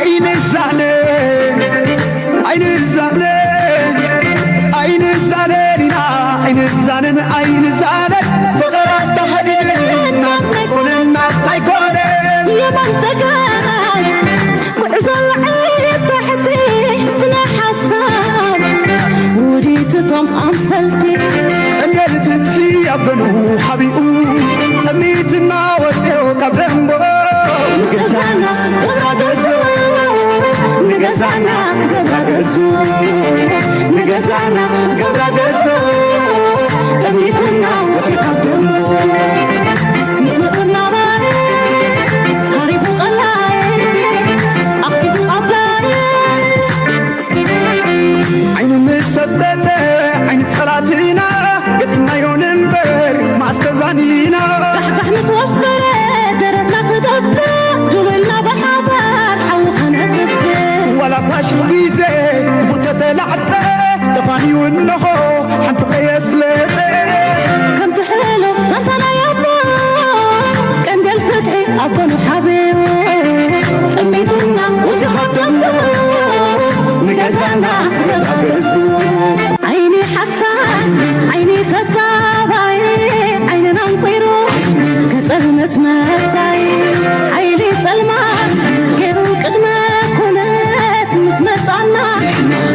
ኣይንዛነ ኣይንዛነ ኣይንዛነን ኢና ኣይንዛነን ኣይንዛነን ፍቕር ኣታሓዲድና ኣይኮነና ኣይኮነን የማን ጸጋም ጉዕዞ ላዕሊ ታሕቲ ስነ ሓሳብ ውዲትቶም ኣምሰልቲ ቀንዴል ፍትሒ ኣብ ገንኡ ሓቢኡ ጠሚትና ወፅዮ ካብ ደንቦ ንገዛና ገብራ ገዞ ንገዛና ገብራ ገዞ ንገዛና ገብራ ገዞ ጠሚትና ወፅዮ ካብ ደንቦ ምስ መፅና ባይ ሃሪፉ ቀላይ ኣኽቲቱ ኣፍላይ ዓይኒ ምስ ሰብተተ ዓይኒ ጸላትና ገጢምናዮ ንንበር ማስተዛኒና ዳሕዳሕ ምስ ወፈረ ደረትና ክደፍእ ድውልና ብሓባር ሓዊ ከነጥፍእ ዋላ ፋሽል ግዜ ክፉተተላዕጠ ተፋንዩ እንሆ ሓንቲ ከየስለጠ ከምቲ ሕሉፍ ዛንታ ናይ ኣቦ ቀንዴል ፍትሒ ኣብ ጎኑ ሓቢኡ ጠሚትና ወፂኻ ደንጎ ንገዛና ገዛ ገዙ ዓይኒ ሓሳድ ዓይኒ ተጻባይ ዓይንና እንቁይሩ ከጸልመት መጻይ ሓይሊ ጸልማት ገይሩ ቅድመ ኩነት ምስ መጻና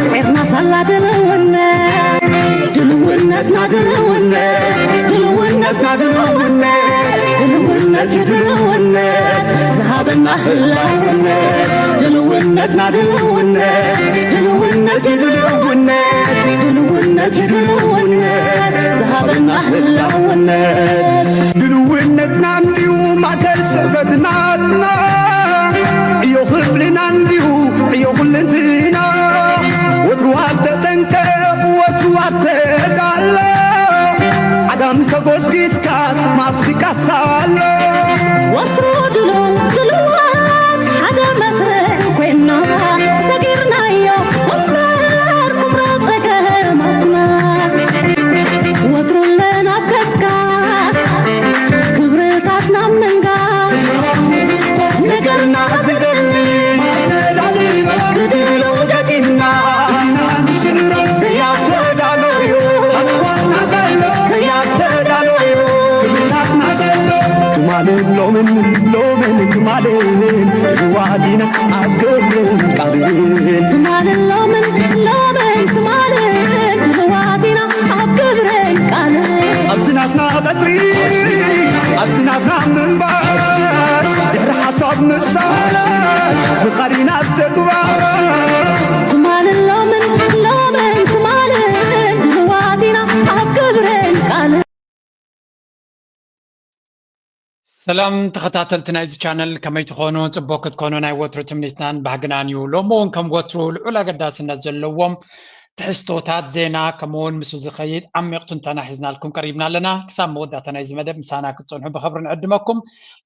ስዒርና ሳላ ድልውነት ድልውነትና ድልውነት ድልውነትና ድልውነት ድልውነት ድልውነት ዝሃበና ህላውነት ድልውነትና ድልውነት ድልውነት ድልውነት ድልውነት ድልውነት ዝሃበና ህላውነት ድልውነትና እንዲዩ ማእከል ስዕበትናትና ዕዮ ክፍልና እንዲዩ ዕዮ ኩልንትና ወትሩ ኣብ ተጠንቀቕ ወትሩ ኣብ ተዳሎ ዓጋም ተጎስጊስካስ ማስሪቃስ ኣሎ ወትሩ ድሉው ድሉዋት ሓደ መስርዕ ኮይና ሰጊርናዮ እምበር ኩምራ ጸገማትና ወትሩ ኣለና ኣብ ከስካስ ክብርታትና ምንጋስ ነገርና ዝደሊ ማስተዳሊ ብድሎ ገጢምና ዘያተዳሎዩ ኣዋና ዘሎ ዘያተዳሎዩ ክብርታትና ዘሎ ትማልን ሎምን ሎምን ትማልን ድልዋት ኢና ኣብ ግብርን ቃልን ትማልን ሎምን ሎምን ትማልን ድልዋት ኢና ኣብ ግብርን ቃልን ኣብዚ ናትና ቀጽሪ ኣብዚ ናትና ምንባር ድሕሪ ሓሳብ ምፍሳር ብኻሊና ተግባር ትማልን ሎምን ሎምን ትማልን ድልዋት ኢና ኣብ ግብርን ቃልን ሰላም ተኸታተልቲ ናይዚ ቻነል ከመይ ትኾኑ? ፅቡቅ ክትኮኑ ናይ ወትሩ ትምኒትናን ባህግናን እዩ። ሎሚ እውን ከም ወትሩ ልዑል ኣገዳስነት ዘለዎም ትሕዝቶታት ዜና ከምኡ እውን ምስኡ ዝኸይድ ዓሚቕ ትንተና ሒዝናልኩም ቀሪብና ኣለና። ክሳብ መወዳእታ ናይዚ መደብ ምሳና ክትፀንሑ ብኽብሪ ንዕድመኩም።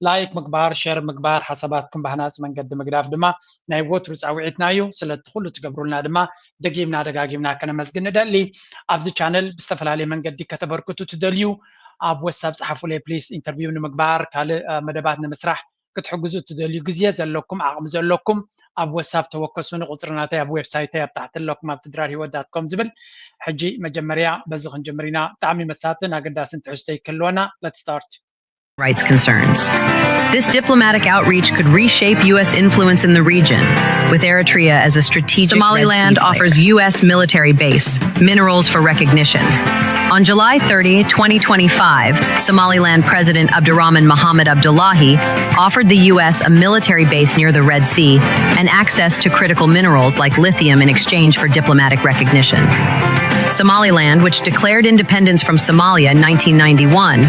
ላይክ ምግባር፣ ሸር ምግባር፣ ሓሳባትኩም ብሃናፂ መንገዲ ምግዳፍ ድማ ናይ ወትሩ ፃውዒትና እዩ። ስለቲ ኩሉ ትገብሩልና ድማ ደጊምና ደጋጊምና ከነመስግን ንደሊ። ኣብዚ ቻነል ብዝተፈላለየ መንገዲ ከተበርክቱ ትደልዩ ኣብ ወሳብ ጸሓፉለይ ፕሊስ። ኢንተርቪው ንምግባር ካልእ መደባት ንምስራሕ ክትሕግዙ ትደልዩ ግዜ ዘለኩም ዓቕሚ ዘለኩም ኣብ ወሳብ ተወከሱኒ። ቁፅሪ ናተይ ኣብ ዌብሳይተይ ኣብ ታሕቲ ኣለኩም ኣብ ትድራር ህይወት ዳት ኮም ዝብል። ሕጂ መጀመርያ በዚ ክንጅምር ኢና። ብጣዕሚ መሳጥን ኣገዳስን ትሕዝቶ ይክህልወና። Let's start. rights concerns. This diplomatic outreach could reshape U S influence in the region, with Eritrea as a strategic Somaliland offers U S military base, minerals for recognition. On July thirtieth, twenty twenty-five, Somaliland President Abdurrahman Mohamed Abdullahi offered the U S a military base near the Red Sea and access to critical minerals like lithium in exchange for diplomatic recognition. Somaliland, which declared independence from Somalia in nineteen ninety-one,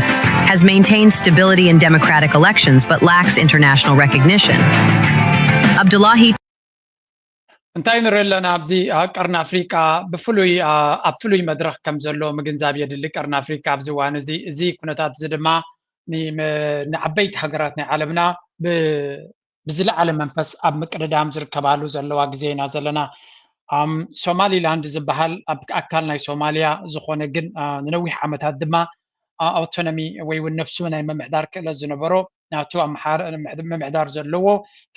has maintained stability in democratic elections but lacks international recognition. Abdullahi እንታይ ንርኢ ኣለና ኣብዚ ቀርኒ ኣፍሪቃ ብፍሉይ ኣብ ፍሉይ መድረኽ ከም ዘሎ ምግንዛብ የድሊ። ቀርኒ ኣፍሪቃ ኣብዚ እዋን እዚ እዚ ኩነታት እዚ ድማ ንዓበይቲ ሃገራት ናይ ዓለምና ብዝለዓለ መንፈስ ኣብ ምቅድዳም ዝርከባሉ ዘለዋ ግዜ ኢና ዘለና። ሶማሊላንድ ዝበሃል ኣብ ኣካል ናይ ሶማልያ ዝኾነ ግን ንነዊሕ ዓመታት ድማ ኣውቶኖሚ ወይ እውን ነፍሱ ናይ ምምሕዳር ክእለት ዝነበሮ ናቱ ምምሕዳር ዘለዎ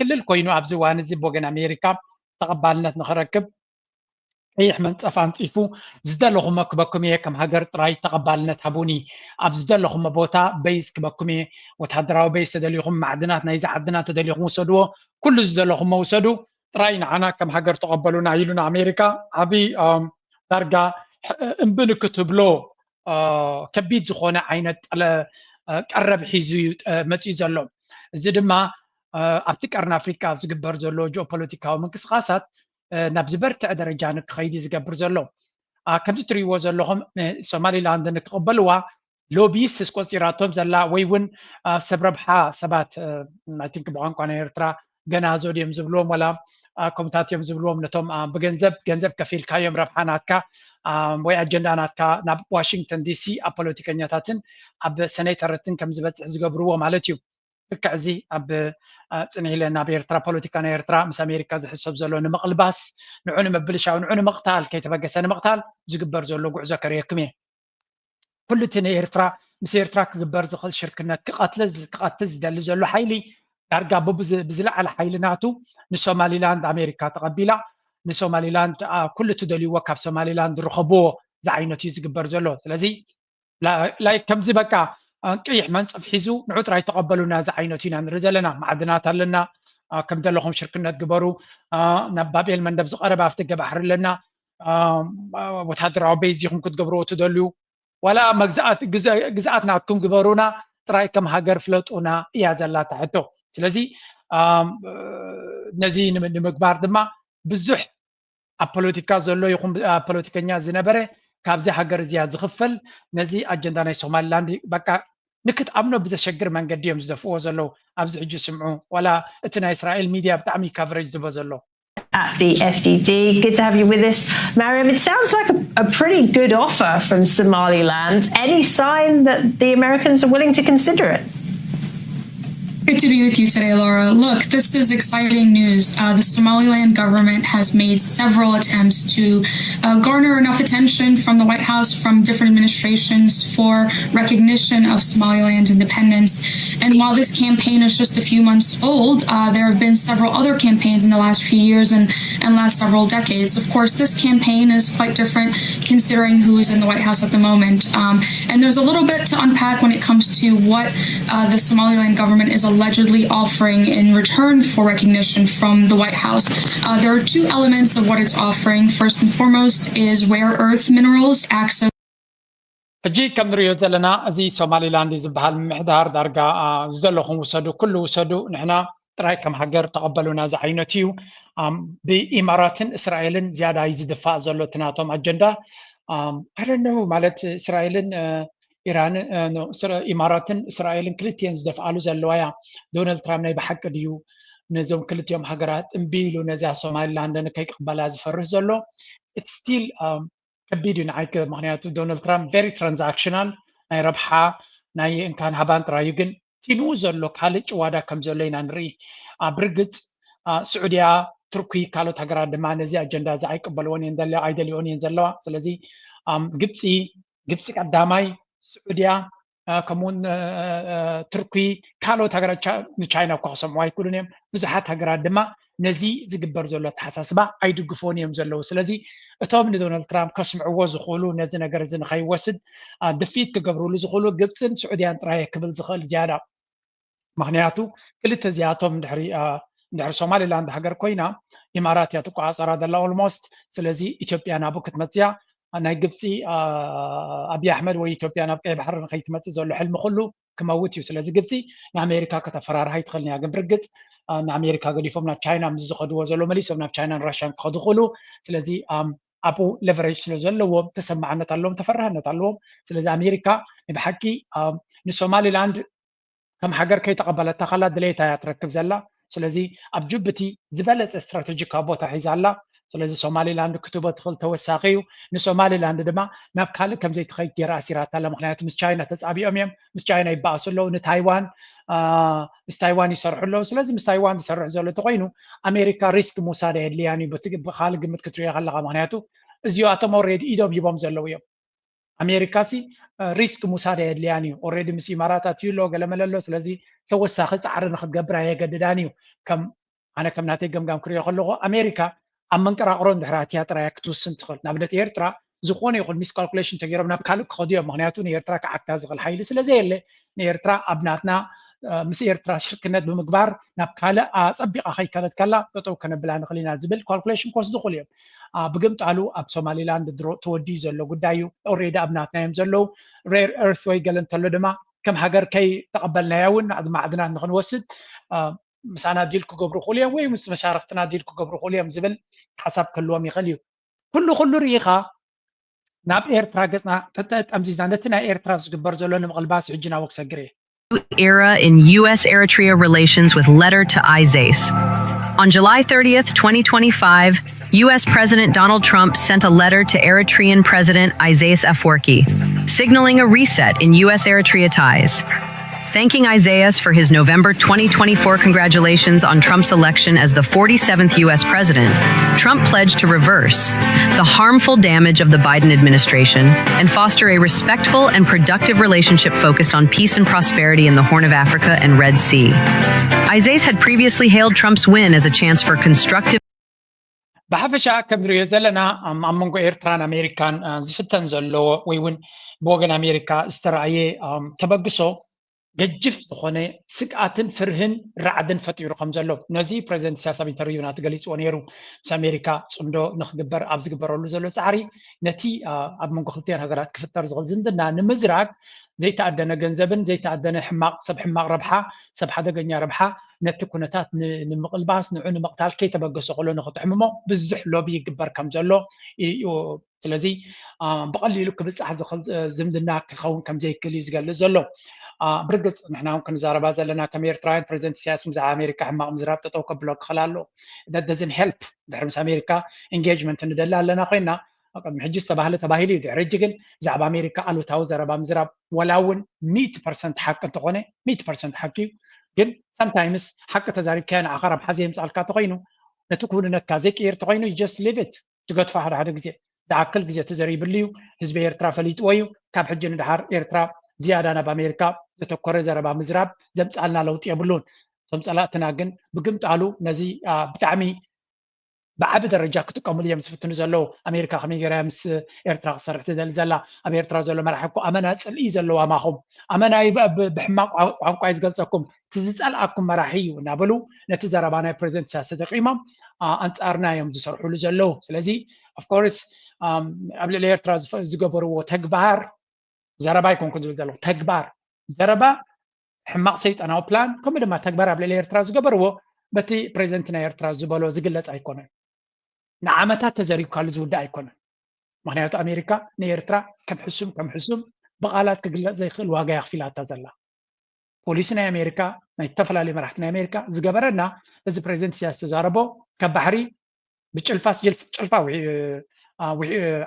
ክልል ኮይኑ ኣብዚ እዋን እዚ ብወገን ኣሜሪካ ተቐባልነት ንክረክብ ቀይሕ መንፀፍ ኣንፂፉ ዝደለኹሞ ክበኩም እየ፣ ከም ሃገር ጥራይ ተቐባልነት ሃቡኒ፣ ኣብ ዝደለኹሞ ቦታ በይዝ ክበኩም እየ፣ ወታደራዊ በይዝ ተደሊኹም፣ ማዕድናት ናይዚ ዓድና ተደሊኹም ውሰድዎ፣ ኩሉ ዝደለኹሞ ውሰዱ፣ ጥራይ ንዓና ከም ሃገር ተቐበሉና ኢሉ ንኣሜሪካ ዓብዪ ዳርጋ እምቢ ንክትብሎ ከቢድ ዝኾነ ዓይነት ቀረብ ሒዙ እዩ መፅኡ ዘሎ። እዚ ድማ ኣብቲ ቀርኒ ኣፍሪካ ዝግበር ዘሎ ጂኦፖለቲካዊ ምንቅስቃሳት ናብ ዝበርትዐ ደረጃ ንክኸይድ ዝገብር ዘሎ። ከምዚ ትሪእዎ ዘለኹም ሶማሊላንድ ንክቕበልዋ ሎቢስት ቆፂራቶም ዘላ ወይ እውን ሰብ ረብሓ ሰባት፣ I think ብቋንቋ ናይ ኤርትራ ገናዞ ድዮም ዝብልዎም ወላ ኮምታት እዮም ዝብልዎም፣ ነቶም ብገንዘብ ገንዘብ ከፊልካ እዮም ረብሓ ናትካ ወይ ኣጀንዳ ናትካ ናብ ዋሽንግተን ዲሲ ኣብ ፖለቲከኛታትን ኣብ ሰኔተርትን ከም ዝበፅሕ ዝገብርዎ ማለት እዩ። ልክዕ እዚ ኣብ ፅንሕ ኢለ ናብ ኤርትራ ፖለቲካ ናይ ኤርትራ ምስ ኣሜሪካ ዝሕሰብ ዘሎ ንምቕልባስ፣ ንዑ ንምብልሻው፣ ንዑ ንምቕታል፣ ከይተበገሰ ንምቕታል ዝግበር ዘሎ ጉዕዞ ከርእየኩም እየ። ኩሉ እቲ ንኤርትራ ምስ ኤርትራ ክግበር ዝኽእል ሽርክነት ክቐትል ዝደሊ ዘሎ ሓይሊ ዳርጋ ብዝለዓለ ሓይሊ ናቱ ንሶማሊላንድ ኣሜሪካ ተቐቢላ፣ ንሶማሊላንድ ኩሉ እትደልይዎ ካብ ሶማሊላንድ ርኸብዎ ዝዓይነቱ እዩ ዝግበር ዘሎ። ስለዚ ላይክ ከምዚ በቃ ቀይሕ መንፀፍ ሒዙ ንዑ ጥራይ ተቐበሉና ዝዓይነቱ ኢና ንርኢ ዘለና። ማዕድናት ኣለና፣ ከም ዘለኹም ሽርክነት ግበሩ፣ ናብ ባብኤል መንደብ ዝቐረበ ኣፍደገ ባሕሪ ኣለና፣ ወታደራዊ በይዝ ኢኹም ክትገብርዎ ትደልዩ፣ ዋላ መግዛኣት ግዛኣት ናትኩም ግበሩና፣ ጥራይ ከም ሃገር ፍለጡና እያ ዘላ እታ ሕቶ። ስለዚ ነዚ ንምግባር ድማ ብዙሕ ኣብ ፖለቲካ ዘሎ ይኹን ኣብ ፖለቲከኛ ዝነበረ ካብዚ ሃገር እዚኣ ዝኽፈል ነዚ ኣጀንዳ ናይ ሶማሊላንድ በቃ ንክትኣምኖ ብዘሸግር መንገዲ እዮም ዝደፍእዎ ዘለዉ። ኣብዚ ሕጂ ስምዑ፣ ዋላ እቲ ናይ እስራኤል ሚድያ ብጣዕሚ ካቨሬጅ ዝቦ ዘሎ። At the F D D. Good to have you with us, Mariam. It sounds like a, a pretty good offer from Somaliland. Any sign that the Americans are willing to consider it? Good to be with you today, Laura. Look, this is exciting news. Uh, the Somaliland government has made several attempts to uh, garner enough attention from the White House, from different administrations, for recognition of Somaliland independence. And while this campaign is just a few months old, uh, there have been several other campaigns in the last few years and, and last several decades. Of course, this campaign is quite different considering who is in the White House at the moment. Um, and there's a little bit to unpack when it comes to what uh, the Somaliland government is allegedly offering in return for recognition from the White House. Uh, there are two elements of what it's offering. First and foremost is rare earth minerals access. ሕጂ ከም ንሪኦ ዘለና እዚ ሶማሊላንድ ዝበሃል ምምሕዳር ዳርጋ ዝደለኹም ውሰዱ፣ ኩሉ ውሰዱ፣ ንሕና ጥራይ ከም ሃገር ተቐበሉና ዝዓይነቱ እዩ። ብኢማራትን እስራኤልን ዝያዳ እዩ ዝድፋእ ዘሎ እቲ ናቶም ኣጀንዳ። ኣረነው ማለት እስራኤልን ኢራን ኢማራትን እስራኤልን ክልቲኤን ዝደፍኣሉ ዘለዋ እያ። ዶናልድ ትራምፕ ናይ ብሓቂ ድዩ ነዞም ክልቲኦም ሃገራት እምቢ ኢሉ ነዚኣ ሶማሊላንድ ንከይቅበላ ዝፈርህ ዘሎ? ስቲል ከቢድ እዩ ንዓይ። ምክንያቱ ዶናልድ ትራምፕ ቨሪ ትራንዛክሽናል፣ ናይ ረብሓ ናይ እንካን ሃባን ጥራይ እዩ። ግን እቲ ንኡ ዘሎ ካልእ ጭዋዳ ከም ዘሎ ኢና ንርኢ። ብርግፅ ስዑድያ፣ ቱርኪ፣ ካልኦት ሃገራት ድማ ነዚ ኣጀንዳ እዚ ኣይቅበልዎን እየን ዘለዋ፣ ኣይደልዮን እየን ዘለዋ። ስለዚ ግብፂ ግብፂ ቀዳማይ፣ ስዑድያ ከምኡውን ቱርኪ፣ ካልኦት ሃገራት ንቻይና እኳ ክሰምዑ ኣይክእሉን እዮም። ብዙሓት ሃገራት ድማ ነዚ ዝግበር ዘሎ ኣተሓሳስባ ኣይድግፍዎን እዮም ዘለዉ። ስለዚ እቶም ንዶናልድ ትራምፕ ከስምዕዎ ዝኽእሉ፣ ነዚ ነገር እዚ ንኸይወስድ ድፍኢት ክገብርሉ ዝኽእሉ ግብፅን ስዑድያን ጥራይ ክብል ዝኽእል ዝያዳ። ምክንያቱ ክልተ እዚኣቶም ድሕሪ ድሕሪ ሶማሊላንድ ሃገር ኮይና ኢማራት እያ ትቆፃፀራ ዘላ ኦልሞስት። ስለዚ ኢትዮጵያ ናብኡ ክትመፅያ ናይ ግብፂ ኣብይ ኣሕመድ ወይ ኢትዮጵያ ናብ ቀይ ባሕሪ ንከይትመፅእ ዘሎ ሕልሚ ኩሉ ክመውት እዩ። ስለዚ ግብፂ ንኣሜሪካ ከተፈራርሃ ይትኽእል እያ። ግን ብርግፅ ንኣሜሪካ ገዲፎም ናብ ቻይና ምስ ዝኸድዎ ዘሎ መሊሶም ናብ ቻይናን ራሽያን ክኸዱ ክእሉ። ስለዚ ኣብኡ ሌቨሬጅ ስለ ዘለዎም ተሰማዕነት ኣለዎም፣ ተፈራህነት ኣለዎም። ስለዚ ኣሜሪካ ንብሓቂ ንሶማሊላንድ ከም ሃገር ከይተቐበለታ ከላ ድሌታ እያ ትረክብ ዘላ። ስለዚ ኣብ ጅቡቲ ዝበለፀ ስትራቴጂካዊ ቦታ ሒዛ ኣላ። ስለዚ ሶማሊላንድ ክትቦ ትኽእል ተወሳኺ እዩ። ንሶማሊላንድ ድማ ናብ ካልእ ከም ዘይትኸይድ ገይራ ኣሲራታ ኣላ። ምክንያቱ ምስ ቻይና ተፃቢኦም እዮም፣ ምስ ቻይና ይበኣሱ ኣለዉ። ንታይዋን ምስ ታይዋን ይሰርሑ ኣለዉ። ስለዚ ምስ ታይዋን ዝሰርሕ ዘሎ እንተኮይኑ ኣሜሪካ ሪስክ ምውሳድ ኣየድልያን እዩ ብካልእ ግምት ክትሪኦ ከለካ። ምክንያቱ እዚኣቶም ኦሬዲ ኢዶም ሂቦም ዘለዉ እዮም። ኣሜሪካ ሲ ሪስክ ምውሳድ ኣየድልያን እዩ። ኦልሬዲ ምስ ኢማራት ኣትዩ ኣሎ፣ ገለመለ ኣሎ። ስለዚ ተወሳኺ ፃዕሪ ንክትገብር ኣየገድዳን እዩ። ከም ኣነ ከም ናተይ ገምጋም ክሪኦ ከለኹ ኣሜሪካ ኣብ መንቀራቕሮ እንድሕር ኣትያ ጥራይ ክትውስን ትኽእል። ንኣብነት ኤርትራ ዝኾነ ይኹን ሚስካልኩሌሽን ተገይሮም ናብ ካልእ ክኸዱ እዮም። ምክንያቱ ንኤርትራ ክዓግታ ዝኽእል ሓይሊ ስለ ዘየለ ንኤርትራ ኣብ ናትና ምስ ኤርትራ ሽርክነት ብምግባር ናብ ካልእ ኣጸቢቓ ከይከደት ከላ ጠጠው ከነብላ ንኽእል ኢና ዝብል ካልኩሌሽን ክወስዱ ይኽእሉ እዮም። ብግምጣሉ ኣብ ሶማሊላንድ ድሮ ተወዲኡ ዘሎ ጉዳይ እዩ። ኦልሬዲ ኣብ ናትና እዮም ዘለዉ። ሬር ኤርት ወይ ገለ እንተሎ ድማ ከም ሃገር ከይተቐበልናያ እውን ማዕድናት ንኽንወስድ ምሳና ዲል ክገብሩ ይኽእሉ እዮም ወይ ምስ መሻርክትና ዲል ክገብሩ ይኽእሉ እዮም ዝብል ሓሳብ ክህልዎም ይኽእል እዩ። ኩሉ ኩሉ ርኢኻ ናብ ኤርትራ ገጽና ጠምዚዝና ነቲ ናይ ኤርትራ ዝግበር ዘሎ ንምቕልባስ ሕጂ ናብ ወክሰግር እየ። Era in U S Eritrea relations with letter to Isaias. On July thirtieth, twenty twenty-five, U S President Donald Trump sent a letter to Eritrean President Isaias Afwerki, signaling a reset in U S Eritrea ties. Thanking Isaias for his November twenty twenty-four congratulations on Trump's election as the forty-seventh U S president, Trump pledged to reverse the harmful damage of the Biden administration and foster a respectful and productive relationship focused on peace and prosperity in the Horn of Africa and Red Sea. Isaias had previously hailed Trump's win as a chance for constructive ብሓፈሻ ከም ንሪኦ ዘለና ኣብ መንጎ ኤርትራን ኣሜሪካን ዝፍተን ዘሎ ወይ እውን ብወገን ኣሜሪካ ዝተረኣየ ተበግሶ ገጅፍ ዝኾነ ስግኣትን ፍርህን ራዕድን ፈጢሩ ከም ዘሎ ነዚ ፕሬዚደንት ኢሳያስ ኣብ ኢንተርቪው ናቱ ገሊፅዎ ነይሩ። ምስ ኣሜሪካ ፅምዶ ንክግበር ኣብ ዝግበረሉ ዘሎ ፃዕሪ ነቲ ኣብ መንጎ ክልቲአን ሃገራት ክፍጠር ዝኽእል ዝምድና ንምዝራግ ዘይተኣደነ ገንዘብን ዘይተኣደነ ሕማቕ ሰብ ሕማቕ ረብሓ ሰብ ሓደገኛ ረብሓ ነቲ ኩነታት ንምቕልባስ ንዑ ንምቕታል ከይተበገሰ ከሎ ንክትሕምሞ ብዙሕ ሎቢ ይግበር ከም ዘሎ እዩ። ስለዚ ብቐሊሉ ክብፃሕ ዝኽእል ዝምድና ክኸውን ከም ዘይክእል እዩ ዝገልፅ ዘሎ። ብርግፅ ንሕና እውን ክንዛረባ ዘለና ከም ኤርትራውያን ፕሬዚደንት ኢሳያስ ብዛዕባ ኣሜሪካ ሕማቕ ምዝራብ ጠጠው ከብሎ ክኽእል ኣሎ። ዶዝን ሄልፕ ድሕሪ ምስ ኣሜሪካ ኢንጌጅመንት ንደሊ ኣለና ኮይና ኣብ ቅድሚ ሕጂ ዝተባህለ ተባሂሉ እዩ። ድሕሪ ሕጂ ግን ብዛዕባ ኣሜሪካ ኣሉታዊ ዘረባ ምዝራብ ወላ እውን ሚእቲ ፐርሰንት ሓቂ እንተኾነ ሚእቲ ፐርሰንት ሓቂ እዩ። ግን ሳምታይምስ ሓቂ ተዛሪብካዮ ንዓኻ ረብሓ ዘየምፃልካ ተኮይኑ ነቲ ክውንነትካ ዘይቅይር ተኮይኑ just leave it ትገድፎ ሓደ ሓደ ግዜ ዝኣክል ግዜ ተዘሪብሉ እዩ። ህዝቢ ኤርትራ ፈሊጥዎ እዩ። ካብ ሕጂ ንድሓር ኤርትራ ዝያዳ ናብ ኣሜሪካ ዘተኮረ ዘረባ ምዝራብ ዘምፃልና ለውጢ የብሉን። እቶም ፀላእትና ግን ብግምጣሉ ነዚ ብጣዕሚ ብዓቢ ደረጃ ክጥቀምሉ እዮም ዝፍትኑ ዘለዉ። ኣሜሪካ ከመይ ገይራ ምስ ኤርትራ ክሰርሕ ትደሊ ዘላ? ኣብ ኤርትራ ዘሎ መራሒ እኮ ኣመና ፅልኢ ዘለዋ ማኹም ኣመና ብሕማቅ ቋንቋ እዩ ዝገልፀኩም። እቲ ዝፀልኣኩም መራሒ እዩ እናበሉ ነቲ ዘረባ ናይ ፕሬዚደንት ኢሳያስ ተጠቂሞም ኣንፃርና እዮም ዝሰርሕሉ ዘለዉ። ስለዚ ኦፍኮርስ ኣብ ልዕሊ ኤርትራ ዝገበርዎ ተግባር ዘረባ ኣይኮንኩን ዝብል ዘለኹ ተግባር ዘረባ ሕማቕ ሰይጣናዊ ፕላን ከምኡ ድማ ተግባር ኣብ ልዕሊ ኤርትራ ዝገበርዎ በቲ ፕሬዚደንት ናይ ኤርትራ ዝበሎ ዝግለፅ ኣይኮነን። ንዓመታት ተዘሪብካሉ ዝውዳእ ኣይኮነን። ምክንያቱ ኣሜሪካ ንኤርትራ ከም ሕሱም ከም ሕሱም ብቓላት ክግለፅ ዘይክእል ዋጋ እያ ኣኽፊላታ ዘላ። ፖሊሲ ናይ ኣሜሪካ ናይ ዝተፈላለዩ መራሕቲ ናይ ኣሜሪካ ዝገበረና እዚ ፕሬዚደንት ኢሳያስ ዝተዛረቦ ካብ ባሕሪ ብጭልፋስ ጭልፋ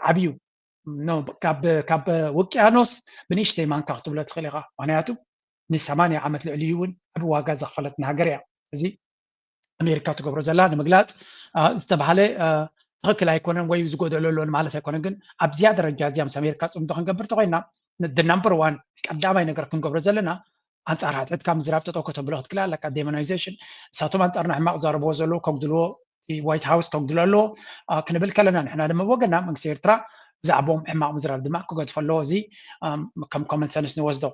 ዓብዩ ካብ ውቅያኖስ ብንእሽተይ ማንካ ክትብሎ ትኽእል ኢኻ። ምክንያቱ ንሰማንያ ዓመት ልዕሊ እውን ዓቢ ዋጋ ዘኽፈለትና ሃገር እያ። እዚ ኣሜሪካ ትገብሮ ዘላ ንምግላፅ ዝተባሃለ ትኽክል ኣይኮነን ወይ ዝጎደሎ ኣሎ ማለት ኣይኮነን። ግን ኣብዚያ ደረጃ እዚኣ ምስ ኣሜሪካ ፅምዶ ክንገብር ተኮይና the number one ቀዳማይ ነገር ክንገብሮ ዘለና ኣንፃር ሓትሕትካ ምዝራብ ጠጠው ከተብሎ ክትክእል ኣለካ። ዴሞናይዜሽን እሳቶም ኣንፃርና ሕማቕ ዛረብዎ ዘለዉ ከጉድልዎ ዋይት ሃውስ ከጉድሎ ኣለዎ ክንብል ከለና ንሕና ድማ ወገና መንግስቲ ኤርትራ ብዛዕባኦም ሕማቕ ምዝራብ ድማ ክገድፎ ኣለዎ። እዚ ከም ኮመን ሰንስ ንወስዶ።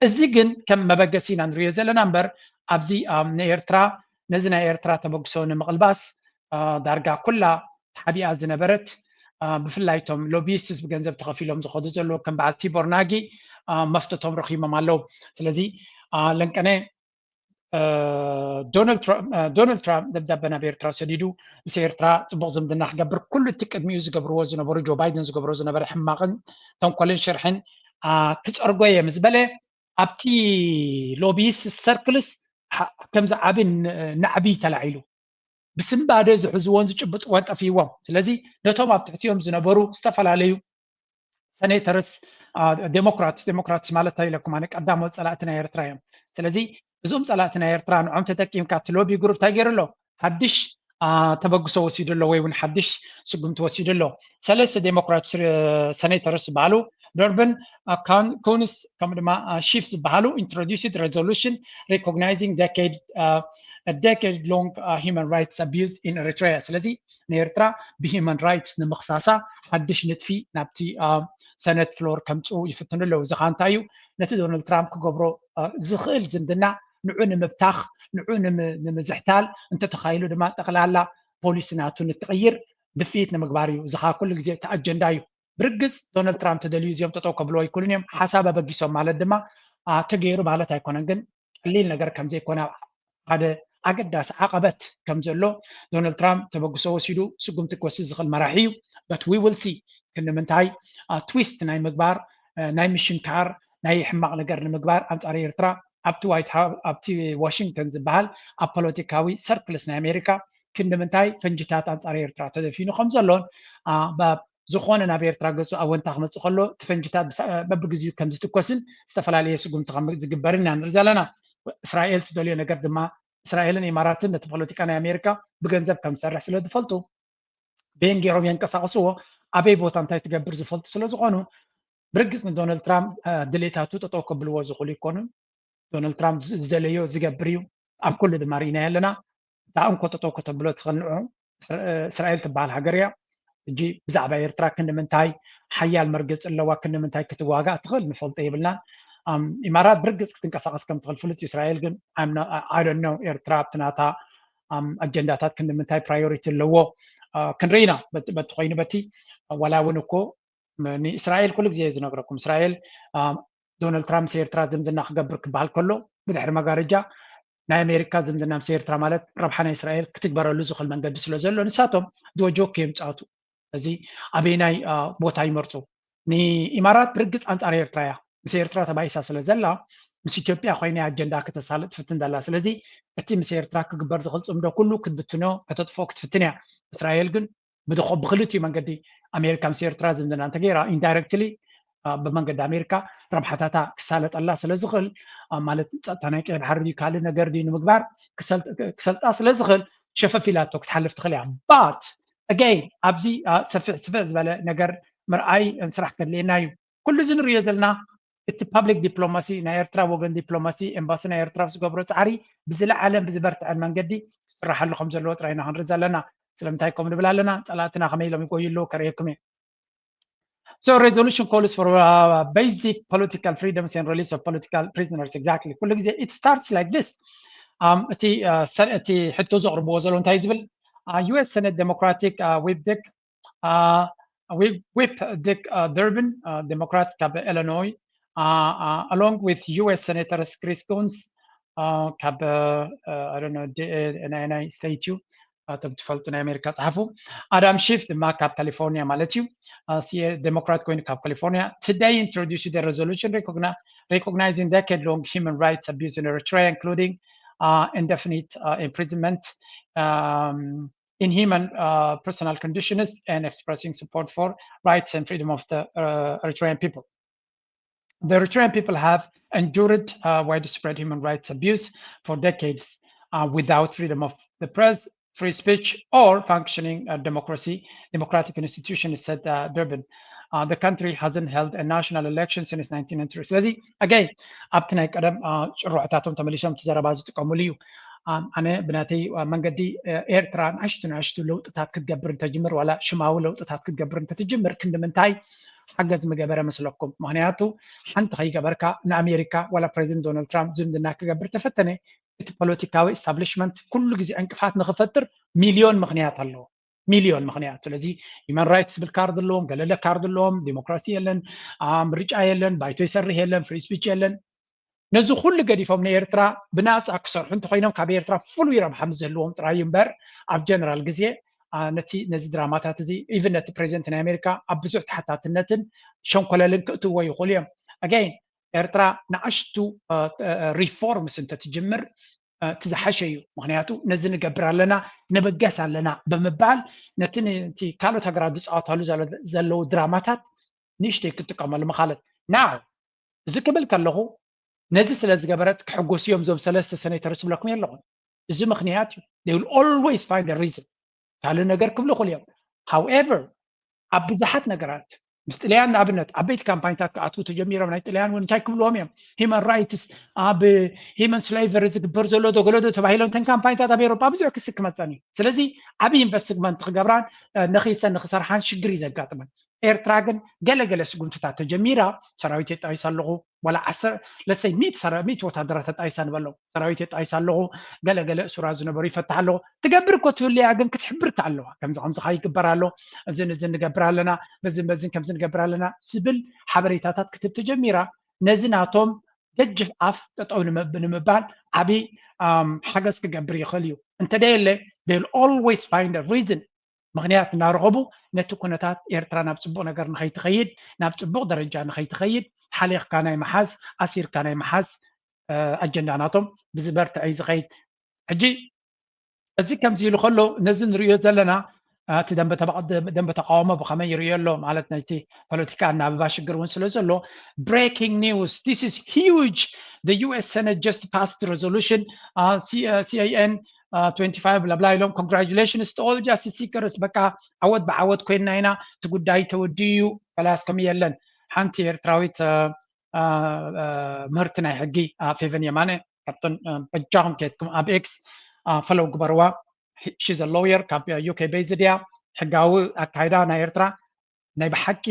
እዚ ግን ከም መበገሲ ኢና ንሪኦ ዘለና እምበር ኣብዚ ንኤርትራ ነዚ ናይ ኤርትራ ተበግሶ ንምቕልባስ ዳርጋ ኩላ ተሓቢኣ ዝነበረት ብፍላይ እቶም ሎቢስትስ ብገንዘብ ተኸፊሎም ዝኸዱ ዘለዉ ከም በዓል ቲቦር ናጊ መፍትቶም ረኺቦም ኣለዉ። ስለዚ ለንቀነ ዶናልድ ትራምፕ ደብዳበ ናብ ኤርትራ ሰዲዱ ምስ ኤርትራ ፅቡቕ ዝምድና ክገብር ኩሉ እቲ ቅድሚኡ ዝገብርዎ ዝነበሩ ጆ ባይደን ዝገብሮ ዝነበረ ሕማቕን ተንኮልን ሽርሕን ክፀርጎ እየ ምስ በለ ኣብቲ ሎቢስት ሰርክልስ ከምዚ ዓቢ ናዕቢ ተላዒሉ ብስንባደ ዝሕዝዎን ዝጭብጥዎን ጠፊዎም። ስለዚ ነቶም ኣብ ትሕቲኦም ዝነበሩ ዝተፈላለዩ ሰኔተርስ ዴሞክራትስ ዴሞክራትስ ማለት እንታይ ኢለኩም ኣነ ቀዳሞት ፀላእቲ ናይ ኤርትራ እዮም። ስለዚ እዞም ፀላእቲ ናይ ኤርትራ ንዖም ተጠቂምካ እቲ ሎቢ ግሩፕ እንታይ ገይሩ ኣሎ ሓድሽ ተበግሶ ወሲዱ ኣሎ ወይ እውን ሓድሽ ስጉምቲ ወሲዱ ኣሎ። ሰለስተ ዴሞክራትስ ሰኔተርስ ዝበሃሉ Durbin, Kunis ከምኡ ድማ ሺፍ ዝበሃሉ introduced resolution recognizing decade decade long human rights abuse in Eritrea። ስለዚ ንኤርትራ ብ human rights ንምኽሳሳ ሓድሽ ንጥፊ ናብቲ ሰነት ፍሎር ከምፅኡ ይፍትኑ ኣለዉ። እዚ ከዓ እንታይ እዩ? ነቲ ዶናልድ ትራምፕ ክገብሮ ዝኽእል ዝምድና ንዑ ንምብታኽ፣ ንዑ ንምዝሕታል፣ እንተተኻኢሉ ድማ ጠቕላላ ፖሊሲ ናቱ ንክቕይር ድፍኢት ንምግባር እዩ። እዚ ከዓ ኩሉ ግዜ እቲ ኣጀንዳ እዩ። ብርግፅ ዶናልድ ትራምፕ ተደልዩ እዚኦም ጠጠው ከብልዎ ኣይክእሉን እዮም። ሓሳብ ኣበጊሶም ማለት ድማ ተገይሩ ማለት ኣይኮነን፣ ግን ቀሊል ነገር ከምዘይኮነ ሓደ ኣገዳሲ ዓቐበት ከም ዘሎ ዶናልድ ትራምፕ ተበግሶ ወሲዱ ስጉምቲ ክወስድ ዝኽእል መራሒ እዩ። But we will see ክንዲ ምንታይ ትዊስት ናይ ምግባር ናይ ምሽንካር ናይ ሕማቕ ነገር ንምግባር ኣንጻር ኤርትራ ኣብቲ ዋይት ሃውስ ኣብቲ ዋሽንግተን ዝበሃል ኣብ ፖለቲካዊ ሰርክልስ ናይ ኣሜሪካ ክንዲ ምንታይ ፈንጅታት ኣንጻር ኤርትራ ተደፊኑ ከም ዘሎን ዝኾነ ናብ ኤርትራ ገጹ ኣወንታ ክመጽእ ከሎ እቲ ፈንጅታት በብግዚኡ ከም ዝትኮስን ዝተፈላለየ ስጉምቲ ከም ዝግበርን ኢና ንርኢ ዘለና። እስራኤል ትደልዮ ነገር ድማ እስራኤልን ኢማራትን ነቲ ፖለቲካ ናይ ኣሜሪካ ብገንዘብ ከም ዝሰርሕ ስለ ዝፈልጡ ቤን ገይሮም የንቀሳቕስዎ፣ ኣበይ ቦታ እንታይ ትገብር ዝፈልጡ ስለ ዝኾኑ ብርግጽ ንዶናልድ ትራምፕ ድሌታቱ ጠጠው ከብልዎ ዝኽእሉ ይኮኑን። ዶናልድ ትራምፕ ዝደለዮ ዝገብር እዩ። ኣብ ኩሉ ድማ ርኢናዮ ኣለና። እታ እንኮ ጠጠው ከተብሎ ትኽእል ንዑ እስራኤል ትበሃል ሃገር እያ። ሕጂ ብዛዕባ ኤርትራ ክንዲ ምንታይ ሓያል መርገፂ ኣለዋ፣ ክንዲ ምንታይ ክትዋጋእ ትኽእል ንፈልጦ የብልናን። ኢማራት ብርግፅ ክትንቀሳቐስ ከም ትኽእል ፍሉጥ እዩ። እስራኤል ግን I don't know ኤርትራ ኣብቲ ናታ ኣጀንዳታት ክንዲ ምንታይ ፕራዮሪቲ ኣለዎ ክንርኢ ኢና። በቲ ኮይኑ በቲ ዋላ እውን እኮ ንእስራኤል ኩሉ ግዜ ዝነግረኩም እስራኤል ዶናልድ ትራምፕ ምስ ኤርትራ ዝምድና ክገብር ክበሃል ከሎ ብድሕሪ መጋረጃ ናይ ኣሜሪካ ዝምድና ምስ ኤርትራ ማለት ረብሓ ናይ እስራኤል ክትግበረሉ ዝኽእል መንገዲ ስለ ዘሎ ንሳቶም ዶጆክ እዮም ፃቱ። እዚ ኣበይናይ ቦታ ይመርፁ? ንኢማራት ብርግፅ ኣንፃር ኤርትራ እያ። ምስ ኤርትራ ተባኢሳ ስለ ዘላ ምስ ኢትዮጵያ ኮይና ኣጀንዳ ከተሳልጥ ትፍትን ዘላ። ስለዚ እቲ ምስ ኤርትራ ክግበር ዝኽእል ፅምዶ ኩሉ ክትብትኖ ከተጥፍኦ ክትፍትን እያ። እስራኤል ግን ብድኾ ብክልቲኡ መንገዲ ኣሜሪካ ምስ ኤርትራ ዝምድና እንተገይራ ኢንዳይረክትሊ ብመንገዲ ኣሜሪካ ረብሓታታ ክሳለጠላ ስለ ዝኽእል ማለት ፀጥታ ናይ ቀይ ባሕሪ ድዩ ካልእ ነገር ድዩ ንምግባር ክሰልጣ ስለ ዝኽእል ሸፈፍ ኢላቶ ክትሓልፍ ትኽእል እያ። But again ኣብዚ ሰፊሕ ስፍሕ ዝበለ ነገር ምርኣይ ስራሕ ከድልየና እዩ። ኩሉ እዚ ንሪኦ ዘለና እቲ ፓብሊክ ዲፕሎማሲ ናይ ኤርትራ ወገን ዲፕሎማሲ ኤምባሲ ናይ ኤርትራ ዝገብሮ ፃዕሪ ብዝለዓለን ብዝበርትዐን መንገዲ ክስራሓሉ ከም ዘለዎ ጥራይ ኢና ክንርኢ ዘለና። ስለምንታይ ከምኡ ንብል ኣለና? ፀላእትና ከመይ ኢሎም ይጎዩ ኣለዉ ከርእየኩም እየ። So resolution calls for uh, basic political freedoms and release of political prisoners. Exactly. ኩሉ ግዜ it starts like this. እቲ እቲ ሕቶ ዘቕርብዎ ዘለዉ እንታይ ዝብል US Senate Democratic Whip Dick Whip Dick Durbin Democrat ካብ Illinois along with US Senators Chris Coons ካብ ናይ state እዩ እቶም ትፈልጡ ናይ ኣሜሪካ ጸሓፉ። ኣዳም ሺፍ ድማ ካብ ካሊፎርኒያ ማለት እዩ። ዴሞክራት ኮይኑ ካብ ካሊፎርኒያ today introduced the resolution recognizing decade long human rights abuse in Eritrea including uh, indefinite uh, imprisonment um, in human uh, personal conditions and expressing support for rights and freedom of the uh, Eritrean people. The Eritrean people have endured uh, widespread human rights abuse for decades uh, without freedom of the press, free speech, or functioning uh, democracy, democratic institutions, said uh, Durbin. Uh, the country hasn't held a national election since nineteen ninety-three. ስለዚ again ኣብቲ ናይ ቀደም ጭርሖታቶም ተመሊሶም እቲ ዘረባ ዝጥቀሙሉ እዩ። ኣነ ብናተይ መንገዲ ኤርትራ ንኣሽቱ ንኣሽቱ ለውጥታት ክትገብር እንተጅምር ዋላ ሽማዊ ለውጥታት ክትገብር እንተትጅምር ክንዲ ምንታይ ሓገዝ ምገበረ መስለኩም? ምክንያቱ ሓንቲ ከይገበርካ ንኣሜሪካ ዋላ ፕሬዚደንት ዶናልድ ትራምፕ ዝምድና ክገብር ተፈተነ እቲ ፖለቲካዊ ኤስታብሊሽመንት ኩሉ ግዜ ዕንቅፋት ንክፈጥር ሚልዮን ምክንያት ኣለዎ። ሚልዮን ምክንያት። ስለዚ ሂማን ራይትስ ዝብል ካርድ ኣለዎም፣ ገለለ ካርድ ኣለዎም፣ ዲሞክራሲ የለን፣ ምርጫ የለን፣ ባይቶ ይሰርሕ የለን፣ ፍሪ ስፒች የለን። ነዚ ኩሉ ገዲፎም ንኤርትራ ብናፃ ክሰርሑ እንተኮይኖም ካብ ኤርትራ ፍሉይ ረብሓ ምስ ዝህልዎም ጥራይ እዩ እምበር ኣብ ጀነራል ግዜ ነቲ ነዚ ድራማታት እዚ ኢቭን ነቲ ፕሬዚደንት ናይ ኣሜሪካ ኣብ ብዙሕ ተሓታትነትን ሸንኮለልን ክእትዎ ይኽእሉ እዮም። ኣገይን ኤርትራ ንኣሽቱ ሪፎርምስ እንተትጅምር እቲ ዝሓሸ እዩ። ምክንያቱ ነዚ ንገብር ኣለና ንብገስ ኣለና ብምባል ነቲ ካልኦት ሃገራት ዝፃወታሉ ዘለዉ ድራማታት ንእሽተይ ክጥቀመሉ ምኻለት። ናው እዚ ክብል ከለኹ ነዚ ስለ ዝገበረት ክሕጎሱ እዮም እዞም ሰለስተ ሰኔተርስ ዝብለኩም የለኹን። እዚ ምክንያት እዩ። They will always find a reason ካልእ ነገር ክብሉ ይኽእሉ እዮም። However ኣብ ብዙሓት ነገራት ምስ ጥልያን ንኣብነት ዓበይቲ ካምፓኒታት ክኣትዉ ተጀሚሮም ናይ ጥልያን እውን እንታይ ክብልዎም እዮም? ሂማን ራይትስ ኣብ ሂማን ስሌቨሪ ዝግበር ዘሎ ዶ ገለ ዶ ተባሂሎም እተን ካምፓኒታት ኣብ ኤሮፓ ብዙሕ ክሲ ክመፀን እዩ። ስለዚ ዓብዪ ኢንቨስትመንት ክገብራን ነኺሰን ንክሰርሓን ሽግር እዩ ዘጋጥመን። ኤርትራ ግን ገለገለ ስጉምትታት ተጀሚራ ሰራዊት የጣይስ ኣለኹ ዋላ ዓሰርተ ለሰይ ሚእቲ ወታደራት ተጣይሳ ንበሎ ሰራዊት የጣይስ ኣለኹ ገለገለ እሱራ ዝነበሩ ይፈትሕ ኣለኹ ትገብር እኮ ትህልያ ግን ክትሕብርካ ኣለዋ ከምዚ ከምዚ ካ ይግበር ኣሎ እዝን እዝን ንገብር ኣለና በዝን በዝን ከምዚ ንገብር ኣለና ዝብል ሓበሬታታት ክትብ ተጀሚራ ነዚ ናቶም ገጅፍ ኣፍ ጠጠው ንምባል ዓብይ ሓገዝ ክገብር ይኽእል እዩ እንተደየለ always find reason ምኽንያት እናረኸቡ ነቲ ኩነታት ኤርትራ ናብ ፅቡቕ ነገር ንኸይትኸይድ ናብ ፅቡቕ ደረጃ ንኸይትኸይድ ሓሊኽካ ናይ መሓዝ ኣሲርካ ናይ መሓዝ ኣጀንዳ ናቶም ብዝበርትዐ እዩ ዝኸይድ ሕጂ እዚ ከምዚ ኢሉ ከሎ ነዚ ንሪዮ ዘለና እቲ ደንበ ተቃውሞ ብኸመይ ይርእዮ ኣሎ ማለት ናይቲ ፖለቲካ ኣናብባ ሽግር እውን ስለ ዘሎ breaking news this is huge the U S Senate just passed resolution CNN twenty-five blah blah ኢሎም congratulations to all justice seekers በቃ ዓወት ብዓወት ኮይንና ኢና እቲ ጉዳይ ተወዲኡ ፈላስ ከም የለን ሓንቲ ኤርትራዊት ምህርቲ ናይ ሕጊ ፌቨን የማነ ካብተን በጃኹም ከየትኩም ኣብ ኤክስ ፈለው ግበርዋ she's a lawyer ካብ UK based እያ ሕጋዊ ኣካይዳ ናይ ኤርትራ ናይ ብሓቂ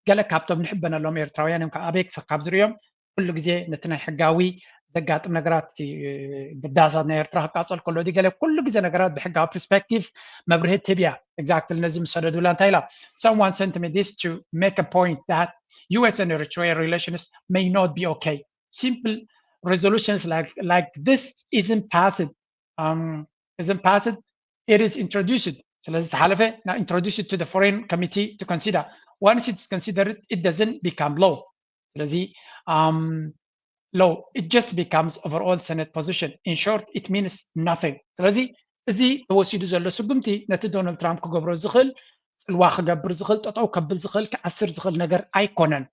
ገለ ካብቶም ንሕበነሎም ኤርትራውያን እዮም ኣብ ኤክስ ካብ ዝሪኦም ኩሉ ግዜ ነቲ ናይ ሕጋዊ ዘጋጥም ነገራት ብዳሳት ናይ ኤርትራ ክቃፀል ከሎ ዲ ገለ ኩሉ ግዜ ነገራት ብሕጋዊ ፐርስፔክቲቭ መብርሂ ትህብ እያ exactly ነዚ ምስ ሰደዱላ እንታይ ኢላ someone sent me this to make a point that U S and Eritrea relations may not be okay simple resolutions like like this isn't passed um, isn't passed it is introduced ስለዚ ተሓለፈ now introduced to the foreign committee to consider once it's considered it doesn't become law ስለዚ um, law it just becomes overall Senate position in short it means nothing ስለዚ እዚ ተወሲዱ ዘሎ ስጉምቲ ነቲ ዶናልድ ትራምፕ ክገብሮ ዝኽእል ፅልዋ ክገብር ዝኽእል ጠጠው ከብል ዝኽእል ክኣስር ዝኽእል ነገር ኣይኮነን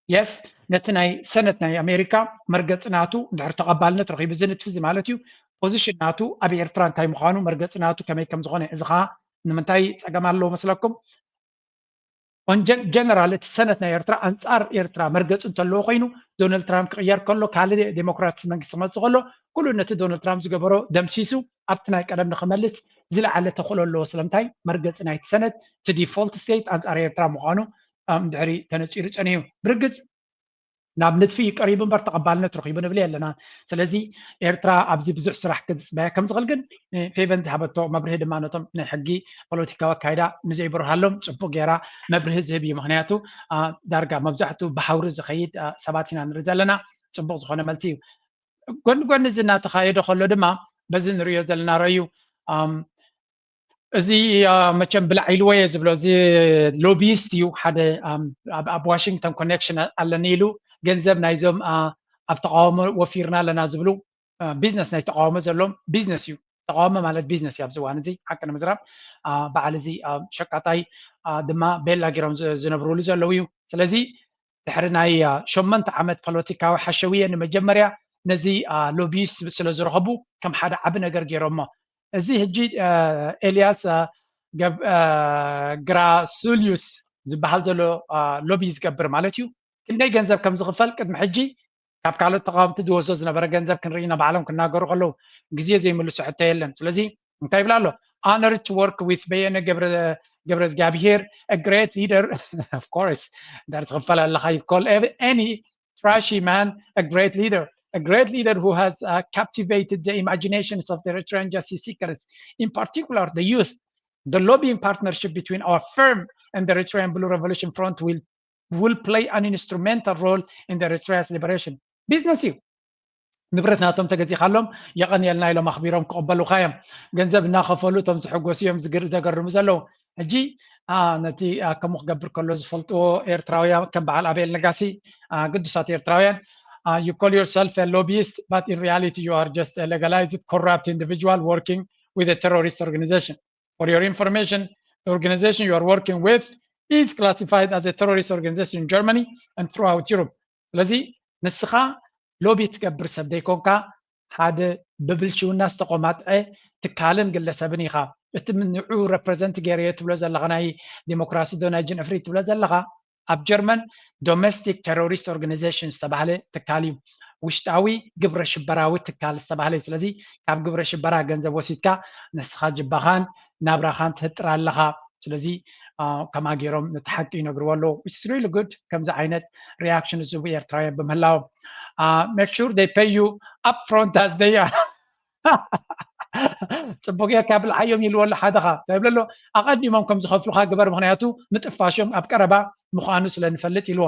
yes ነቲ ናይ ሰነት ናይ ኣሜሪካ መርገፂ ናቱ ድሕሪ ተቐባልነት ረኺቡ ዝንጥፊ እዚ ማለት እዩ position ናቱ ኣብ ኤርትራ እንታይ ምዃኑ መርገፂ ናቱ ከመይ ከም ዝኾነ እዚ ከዓ ንምንታይ ፀገም ኣለዎ መስለኩም ጀነራል እቲ ሰነት ናይ ኤርትራ ኣንፃር ኤርትራ መርገፂ እንተለዎ ኮይኑ ዶናልድ ትራምፕ ክቅየር ከሎ ካልእ ዴሞክራትስ መንግስቲ ክመፅእ ከሎ ኩሉ ነቲ ዶናልድ ትራምፕ ዝገበሮ ደምሲሱ ኣብቲ ናይ ቀደም ንክመልስ ዝለዓለ ተኽእሎ ኣለዎ ስለምንታይ መርገፂ ናይቲ ሰነት እቲ ዲፎልት ስቴት ኣንፃር ኤርትራ ምዃኑ ድሕሪ ተነፂሩ ፀኒሑ ብርግፅ ናብ ንጥፊ እዩ ቀሪቡ እምበር ተቐባልነት ረኺቡ ንብል የለና ስለዚ ኤርትራ ኣብዚ ብዙሕ ስራሕ ክዝፅበያ ከም ዝኽእል ግን ፌቨን ዝሃበቶ መብርሂ ድማ ነቶም ናይ ሕጊ ፖለቲካዊ ኣካይዳ ንዘይብርሃሎም ፅቡቅ ገይራ መብርሂ ዝህብ እዩ ምክንያቱ ዳርጋ መብዛሕትኡ ብሓውሪ ዝኸይድ ሰባት ኢና ንርኢ ዘለና ፅቡቅ ዝኾነ መልሲ እዩ ጎኒ ጎኒ እዚ እናተኻየደ ከሎ ድማ በዚ ንሪኦ ዘለና ረዩ እዚ መቸም ብላዕ ኢልዎ እየ ዝብሎ እዚ ሎቢስት እዩ ሓደ ኣብ ዋሽንግተን ኮኔክሽን ኣለኒ ኢሉ ገንዘብ ናይዞም ኣብ ተቃውሞ ወፊርና ኣለና ዝብሉ ቢዝነስ ናይ ተቃውሞ ዘሎም ቢዝነስ እዩ ተቃውሞ ማለት ቢዝነስ እዩ ኣብዚ እዋን እዚ ሓቂ ንምዝራብ በዓል እዚ ሸቃጣይ ድማ ቤላ ገይሮም ዝነብሩሉ ዘለዉ እዩ ስለዚ ድሕሪ ናይ ሸመንተ ዓመት ፖለቲካዊ ሓሸውየ ንመጀመርያ ነዚ ሎቢስ ስለ ዝረኸቡ ከም ሓደ ዓቢ ነገር ገይሮሞ እዚ ሕጂ ኤልያስ ግራሱልዩስ ዝበሃል ዘሎ ሎቢ ዝገብር ማለት እዩ ክንደይ ገንዘብ ከም ዝኽፈል ቅድሚ ሕጂ ካብ ካልኦት ተቃወምቲ ዝወስዶ ዝነበረ ገንዘብ ክንርኢ ኢና ባዕሎም ክናገሩ ከለዉ ግዜ ዘይምልሶ ሕቶ የለን ስለዚ እንታይ ይብላ ኣሎ honored to work with በየነ ገብረ እግዚኣብሄር a great leader of course እንድሕር ትኽፈል ኣለኻ you call any trashy man a great leader a great leader who has uh, captivated the imaginations of the Eritrean justice seekers, in particular the youth. The lobbying partnership between our firm and the Eritrean Blue Revolution Front will, will play an instrumental role in the Eritrea's liberation. Business you. ንብረት ናቶም ተገዚኻሎም የቐንየልና ኢሎም ኣኽቢሮም ክቕበሉኻ እዮም ገንዘብ እናኸፈሉ እቶም ዝሕጎሱ እዮም ዘገርሙ ዘለዉ ሕጂ ነቲ ከምኡ ክገብር ከሎ ዝፈልጥዎ ኤርትራውያን ከም በዓል ኣቤል ነጋሲ ግዱሳት ኤርትራውያን you call yourself a lobbyist but in reality you are just a legalized corrupt individual working with a terrorist organization for your information the organization you are working with is classified as a terrorist organization in Germany and throughout Europe ስለዚ ንስኻ ሎቢ ትገብር ሰብ ዘይኮንካ ሓደ ብብልሽውና ዝተቆማጥዐ ትካልን ግለሰብን ኢኻ። እቲ ንዑ represent ገይረዮ ትብሎ ዘለኻ ናይ ዲሞክራሲ ዶ ናይ ጅንፍሪ ትብሎ ዘለኻ ኣብ ጀርመን domestic terrorist organization ዝተባህለ ትካል እዩ። ውሽጣዊ ግብረ ሽበራዊ ትካል ዝተባህለ እዩ። ስለዚ ካብ ግብረ ሽበራ ገንዘብ ወሲድካ ንስኻ ጅባኻን ናብራኻን ትህጥር ኣለኻ። ስለዚ ከማ ገይሮም ነቲ ሓቂ ይነግርዎ ኣለዉ። It's really good ከምዚ ዓይነት reaction ዝህቡ ኤርትራውያን ብምህላዎም። Make sure they pay you upfront as they are. ጽቡቅ ጌርካ ብልዓዮም ኢልዎ ኣሎ ሓደኻ እንታይ ይብሎ ኣሎ? ኣቐዲሞም ከም ዝኸፍሉኻ ግበር፣ ምኽንያቱ ምጥፋሾም ኣብ ቀረባ ምዃኑ ስለ ንፈልጥ ኢልዎ።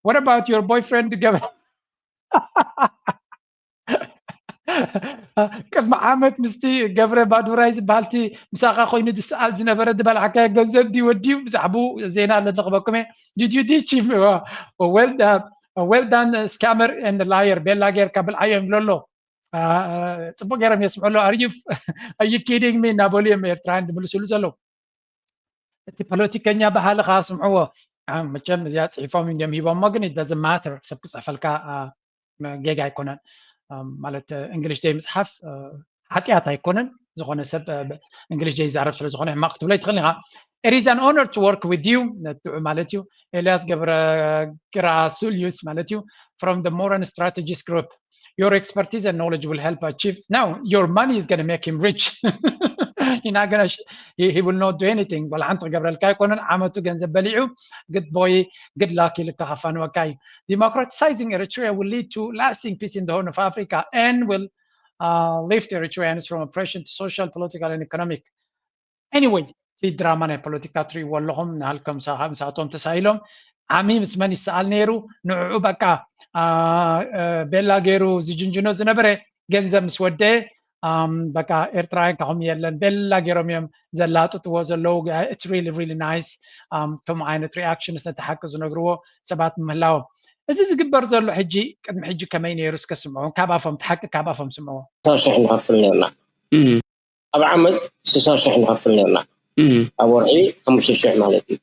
What about your boyfriend ገበ ቅድሚ ዓመት ምስቲ ገብረ ባዱራይ ዝበሃልቲ ምሳኻ ኮይኑ ዝሰኣል ዝነበረ ዝበላዕካዮ ገንዘብ ድዩ ወዲዩ? ብዛዕባኡ ዜና ኣለንቕበኩም እየ። Did you ditch him? Well done scammer and liar። ቤላ ጌርካ ብልዓዮም ይብሎ ኣሎ። ጽቡቅ ገይሮም የስምዑ ኣለዉ። Are you kidding me እናበሉ እዮም ኤርትራውያን ዝምልስሉ ዘለዉ። እቲ ፖለቲከኛ ባህልኻ ስምዕዎ። መቸም እዚኣ ጽሒፎም እዮም ሂቦሞ፣ ግን it doesn't matter። ሰብ ክጽሕፈልካ ጌጋ ኣይኮነን። ማለት እንግሊሽ ደይ ምጽሓፍ ሓጢኣት ኣይኮነን። ዝኾነ ሰብ እንግሊሽ ደይ ይዛረብ ስለ ዝኾነ ሕማቕ ክትብሎ ይትኽእል ኢኻ። It is an honor to work with you ነትዑ ማለት እዩ። ኤልያስ ገብረ ግራሱልዩስ ማለት እዩ። From the Moran Strategist Group. Your expertise and knowledge will help achieve. Now, your money is going to make him rich. You're not gonna, he, he will not do anything. ወላ ሓንቲ ክገብረልካ ኣይኮነን። ዓመቱ ገንዘብ በሊዑ፣ good boy, good luck ኢልካ ከፋንወካ እዩ። Democratizing Eritrea will lead to lasting peace in the Horn of Africa and will uh, lift Eritreans from oppression to social, political and economic. Anyway, እቲ ድራማ ናይ ፖለቲካ ትሪእዎ ኣለኹም። ንሃልከም ምሳቶም ተሳኢሎም ዓሚ ምስ መን ይሰኣል ነይሩ? ንዕዑ በቃ ቤላ ገይሩ ዝጅንጅኖ ዝነበረ ገንዘብ ምስ ወደአ በቃ ኤርትራውያን ካኹም የለን። ቤላ ገይሮም እዮም ዘላጥጥዎ ዘለዉ። It's really really nice። ከም ዓይነት reactions ነቲ ሓቂ ዝነግርዎ ሰባት ምህላዎም። እዚ ዝግበር ዘሎ ሕጂ ቅድሚ ሕጂ ከመይ ነይሩ እስከ ስምዑ። ካብ ኣፎም እቲ ሓቂ ካብ ኣፎም ስምዑ። ሽሕ ንኸፍል ነርና። ኣብ ዓመት ስሳ ሽሕ ንኸፍል ነርና። ኣብ ወርሒ ሓሙሽተ ሽሕ ማለት እዩ።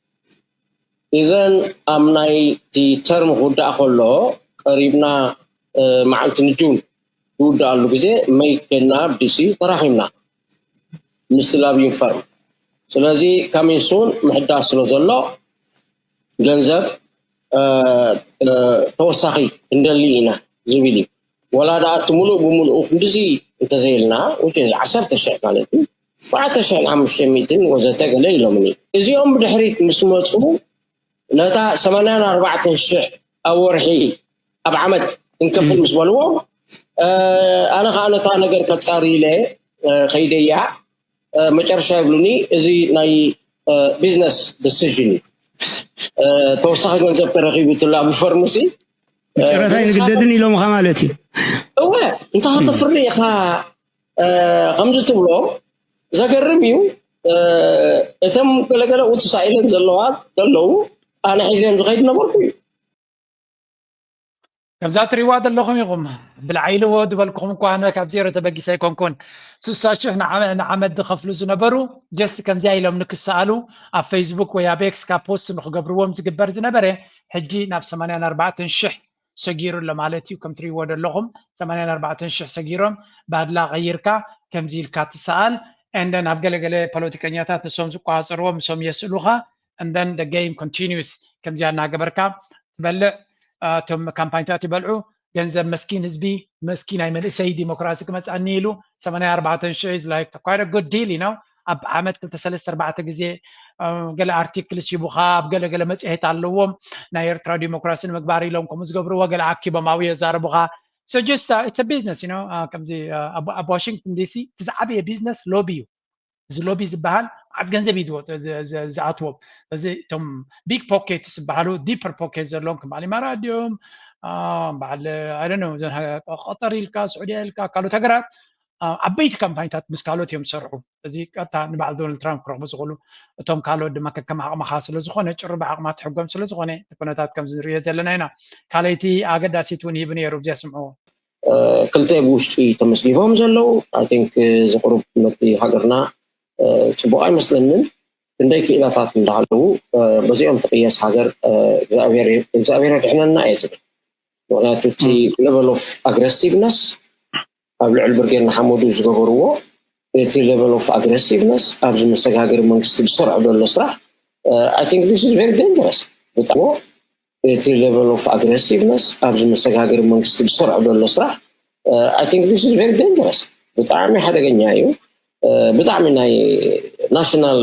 እዘን ኣብ ናይ እቲ ተርም ክውዳእ ከሎ ቀሪብና መዓልቲ ንጁን ዝውዳኣሉ ግዜ መይ ከድና ኣብ ዲሲ ተራኺብና ምስቲ ላብይን ፈርም። ስለዚ ካሚንሱን ምሕዳስ ስለ ዘሎ ገንዘብ ተወሳኺ ክንደሊ ኢና ዝብል እዩ። ወላ ደኣ እቲ ሙሉእ ብሙሉኡ ክንድዚ እንተዘይልና ዓሰርተ ሽሕ ማለት እዩ ሸውዓተ ሽሕን ሓሙሽተ ሚእትን ወዘተ ገለ ኢሎምኒ። እዚኦም ብድሕሪት ምስ መፁ ነታ ሰማንያን ኣርባዕተን ሽሕ ኣብ ወርሒ ኣብ ዓመት ክንከፍል ምስ በልዎም ኣነ ከዓ ነታ ነገር ከፃሪ ኢለ ከይደያ መጨረሻ ይብሉኒ እዚ ናይ business decision እዩ። ተወሳኺ ገንዘብ ተረኺቡ ትላ ብፈርምሲ ጨረታ ይንግደድን ኢሎምኻ ማለት እዩ። እወ እንተ ከተፍሪ ኢኻ ከምዚ ትብሎ ዘገርም እዩ። እቶም ገለገለ ውፅሳ ኢለን ዘለዋ ዘለዉ ኣነ ሒዘዮም ዝኸይድ ነበርኩ እዩ። ከምዛ ትሪእዋ ዘለኹም ኢኹም ብልዓይልዎ ዝበልኩኹም እኳ ኣነ ካብ ዜሮ ተበጊሰ ኣይኮንኩን። ስሳ ሽሕ ንዓመት ዝኸፍሉ ዝነበሩ just ከምዚኣ ኢሎም ንክሰኣሉ ኣብ ፌስቡክ ወይ ኣብ ኤክስ ካብ ፖስት ንክገብርዎም ዝግበር ዝነበረ ሕጂ ናብ ሰማንያን ኣርባዕተን ሽሕ ሰጊሩ ኣሎ ማለት እዩ። ከም ትሪእዎ ዘለኹም ሰማንያን ኣርባዕተን ሽሕ ሰጊሮም ባድላ ቀይርካ ከምዚ ኢልካ ትሰኣል። And then ኣብ ገለገለ ፖለቲከኛታት ንሶም ዝቆፃፀርዎም ንሶም የስእሉኻ and then the game continues። ከምዚኣ እናገበርካ ትበልዕ። እቶም ካምፓኒታት ይበልዑ ገንዘብ መስኪን ህዝቢ መስኪናይ መንእሰይ ዲሞክራሲ ክመፅኣኒ ኢሉ ሰማንያ ኣርባዕተ ሽሕ is like quite a good deal you know። ኣብ ዓመት ክልተ ሰለስተ ኣርባዕተ ግዜ ገለ ኣርቲክልስ ሂቡኻ ኣብ ገለ ገለ መፅሄት ኣለዎም ናይ ኤርትራ ዲሞክራሲ ንምግባር ኢሎም ከምኡ ዝገብርዎ ገለ ኣኪቦም ኣብኡ የዛርቡኻ። So just it's a business you know። ከምዚ ኣብ ዋሽንግተን ዲሲ እቲ ዝዓበየ ቢዝነስ ሎቢ እዩ። እዚ ሎቢ ዝበሃል ዓብ ገንዘብ እዩ ዝኣትዎም። እዚ እቶም big pockets ዝበሃሉ deeper pocket ዘለዎም ከም በዓል ኢማራት ድዮም በዓል I don't know ቀጠር ኢልካ ስዑድያ ኢልካ ካልኦት ሃገራት ዓበይቲ ካምፓኒታት ምስ ካልኦት እዮም ዝሰርሑ። እዚ ቀጥታ ንበዓል ዶናልድ ትራምፕ ክረኽቡ ዝኽእሉ እቶም ካልኦት ድማ ከከም ዓቕምኻ ስለዝኾነ ጭሩ ብዓቕማ ትሕጎም ስለዝኾነ እቲ ኩነታት ከምዚ ንሪኦ ዘለና ኢና። ካልኣይቲ ኣገዳሲት እውን ሂቡ ነይሩ ብዚኣ ስምዕዎ። ክልተ ብውሽጢ ተመስጊቦም ዘለዉ I think እዚ ቁሩብ ነቲ ሃገርና ፅቡቅ ኣይመስለንን። ክንደይ ክኢላታት እንዳሃለዉ በዚኦም ትቅየስ ሃገር እግዚኣብሔር የድሕነና እየ ዝብል። ምክንያቱ እቲ level of aggressiveness ኣብ ልዕሊ ብርጌድ ንሓመዱ ዝገበርዎ እቲ level of aggressiveness ኣብዚ መሰጋገሪ መንግስቲ ዝሰርዖ ዘሎ ስራሕ I think this is very dangerous። ብጣዕሚ እቲ level of aggressiveness ኣብዚ መሰጋገሪ መንግስቲ ዝሰርዖ ዘሎ ስራሕ I think this is very dangerous። ብጣዕሚ ሓደገኛ እዩ። ብጣዕሚ ናይ ናሽናል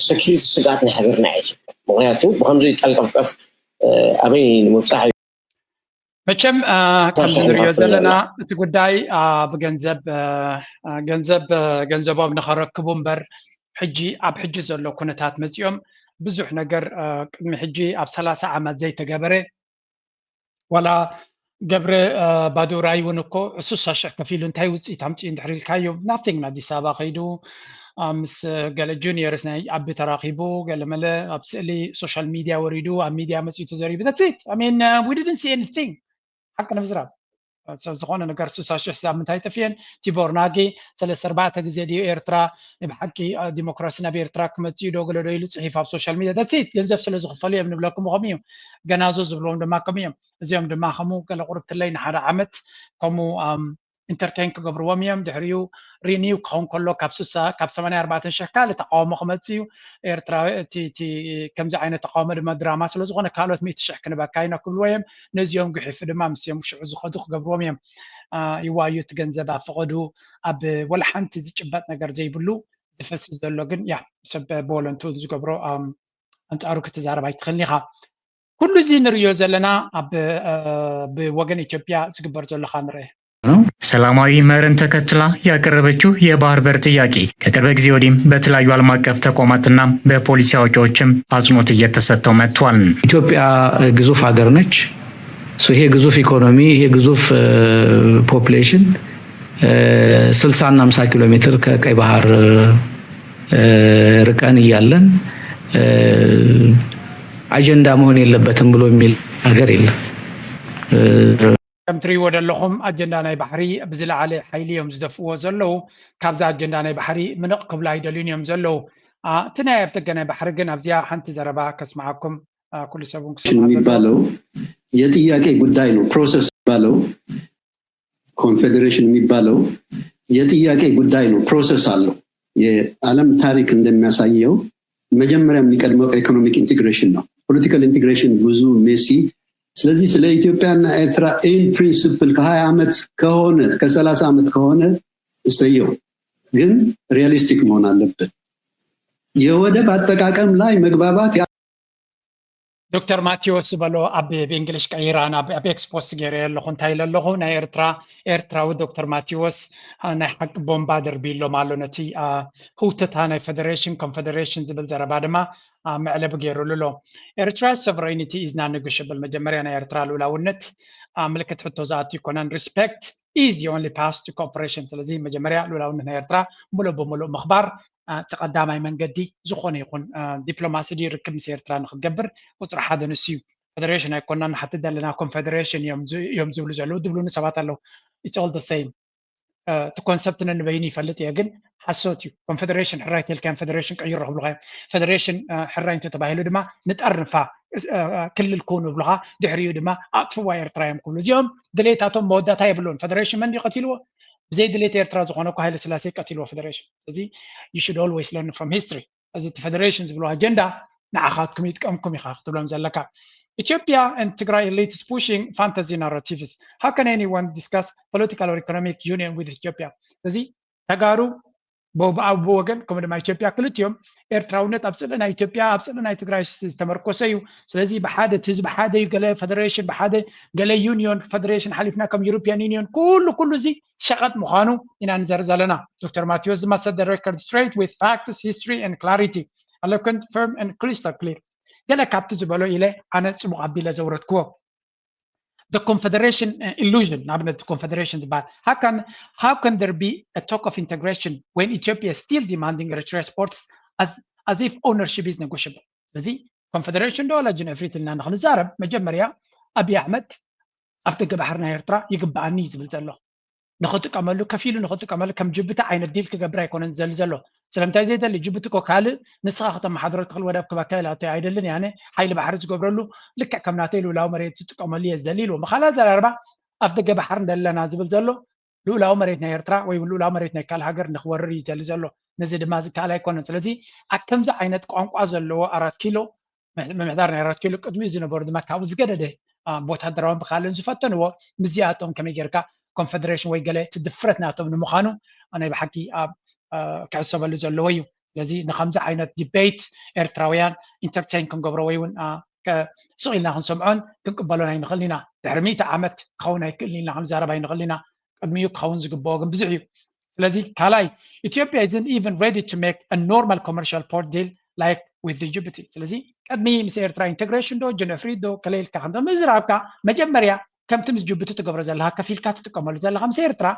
ሰኪሪቲ ስጋት ናይ ሃገርና እዩ። ምክንያቱ ብከምዚ ጠልቀፍቀፍ ኣበይ ንምብፃሕ እዩ። መቸም ከምዚ ንሪኦ ዘለና እቲ ጉዳይ ብገንዘብ ገንዘብ ገንዘቦም ንኸረክቡ እምበር ሕጂ ኣብ ሕጂ ዘሎ ኩነታት መፂኦም ብዙሕ ነገር ቅድሚ ሕጂ ኣብ ሰላሳ ዓመት ዘይተገበረ ዋላ ገብረ ባዱራይ እውን እኮ ዕሱሳ ሽሕ ከፊሉ እንታይ ውፅኢት ኣምፅኡ እንድሕር ኢልካዮ ናቲንግ ንኣዲስ ኣበባ ከይዱ ምስ ገለ ጁኒየርስ ናይ ዓቢ ተራኺቡ ገለመለ ኣብ ስእሊ ሶሻል ሚድያ ወሪዱ ኣብ ሚድያ መፅኡ ተዘሪቡ that's it I mean we didn't see anything ሓቂ ንምዝራብ ዝኾነ ነገር ስሳ ሽሕ ኣብ ምንታይ ጠፍየን ቲቦር ናጊ ሰለስተ ኣርባዕተ ግዜ ድዩ ኤርትራ ብሓቂ ዲሞክራሲ ናብ ኤርትራ ክመፅእ ዶ ገለ ዶ ኢሉ ፅሒፍ ኣብ ሶሻል ሚድያ that's it ገንዘብ ስለ ዝኽፈሉ እዮም ንብለኩም ከምኡ እዩ ገናዞ ዝብልዎም ድማ ከምኡ እዮም እዚኦም ድማ ከምኡ ገለ ቁርብትለይ ንሓደ ዓመት ከምኡ ኢንተርቴን ክገብርዎም እዮም ድሕሪኡ ሪኒው ክኸውን ከሎ ካብ ስሳ ካብ ሰማንያ ኣርባዕተ ሽሕ ካልእ ተቃውሞ ክመፅእ እዩ ኤርትራዊ እቲ ከምዚ ዓይነት ተቃውሞ ድማ ድራማ ስለ ዝኾነ ካልኦት ሚእቲ ሽሕ ክንበካ ኢና ክብልዎ እዮም ነዚኦም ግሒፉ ድማ ምስኦም ሽዑ ዝኸዱ ክገብርዎም እዮም ይዋዩ እቲ ገንዘብ ኣብ ፈቐዱ ኣብ ወላ ሓንቲ ዝጭበጥ ነገር ዘይብሉ ዝፈስስ ዘሎ ግን ያ ሰብ ብወለንቱ ዝገብሮ ኣንፃሩ ክትዛረብ ኣይትኽእልን ኢኻ ኩሉ እዚ ንርእዮ ዘለና ኣብ ብወገን ኢትዮጵያ ዝግበር ዘሎ ካ ንርአ ሰላማዊ መርን ተከትላ ያቀረበችው የባህር በር ጥያቄ ከቅርብ ጊዜ ወዲህም በተለያዩ ዓለም አቀፍ ተቋማትና በፖሊሲ አውጪዎችም አጽንኦት እየተሰጠው መጥቷል። ኢትዮጵያ ግዙፍ ሀገር ነች። ይሄ ግዙፍ ኢኮኖሚ፣ ይሄ ግዙፍ ፖፕሌሽን ስልሳ እና ሃምሳ ኪሎ ሜትር ከቀይ ባህር ርቀን እያለን አጀንዳ መሆን የለበትም ብሎ የሚል ሀገር የለም። ከም ትሪእዎ ዘለኹም ኣጀንዳ ናይ ባሕሪ ብዝለዓለ ሓይሊ እዮም ዝደፍእዎ ዘለዉ። ካብዛ ኣጀንዳ ናይ ባሕሪ ምንቕ ክብሉ ኣይደልዩን እዮም ዘለዉ። እቲ ናይ ኣብ ጥገ ናይ ባሕሪ ግን ኣብዚኣ ሓንቲ ዘረባ ከስምዓኩም ኩሉ ሰብ እውን ክሰምዓ የሚባለው የጥያቄ ጉዳይ ነው። ፕሮሰስ የሚባለው ኮንፌዴሬሽን የሚባለው የጥያቄ ጉዳይ ነው። ፕሮሰስ አለው። የዓለም ታሪክ እንደሚያሳየው መጀመሪያ የሚቀድመው ኢኮኖሚክ ኢንቴግሬሽን ነው። ፖለቲካል ኢንቴግሬሽን ብዙ ሜሲ። ስለዚህ ስለ ኢትዮጵያና ኤርትራ ኢን ፕሪንስፕል ከሀያ ዓመት ከሆነ ከሰላሳ ዓመት ከሆነ እሰየው፣ ግን ሪያሊስቲክ መሆን አለብን። የወደብ አጠቃቀም ላይ መግባባት ዶክተር ማቴዎስ ዝበሎ ኣብ ብእንግሊሽ ቀይራ ናብ ኣብ ኤክስፖስት ገይረ ኣለኹ እንታይ ኢለ ኣለኹ ናይ ኤርትራ ኤርትራዊ ዶክተር ማቴዎስ ናይ ሓቂ ቦምባ ደርቢሎም ኣሎ ነቲ ህውተታ ናይ ፌደሬሽን ኮንፌደሬሽን ዝብል ዘረባ ድማ መዕለቢ ገይሩሉ ኣሎ ኤርትራ sovereignty is non negotiable መጀመርያ ናይ ኤርትራ ልኡላውነት ምልክት ሕቶ ዝኣቱ ይኮነን respect is the only path to cooperation ስለዚ መጀመርያ ልኡላውነት ናይ ኤርትራ ሙሉእ ብሙሉእ ምኽባር እቲ ቀዳማይ መንገዲ ዝኾነ ይኹን ዲፕሎማሲ ድዩ ርክብ ምስ ኤርትራ ንክትገብር ቁፅሪ ሓደ ንሱ እዩ ፌደሬሽን ኣይኮናን ንሓትት ዘለና ኮንፌደሬሽን እዮም ዝብሉ ዘለዉ ድብሉኒ ሰባት ኣለዉ it's all the same እቲ ኮንሰፕት ነንበይኑ ይፈልጥ እየ ግን ሓሶት እዩ ኮንፌደሬሽን ሕራይ ተልካዮም ፌደሬሽን ቀይሮ ክብሉካ እዮም ፌደሬሽን ሕራይ እንተተባሂሉ ድማ ንጠርንፋ ክልል ክውን ይብሉካ ድሕሪኡ ድማ ኣጥፍዋ ኤርትራ እዮም ክብሉ እዚኦም ድሌታቶም መወዳእታ የብሉን ፌደሬሽን መን ድዩ ቀቲልዎ ብዘይ ድሌት ኤርትራ ዝኾነ እኮ ሃይለ ስላሴ ቀቲልዎ ፌደሬሽን እዚ you should always learn from history እዚ እቲ ፌደሬሽን ዝብሎ ኣጀንዳ ንዓኻትኩም ይጥቀምኩም ኢኻ ክትብሎም ዘለካ ኢትዮጵያ and ትግራይ elite is pushing fantasy narratives how can anyone discuss political or economic union with ኢትዮጵያ እዚ ተጋሩ ብኣቡ ወገን ከምኡ ድማ ኢትዮጵያ ክልቲኦም ኤርትራውነት ኣብ ፅልኢ ናይ ኢትዮጵያ ኣብ ፅልኢ ናይ ትግራይ ዝተመርኮሰ እዩ ስለዚ ብሓደ እቲ ህዝቢ ሓደ እዩ ገለ ፌደሬሽን ብሓደ ገለ ዩኒዮን ፌደሬሽን ሓሊፍና ከም ዩሮፒያን ዩኒዮን ኩሉ ኩሉ እዚ ሸቐጥ ምዃኑ ኢና ንዘርብ ዘለና ዶክተር ማቴዎስ ድማ set the record straight with facts history and clarity eloquent firm and crystal clear ገለ ካብቲ ዝበሎ ኢለ ኣነ ፅቡቕ ኣቢለ ዘውረድክዎ the confederation illusion ንኣብነት confederation ዝበሃል how can how can there be a talk of integration when Ethiopia is still demanding Eritrea supports as as if ownership is negotiable ስለዚ ኮንፌደሬሽን ዶ ላጅን ኤፍሪት ኢልና ንክንዛረብ መጀመርያ ኣብይ ኣሕመድ ኣፍ ደገ ባሕሪ ናይ ኤርትራ ይግበኣኒ እዩ ዝብል ዘሎ ንክጥቀመሉ ከፊሉ ንክጥቀመሉ ከም ጅቡቲ ዓይነት ዲል ክገብር ኣይኮነን ዝደሊ ዘሎ ስለምንታይ ዘይደሊ ጅቡቲ እኮ ካልእ ንስኻ ከተመሓድሮ ትኽእል ወደብ ክበካ ኢላቶ ኣይደልን ያነ ሓይሊ ባሕሪ ዝገብረሉ ልክዕ ከም ናተይ ልውላዊ መሬት ዝጥቀመሉ እየ ዝደሊ ኢልዎ ብካልእ ኣዘራርባ ኣፍ ደገ ባሕሪ እንደለና ዝብል ዘሎ ልኡላዊ መሬት ናይ ኤርትራ ወይ እውን ልኡላዊ መሬት ናይ ካልእ ሃገር ንክወርር እዩ ዘሊ ዘሎ። ነዚ ድማ ዝከኣል ኣይኮነን። ስለዚ ኣብ ከምዚ ዓይነት ቋንቋ ዘለዎ ኣራት ኪሎ ምምሕዳር ናይ ኣራት ኪሎ ቅድሚኡ ዝነበሩ ድማ ካብኡ ዝገደደ ወታደራውን ብካልን ዝፈተንዎ ምስዚኣቶም ከመይ ጌርካ ኮንፈደሬሽን ወይ ገለ እቲ ድፍረት ናቶም ንምዃኑ ናይ ብሓቂ ክሕሰበሉ ዘለዎ እዩ። ስለዚ ንከምዚ ዓይነት ዲቤት ኤርትራውያን ኢንተርቴን ክንገብሮ ወይ እውን ስቕ ኢልና ክንሰምዖን ክንቅበሎን ኣይንኽእል ኢና። ድሕሪ ሚእቲ ዓመት ክኸውን ኣይክእልን ኢልና ክንዛረብ ኣይንኽእል ኢና። ቅድሚኡ ክኸውን ዝግብኦ ግን ብዙሕ እዩ። ስለዚ ካልኣይ ኢትዮጵያ isn't even ready to make a normal commercial port deal like with Djibouti። ስለዚ ቅድሚ ምስ ኤርትራ ኢንተግሬሽን ዶ ጀነፍሪት ዶ ከለይልካ ከምቶ ምዝራብካ መጀመርያ ከምቲ ምስ ጅቡቲ ትገብሮ ዘለካ ከፊልካ ትጥቀመሉ ዘለካ ምስ ኤርትራ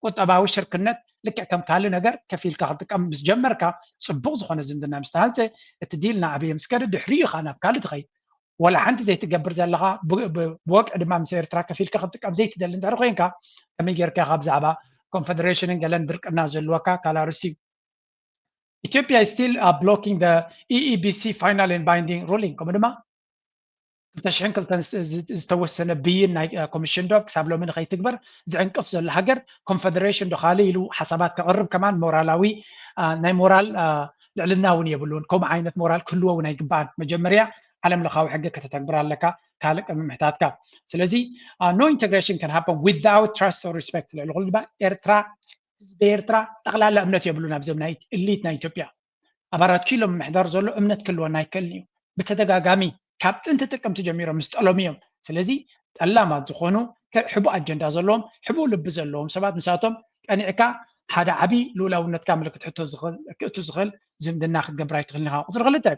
ቁጠባዊ ሽርክነት ልክዕ ከም ካልእ ነገር ከፊልካ ክትጥቀም ምስ ጀመርካ ጽቡቕ ዝኾነ ዝምድና ምስ ተሃንጸ እቲ ዲል ንዓበየ ምስ ከደ ድሕሪኡ ከዓ ናብ ካልእ ትኸይድ። ወላ ሓንቲ ዘይትገብር ዘለኻ ብወግዒ ድማ ምስ ኤርትራ ከፊልካ ክትጥቀም ዘይትደሊ እንድሕር ኮይንካ ከመይ ጌርካ ካብ ብዛዕባ ኮንፈደሬሽንን ገለን ድርቅና ዘልወካ ካልእ ኣርእስቲ እዩ። ኢትዮጵያ is still blocking the E E B C final and binding ruling ከምኡ ድማ ክልተ ሽሕን ክልተን ዝተወሰነ ብይን ናይ ኮሚሽን ዶ ክሳብ ሎሚ ንኸይትግበር ዝዕንቅፍ ዘሎ ሃገር ኮንፈደሬሽን ዶ ካልእ ኢሉ ሓሳባት ከቕርብ ከማን ሞራላዊ ናይ ሞራል ልዕልና እውን የብሉን። ከምኡ ዓይነት ሞራል ክህልዎ እውን ኣይግባኣን። መጀመርያ ዓለም ለኻዊ ሕጊ ከተተግብር ኣለካ ካልእ ቅድሚ ምሕታትካ። ስለዚ no integration can happen without trust or respect። ልዕሊ ኩሉ ድማ ኤርትራ ህዝቢ ኤርትራ ጠቕላላ እምነት የብሉን ኣብዞም ናይ እሊት ናይ ኢትዮጵያ ኣብ ኣራት ኪሎ ምምሕዳር ዘሎ እምነት ክህልወና ኣይክእልን እዩ። ብተደጋጋሚ ካብ ጥንቲ ጥቅምቲ ጀሚሮም ምስ ጠለሙ እዮም። ስለዚ ጠላማት ዝኾኑ ሕቡእ ኣጀንዳ ዘለዎም ሕቡእ ልቢ ዘለዎም ሰባት ንሳቶም ቀኒዕካ ሓደ ዓብዪ ልኡላውነትካ ምልክት ሕቶ ክእቱ ዝኽእል ዝምድና ክትገብር ኣይትኽእልን ኢኻ። ቁፅሪ ክልተ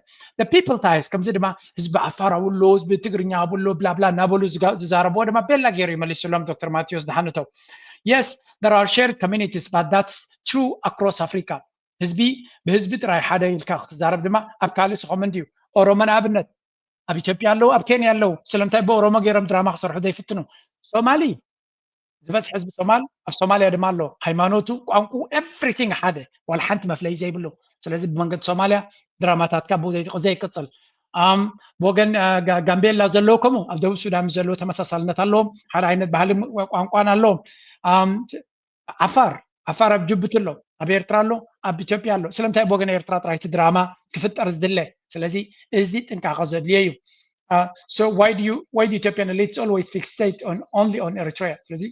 people ties ከምዚ ድማ ህዝቢ ዓፋር ኣብሎ ህዝቢ ትግርኛ ኣብሎ ብላብላ እናበሉ ዝዛረብዎ ድማ ቤላ ገይሩ ይመሊስሎም ዶክተር ማቴዎስ ደሓንቶ። Yes, there are shared communities but that's true across Africa። ህዝቢ ብህዝቢ ጥራይ ሓደ ኢልካ ክትዛረብ ድማ ኣብ ካልእ ስኸም እንድዩ። ኦሮሞ ንኣብነት ኣብ ኢትዮጵያ ኣለዉ፣ ኣብ ኬንያ ኣለዉ። ስለምንታይ ብኦሮሞ ገይሮም ድራማ ክሰርሑ ዘይፍትኑ? ሶማሊ ዝበዝሕ ህዝቢ ሶማል ኣብ ሶማልያ ድማ ኣሎ። ሃይማኖቱ፣ ቋንቁ፣ ኤቭሪቲንግ ሓደ፣ ዋላ ሓንቲ መፍለይ ዘይብሉ። ስለዚ ብመንገዲ ሶማልያ ድራማታትካ ብኡ ዘይቅፅል። ብወገን ጋምቤላ ዘለዉ ከምኡ ኣብ ደቡብ ሱዳን ዘለዉ ተመሳሳልነት ኣለዎም። ሓደ ዓይነት ባህሊ ቋንቋን ኣለዎም። ዓፋር ዓፋር ኣብ ጅቡቲ ኣሎ፣ ኣብ ኤርትራ ኣሎ፣ ኣብ ኢትዮጵያ ኣሎ። ስለምንታይ ብወገን ኤርትራ ጥራይ እቲ ድራማ ክፍጠር ዝድለ? ስለዚ እዚ ጥንቃቐ ዘድልዮ እዩ። So why do you why do Ethiopian elites always fixate on only on Eritrea? ስለዚ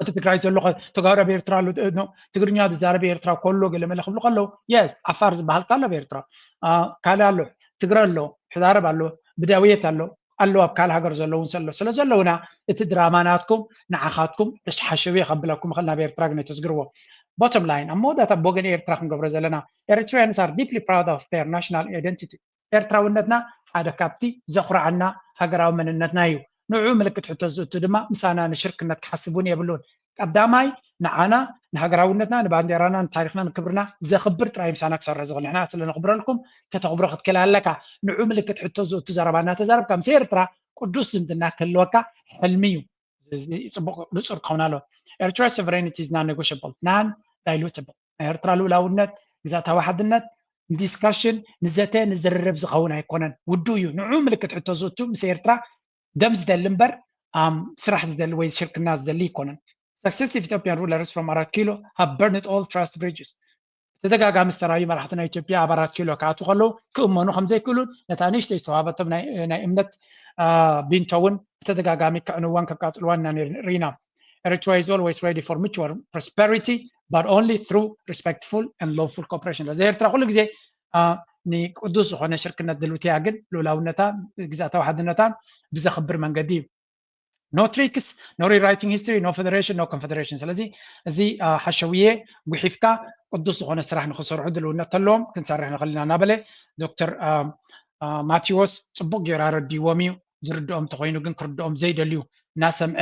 እቲ ትግራይ ዘሎ ተጋሩ ኣብ ኤርትራ ኣሎ፣ ትግርኛ ዝዛረብ ኤርትራ ከሎ ገለመለ ክብሉ ከለዉ የስ ዓፋር ዝበሃል ካሎ ኣብ ኤርትራ ካልእ ኣሎ፣ ትግረ ኣሎ፣ ሕዳረብ ኣሎ፣ ብዳውየት ኣሎ ኣሎ ኣብ ካልእ ሃገር ዘለውን ሰሎ ስለ ዘለውና እቲ ድራማ ናትኩም ንዓኻትኩም ሓሸውየ ከብለኩም ይኽእል ናብ ኤርትራ ግን ኣይተስግርዎ። Bottom line ኣብ መወዳእታ ብወገን ኤርትራ ክንገብሮ ዘለና Eritreans are deeply proud of their national identity። ኤርትራውነትና ሓደ ካብቲ ዘኹርዓና ሃገራዊ መንነትና እዩ። ንዑ ምልክት ሕቶ ዝእቱ ድማ ምሳና ንሽርክነት ክሓስብ እውን የብሉን። ቀዳማይ ንዓና ንሃገራውነትና ንባንዴራና ንታሪክና ንክብርና ዘኽብር ጥራይ ምሳና ክሰርሕ ዝኽእል ንሕና ስለ ነኽብረልኩም ከተኽብሮ ክትክእል ኣለካ። ንዑ ምልክት ሕቶ ዝእቱ ዘረባ እናተዛረብካ ምስ ኤርትራ ቅዱስ ዝምድና ክህልወካ ሕልሚ እዩ። እዚ ጽቡቕ ንጹር ክኸውን ኣለዎ። Eritrea sovereignty is non-negotiable, non-dilutable። ናይ ኤርትራ ልኡላውነት ግዛታዊ ሓድነት ንዲስካሽን ንዘተ ንዝርርብ ዝኸውን ኣይኮነን። ውዱ እዩ። ንዑ ምልክት ሕቶ ዝእቱ ምስ ኤርትራ ደም ዝደሊ እምበር ስራሕ ዝደሊ ወይ ሽርክና ዝደሊ ኣይኮነን። Successive Ethiopian rulers from ኣራት ኪሎ have burned all trust bridges። ብተደጋጋሚ ዝተራዩ መራሕቲ ናይ ኢትዮጵያ ኣብ ኣራት ኪሎ ክኣትዉ ከለዉ ክእመኑ ከም ዘይክእሉን ነታ ንእሽተይ ዝተዋሃበቶም ናይ እምነት ቢንቶ እውን ብተደጋጋሚ ከዕንዋን ከቃፅልዋን ኢና ርኢና። Eritrea is always ready for mutual prosperity but only through respectful and lawful cooperation። ስለዚ ኤርትራ ኩሉ ግዜ ንቅዱስ ዝኾነ ሽርክነት ድልውቲ እያ፣ ግን ልኡላውነታ ግዛታዊ ሓድነታ ብዘኽብር መንገዲ እዩ። No tricks, no rewriting history, no federation, no confederation። ስለዚ እዚ ሓሸውየ ጉሒፍካ ቅዱስ ዝኾነ ስራሕ ንክሰርሑ ድልውነት ተለዎም ክንሰርሕ ንኽእል ኢና እናበለ ዶክተር ማቴዎስ ፅቡቅ ገይሩ ኣረዲዎም እዩ። ዝርድኦም እንተኮይኑ ግን ክርድኦም ዘይደልዩ እናሰምዐ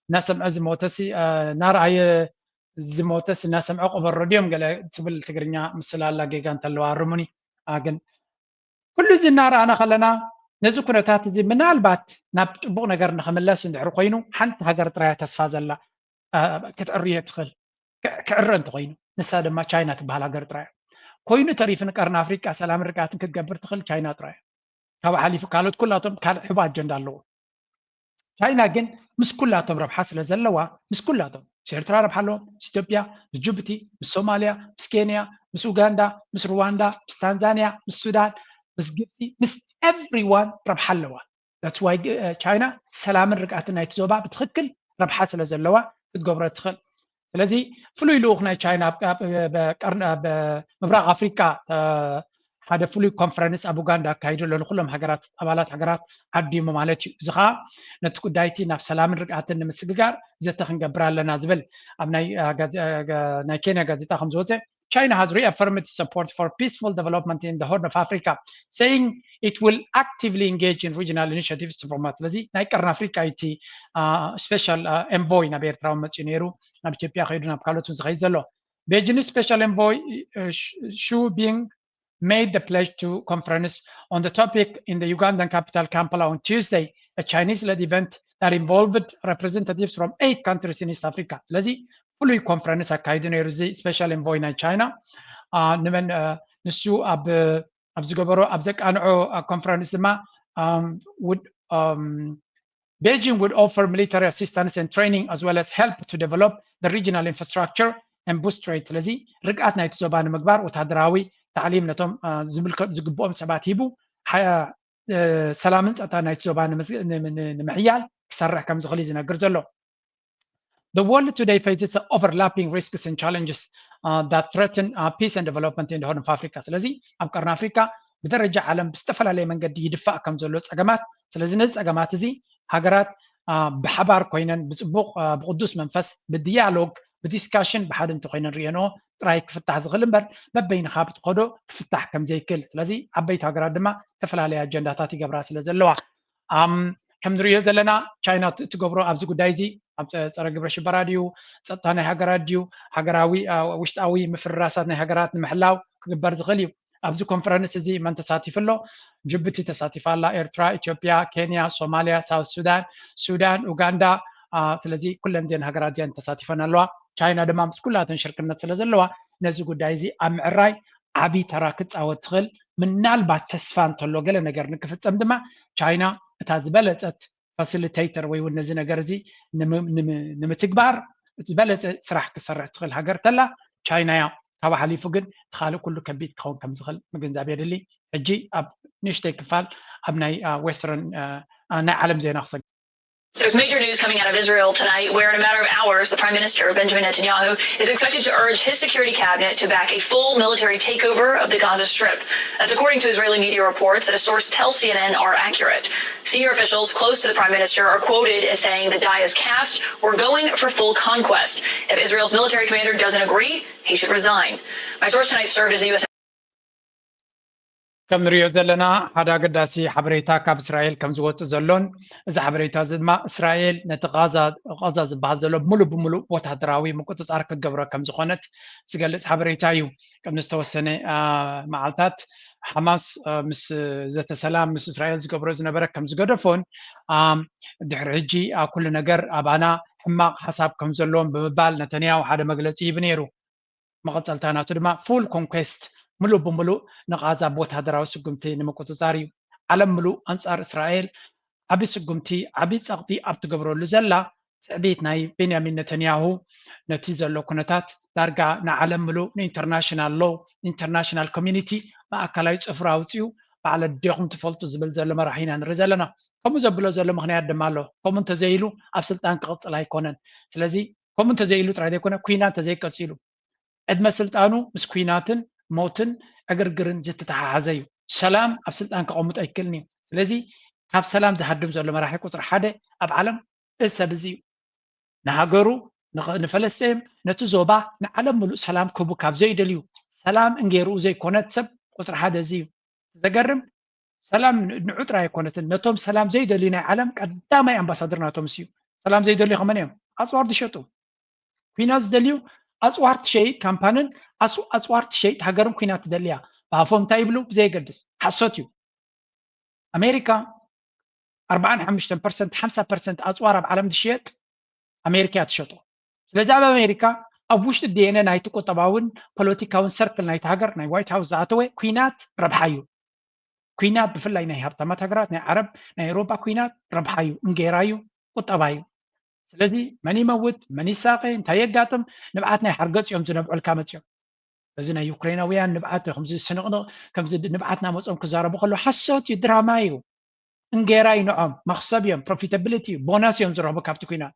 እናሰምዐ ዝሞተሲ እናረኣየ ዝሞተስ እናሰምዐ ቆበሮ ድዮም ገለ ትብል ትግርኛ ምስላ ኣላ፣ ጌጋ እንተለዋ ኣርሙኒ። ግን ኩሉ እዚ እናረኣና ከለና ነዚ ኩነታት እዚ ምናልባት ናብ ጥቡቕ ነገር ንኽምለስ እንድሕር ኮይኑ ሓንቲ ሃገር ጥራያ ተስፋ ዘላ ክትዕርዮ ትኽእል። ክዕረ እንተኮይኑ ንሳ ድማ ቻይና ትበሃል ሃገር ጥራያ። ኮይኑ ተሪፉ ንቀርኒ ኣፍሪቃ ሰላምን ርግኣትን ክትገብር ትኽእል ቻይና ጥራያ። ካብኡ ሓሊፉ ካልኦት ኩላቶም ካልእ ሕቡእ ኣጀንዳ ኣለዎ። ቻይና ግን ምስ ኩላቶም ረብሓ ስለ ዘለዋ፣ ምስ ኩላቶም፣ ምስ ኤርትራ ረብሓ ኣለዎም፣ ምስ ኢትዮጵያ፣ ምስ ጅቡቲ፣ ምስ ሶማልያ፣ ምስ ኬንያ፣ ምስ ኡጋንዳ፣ ምስ ሩዋንዳ፣ ምስ ታንዛንያ፣ ምስ ሱዳን፣ ምስ ግብፂ፣ ምስ everyone ረብሓ ኣለዋ። That's why ቻይና ሰላምን ርግኣትን ናይቲ ዞባ ብትኽክል ረብሓ ስለ ዘለዋ ክትገብሮ ትኽእል። ስለዚ ፍሉይ ልኡኽ ናይ ቻይና ኣብ ምብራቕ ኣፍሪቃ ሓደ ፍሉይ ኮንፈረንስ ኣብ ኡጋንዳ ኣካይዱ ኣሎ። ንኩሎም ሃገራት ኣባላት ሃገራት ዓዲሙ ማለት እዩ። እዚ ከዓ ነቲ ጉዳይቲ ናብ ሰላምን ርግኣትን ንምስግጋር ዘተ ክንገብር ኣለና ዝብል ኣብ ናይ ኬንያ ጋዜጣ ከም ዝወፀ China has reaffirmed support for peaceful development in the Horn of Africa, saying it will actively engage in regional initiatives to promote. ስለዚ ናይ ቀርኒ ኣፍሪቃ እቲ special envoy ናብ ኤርትራ እውን መፅኡ ነይሩ፣ ናብ ኢትዮጵያ ከይዱ ናብ ካልኦት እውን ዝኸይድ ዘሎ። Beijing special envoy Xu Bing made the pledge to conference on the topic in the Ugandan capital Kampala on Tuesday, a Chinese-led event that involved representatives from eight countries in East Africa. ስለዚ ፍሉይ ኮንፈረንስ ኣካይዱ ነይሩ እዚ special envoy ናይ ቻይና። ንመን ንሱ ኣብ ኣብ ዝገበሮ ኣብ ዘቃንዖ ኮንፈረንስ ድማ Beijing would offer military assistance and training as well as help to develop the regional infrastructure and boost trade. ስለዚ ርግኣት ናይቲ ዞባ ንምግባር ወታደራዊ ታዕሊም ነቶም ዝምልከቱ ዝግብኦም ሰባት ሂቡ ሰላምን ጸጥታን ናይቲ ዞባ ንምሕያል ክሰርሕ ከም ዝኽእል እዩ ዝነግር ዘሎ። The world today faces overlapping risks and challenges uh, that threaten uh, peace and development in the Horn of Africa. ስለዚ ኣብ ቀርኒ ኣፍሪካ ብደረጃ ዓለም ብዝተፈላለየ መንገዲ ይድፋእ ከም ዘሎ ጸገማት፣ ስለዚ ነዚ ጸገማት እዚ ሃገራት ብሓባር ኮይነን ብጽቡቕ ብቅዱስ መንፈስ ብዲያሎግ ብዲስካሽን ብሓደ እንተኮይነን ሪኦንኦ ጥራይ ክፍታሕ ዝኽእል እምበር በበይንኻ ብትኸዶ ክፍታሕ ከም ዘይክእል። ስለዚ ዓበይቲ ሃገራት ድማ ዝተፈላለየ ኣጀንዳታት ይገብራ ስለ ዘለዋ ከም ንሪኦ ዘለና ቻይና እትገብሮ ኣብዚ ጉዳይ እዚ ኣብ ፀረ ግብረ ሽበራ ድዩ፣ ፀጥታ ናይ ሃገራት ድዩ፣ ሃገራዊ ውሽጣዊ ምፍርራሳት ናይ ሃገራት ንምሕላው ክግበር ዝኽእል እዩ። ኣብዚ ኮንፈረንስ እዚ መን ተሳቲፉ ኣሎ? ጅቡቲ ተሳቲፋ ኣላ፣ ኤርትራ፣ ኢትዮጵያ፣ ኬንያ፣ ሶማልያ፣ ሳውት ሱዳን፣ ሱዳን፣ ኡጋንዳ። ስለዚ ኩለን እዚን ሃገራት እዚን ተሳቲፈን ኣለዋ። ቻይና ድማ ምስ ኩላተን ሽርክነት ስለ ዘለዋ ነዚ ጉዳይ እዚ ኣብ ምዕራይ ዓብዪ ተራ ክፃወት ትኽእል። ምናልባት ተስፋ እንተሎ ገለ ነገር ንክፍፀም ድማ ቻይና እታ ዝበለፀት ፋሲሊቴተር ወይ እውን ነዚ ነገር እዚ ንምትግባር ዝበለፀ ስራሕ ክሰርሕ ትኽእል ሃገር ተላ ቻይና እያ። ካብ ሓሊፉ ግን እቲ ካልእ ኩሉ ከቢድ ክኸውን ከም ዝኽእል ምግንዛብ የድሊ። ሕጂ ኣብ ንእሽተይ ክፋል ኣብ ናይ ዌስተርን ናይ ዓለም ዜና ክሰግ There's major news coming out of Israel tonight, where in a matter of hours, the Prime Minister, Benjamin Netanyahu, is expected to urge his security cabinet to back a full military takeover of the Gaza Strip. That's according to Israeli media reports that a source tells C N N are accurate. Senior officials close to the Prime Minister are quoted as saying the die is cast, we're going for full conquest. If Israel's military commander doesn't agree, he should resign. My source tonight served as the U S ከም ንሪኦ ዘለና ሓደ ኣገዳሲ ሓበሬታ ካብ እስራኤል ከም ዝወፅእ ዘሎን እዚ ሓበሬታ እዚ ድማ እስራኤል ነቲ ቃዛ ዝበሃል ዘሎ ሙሉእ ብሙሉእ ወታደራዊ ምቁፅፃር ክትገብሮ ከም ዝኾነት ዝገልፅ ሓበሬታ እዩ። ቅድሚ ዝተወሰነ መዓልታት ሓማስ ምስ ዘተሰላም ምስ እስራኤል ዝገብሮ ዝነበረ ከም ዝገደፎን ድሕሪ ሕጂ ኩሉ ነገር ኣባና ሕማቕ ሓሳብ ከም ዘለዎም ብምባል ነተንያሁ ሓደ መግለፂ ሂቡ ነይሩ። መቐፀልታ ናቱ ድማ ፉል ኮንኩስት ምሉእ ብምሉእ ንቓዛ ብወታደራዊ ስጉምቲ ንምቁፅፃር እዩ። ዓለም ምሉእ ኣንፃር እስራኤል ዓብዪ ስጉምቲ ዓብዪ ፀቕጢ ኣብ ትገብረሉ ዘላ ትዕቢት ናይ ቤንያሚን ነተንያሁ ነቲ ዘሎ ኩነታት ዳርጋ ንዓለም ምሉእ ንኢንተርናሽናል ሎው ኢንተርናሽናል ኮሚኒቲ ማእከላይ ፅፍሪ ኣውፅኡ ባዕለ ኣዴኹም ትፈልጡ ዝብል ዘሎ መራሒ ኢና ንርኢ ዘለና። ከምኡ ዘብሎ ዘሎ ምኽንያት ድማ ኣሎ። ከምኡ እንተዘይሉ ኣብ ስልጣን ክቕፅል ኣይኮነን። ስለዚ ከምኡ እንተዘይሉ ጥራይ ዘይኮነ ኩናት እንተዘይቀፂሉ ዕድመ ስልጣኑ ምስ ኩናትን ሞትን ዕግርግርን ዝተተሓሓዘ እዩ። ሰላም ኣብ ስልጣን ከቐምጦ ኣይክእልን እዩ። ስለዚ ካብ ሰላም ዝሃድም ዘሎ መራሒ ቁፅሪ ሓደ ኣብ ዓለም እዚ ሰብ እዚ እዩ። ንሃገሩ ንፈለስጤም ነቲ ዞባ ንዓለም ምሉእ ሰላም ክህቡ ካብ ዘይደልዩ ሰላም እንጌርኡ ዘይኮነት ሰብ ቁፅሪ ሓደ እዚ እዩ። ዘገርም ሰላም ንዑ ጥራይ ኣይኮነትን ነቶም ሰላም ዘይደልዩ ናይ ዓለም ቀዳማይ ኣምባሳደር ናቶም እዩ። ሰላም ዘይደልዩ ከመን እዮም ኣፅዋር ዝሸጡ ኩናት ዝደልዩ ኣፅዋር ትሸይጥ ካምፓንን ኣፅዋር ትሸይጥ ሃገርን ኩናት ትደልያ ብኣፎም እንታይ ይብሉ ብዘየገድስ ሓሶት እዩ። ኣሜሪካ ኣርባዓን ሓሙሽተን ፐርሰንት ሓምሳ ፐርሰንት ኣፅዋር ኣብ ዓለም ዝሽየጥ ኣሜሪካ እያ ትሸጦ። ስለዚ ኣብ ኣሜሪካ ኣብ ውሽጢ ዲኤንኤ ናይቲ ቁጠባውን ፖለቲካውን ሰርክል ናይቲ ሃገር ናይ ዋይት ሃውስ ዝኣተወ ኩናት ረብሓ እዩ። ኩናት ብፍላይ ናይ ሃብታማት ሃገራት ናይ ዓረብ ናይ ኤሮፓ ኩናት ረብሓ እዩ እንጌራ እዩ። ቁጠባ እዩ። ስለዚ መን ይመውት፣ መን ይሳቐ፣ እንታይ የጋጥም፣ ንብዓት ናይ ሓርገፅ እዮም ዝነብዑልካ መፅዮም። እዚ ናይ ዩክሬናውያን ንብዓት ከምዚ ስንቕንቕ ከምዚ ንብዓት ናመፆም ክዛረቡ ከለዉ ሓሶት እዩ፣ ድራማ እዩ። እንጌራ እዩ ንዖም፣ መኽሰብ እዮም፣ ፕሮፊታብሊቲ እዩ፣ ቦናስ እዮም ዝረኽቡ ካብቲ ኩናት።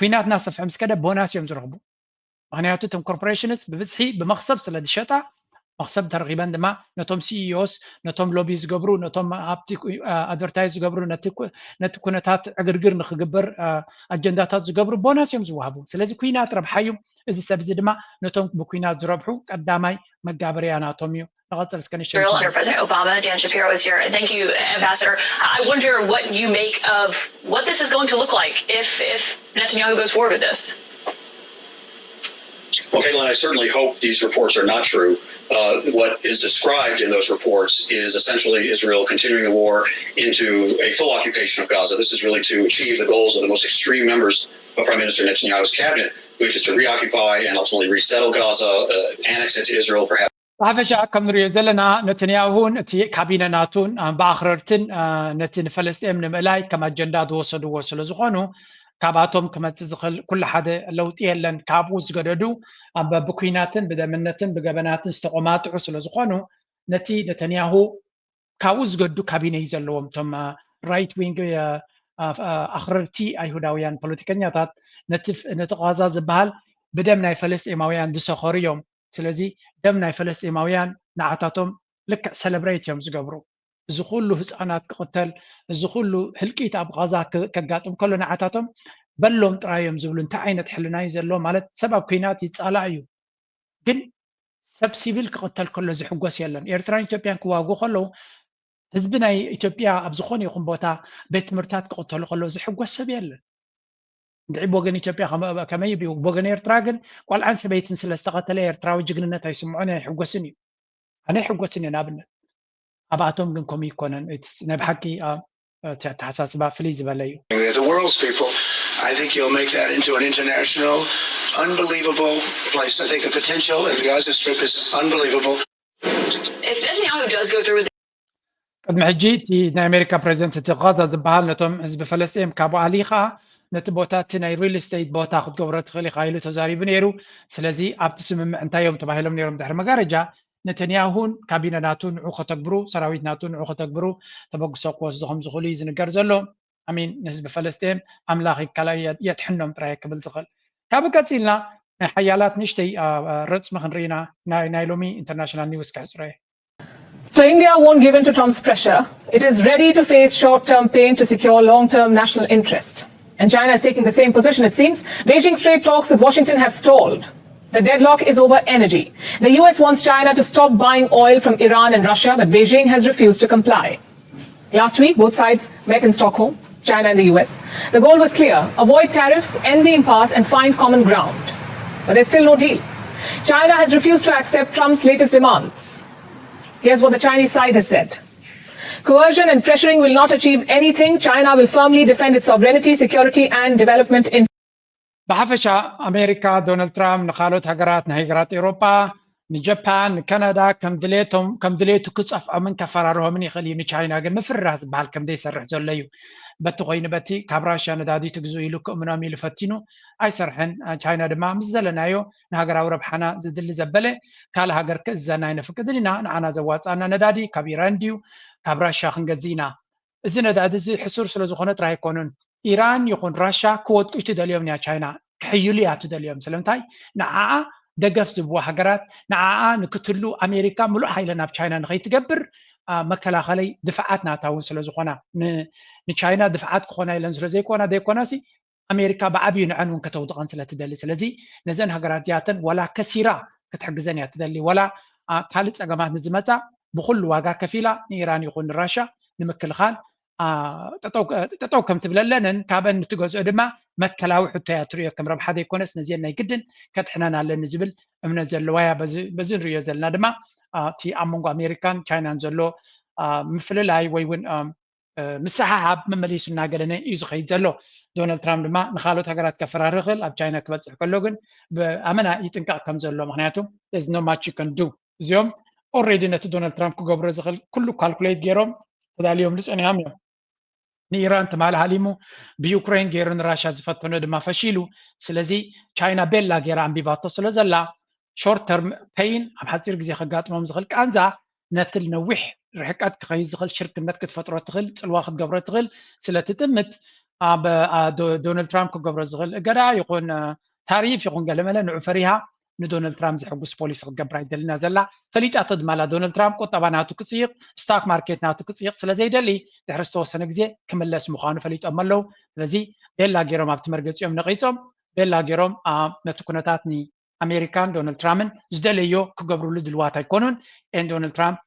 ኩናት እናሰፍሐ ምስ ከደ ቦናስ እዮም ዝረኽቡ። ምክንያቱ እቶም ኮርፖሬሽንስ ብብዝሒ ብመኽሰብ ስለ ዝሸጣ፣ መኽሰብ ተረኺበን ድማ ነቶም ሲኢኦስ፣ ነቶም ሎቢ ዝገብሩ፣ ነቶም ኣብቲ ኣድቨርታይዝ ዝገብሩ፣ ነቲ ኩ- ነቲ ኩነታት ዕግርግር ንክግበር ኣጀንዳታት ዝገብሩ ቦናስ እዮም ዝወሃቡ። ስለዚ ኩናት ረብሓ እዩ። እዚ ሰብ እዚ ድማ ነቶም ብኩናት ዝረብሑ ቀዳማይ መጋበርያ ናቶም እዩ። ንቐፅል እስከ ንሽር Israel under President Obama. Dan Shapiro is here, and thank you, Ambassador. I wonder what you make of what this is going to look like if if Netanyahu goes forward with this. Well, Caitlin, I certainly hope these reports are not true. Uh, what is described in those reports is essentially Israel continuing the war into a full occupation of Gaza. This is really to achieve the goals of the most extreme members of Prime Minister Netanyahu's cabinet, which is to reoccupy and ultimately resettle Gaza, uh, annex it to Israel, perhaps. ብሓፈሻ ከም ንሪኦ ዘለና ነተንያሁን እቲ ካቢነ ናቱን ብኣኽረርትን ነቲ ንፈለስጤም ንምእላይ ከም ኣጀንዳ ዝወሰድዎ ስለ ዝኾኑ ካብኣቶም ክመፅእ ዝኽእል ኩሉ ሓደ ለውጢ የለን። ካብኡ ዝገደዱ ኣብ ብኩናትን ብደምነትን ብገበናትን ዝተቆማጥዑ ስለ ዝኾኑ ነቲ ነተንያሁ ካብኡ ዝገዱ ካቢነ እዩ ዘለዎም። እቶም ራይት ዊንግ ኣኽረርቲ ኣይሁዳውያን ፖለቲከኛታት ነቲ ፍ- ነቲ ቃዛ ዝበሃል ብደም ናይ ፈለስጤማውያን ዝሰኸሩ እዮም። ስለዚ ደም ናይ ፈለስጤማውያን ንዓታቶም ልክዕ ሰለብሬት እዮም ዝገብሩ። እዚ ኩሉ ህፃናት ክቕተል፣ እዚ ኩሉ ህልቂት ኣብ ቃዛ ከ- ከጋጥም ከሎ ንዓታቶም በሎም ጥራይ እዮም ዝብሉ። እንታይ ዓይነት ሕልና እዩ ዘለዎ? ማለት ሰብ ኣብ ኩናት ይፃላእ እዩ፣ ግን ሰብ ሲቪል ክቕተል ከሎ ዝሕጎስ የለን። ኤርትራን ኢትዮጵያን ክዋግኡ ከለዉ ህዝቢ ናይ ኢትዮጵያ ኣብ ዝኾነ ይኹን ቦታ ቤት ትምህርታት ክቕተሉ ከለዉ ዝሕጎስ ሰብ የለን። እንድዒ ብወገን ኢትዮጵያ ከመ- ከመይ ብወገን ኤርትራ ግን ቆልዓን ሰበይትን ስለ ዝተቐተለ ኤርትራዊ ጅግንነት ኣይስምዖን ኣይሕጎስን እዩ። ኣነ ኣይሕጎስን እየ። ንኣብነት ኣብኣቶም ግን ከምኡ ይኮነን። It's- ናይ ብሓቂ ኣ፣ እቲ ኣተሓሳስባ ፍልይ ዝበለ እዩ። The world's people, I think you'll make that into an international, unbelievable place. I think the potential in the Gaza Strip is unbelievable. If Netanyahu does go through with ቅድሚ ሕጂ እቲ ናይ ኣሜሪካ ፕሬዚደንት እቲ ቃዛ ዝበሃል ነቶም ህዝቢ ፈለስጤም ካብኡ ኣሊኻ ነቲ ቦታ እቲ ናይ ሪል ስቴት ቦታ ክትገብሮ ትኽእል ኢኻ ኢሉ ተዛሪቡ ነይሩ። ስለዚ ኣብቲ ስምምዕ እንታይ እዮም ተባሂሎም ነይሮም ድሕሪ መጋረጃ ነተንያሁን ካቢነ ናቱ ንዑ ከተግብሩ፣ ሰራዊት ናቱ ንዑ ከተግብሩ ተበግሶ ክወስዱ ከም ዝኽእሉ እዩ ዝንገር ዘሎ። ኣሚን ንህዝቢ ፈለስጤም ኣምላኽ ይከላ- የድሕኖም ጥራይ ክብል ዝኽእል። ካብ ቀፂልና ናይ ሓያላት ንእሽተይ አ፣ አ፣ ረፅሚ ክንርኢና ናይ ናይ ሎሚ ኢንተርናሽናል ኒውስ ክሕፅሮ እየ። So India won't give in to Trump's pressure. It is ready to face short-term pain to secure long-term national interest. And China is taking the same position, it seems. Beijing's trade talks with Washington have stalled. The deadlock is over energy. The U S wants China to stop buying oil from Iran and Russia, but Beijing has refused to comply. Last week, both sides met in Stockholm, China and the U S. The goal was clear: avoid tariffs, end the impasse, and find common ground. But there's still no deal. China has refused to accept Trump's latest demands. Here's what the Chinese side has said: coercion and pressuring will not achieve anything. China will firmly defend its sovereignty, security, and development in ብሓፈሻ ኣሜሪካ ዶናልድ ትራምፕ ንካልኦት ሃገራት ንሃገራት ኤውሮጳ ንጃፓን ንካናዳ ከም ድሌቶም ከም ድሌቱ ክፀፍዖምን ከፈራርሆምን ይኽእል እዩ። ንቻይና ግን ምፍርራህ ዝበሃል ከም ዘይሰርሕ ዘሎ እዩ። በቲ ኮይኑ በቲ ካብ ራሽያ ነዳዲ ትግዝኡ ኢሉ ክእምኖም ኢሉ ፈቲኑ ኣይሰርሐን። ቻይና ድማ ምስ ዘለናዮ ንሃገራዊ ረብሓና ዝድሊ ዘበለ ካልእ ሃገር ክእዝዘና ኣይነፍቅድን ኢና። ንዓና ዘዋፅኣና ነዳዲ ካብ ኢራን ድዩ ካብ ራሽያ ክንገዝእ ኢና። እዚ ነዳዲ እዚ ሕሱር ስለ ዝኾነ ጥራይ ኣይኮኑን። ኢራን ይኹን ራሻ ክወድቁ ትደልዮም እያ ቻይና፣ ክሕይሉ እያ ትደልዮም። ስለምንታይ ንዓኣ ደገፍ ዝብዋ ሃገራት ንዓኣ ንክትሉ ኣሜሪካ ምሉእ ሓይለ ናብ ቻይና ንኸይትገብር መከላኸለይ ድፍዓት ናታ እውን ስለ ዝኾና ንቻይና ድፍዓት ክኾና ኢለን ስለ ዘይኮና ዘይኮናሲ ኣሜሪካ ብዓብዩ ንዐን እውን ከተውድቐን ስለ ትደሊ። ስለዚ ነዘን ሃገራት እዚኣተን ወላ ከሲራ ክትሕግዘን እያ ትደሊ። ወላ ካልእ ፀገማት ንዝመፃ ብኩሉ ዋጋ ከፊላ ንኢራን ይኹን ንራሻ ንምክልኻል ጠጠው ከም ትብለለንን ካብአን ንትገዝኦ ድማ መትከላዊ ሕቶ እያ ትሪኦ ከም ረብሓ ዘይኮነስ ነዚአን ናይ ግድን ከድሕነን ኣለኒ ዝብል እምነት ዘለዋ እያ። በዚ ንሪኦ ዘለና ድማ እቲ ኣብ መንጎ ኣሜሪካን ቻይናን ዘሎ ምፍልላይ ወይ እውን ምስሓሓብ መመሊሱ እናገለነ እዩ ዝኸይድ ዘሎ። ዶናልድ ትራምፕ ድማ ንካልኦት ሃገራት ከፈራርኽል ኣብ ቻይና ክበፅሕ ከሎ ግን ብኣመና ይጥንቀቕ ከም ዘሎ ምክንያቱ no much you can do እዚኦም already ነቲ ዶናልድ ትራምፕ ክገብሮ ዝኽእል ኩሉ ካልኩሌት ገይሮም ተዳልዮምሉ ፀኒሖም እዮም። ንኢራን ትማሊ ሃሊሙ፣ ብዩክሬን ገይሩ ንራሻ ዝፈተኖ ድማ ፈሺሉ። ስለዚ ቻይና ቤላ ገይራ ኣንቢባቶ ስለ ዘላ፣ ሾርት ተርም ፔይን ኣብ ሓፂር ግዜ ከጋጥሞም ዝኽእል ቃንዛ ነቲ ነዊሕ ርሕቀት ክኸይድ ዝኽእል ሽርክነት ክትፈጥሮ ትኽእል፣ ፅልዋ ክትገብሮ ትኽእል ስለ ትጥምት፣ ኣብ ዶናልድ ትራምፕ ክገብሮ ዝኽእል እገዳ ይኹን ታሪፍ ይኹን ገለመለ ንዑ ፈሪሃ ንዶናልድ ትራምፕ ዘሕጉስ ፖሊሲ ክትገብር ኣይደልና ዘላ። ፈሊጣቶ ድማ ኣላ። ዶናልድ ትራምፕ ቁጠባ ናቱ ክፅይቕ፣ ስታክ ማርኬት ናቱ ክፅይቕ ስለ ዘይደሊ ድሕሪ ዝተወሰነ ግዜ ክምለስ ምዃኑ ፈሊጦም ኣለዉ። ስለዚ ቤላ ገይሮም ኣብቲ መርገፂኦም ነቒፆም፣ ቤላ ገይሮም ነቲ ኩነታት ንኣሜሪካን ዶናልድ ትራምፕን ዝደለዮ ክገብርሉ ድልዋት ኣይኮኑን። ኤን ዶናልድ ትራምፕ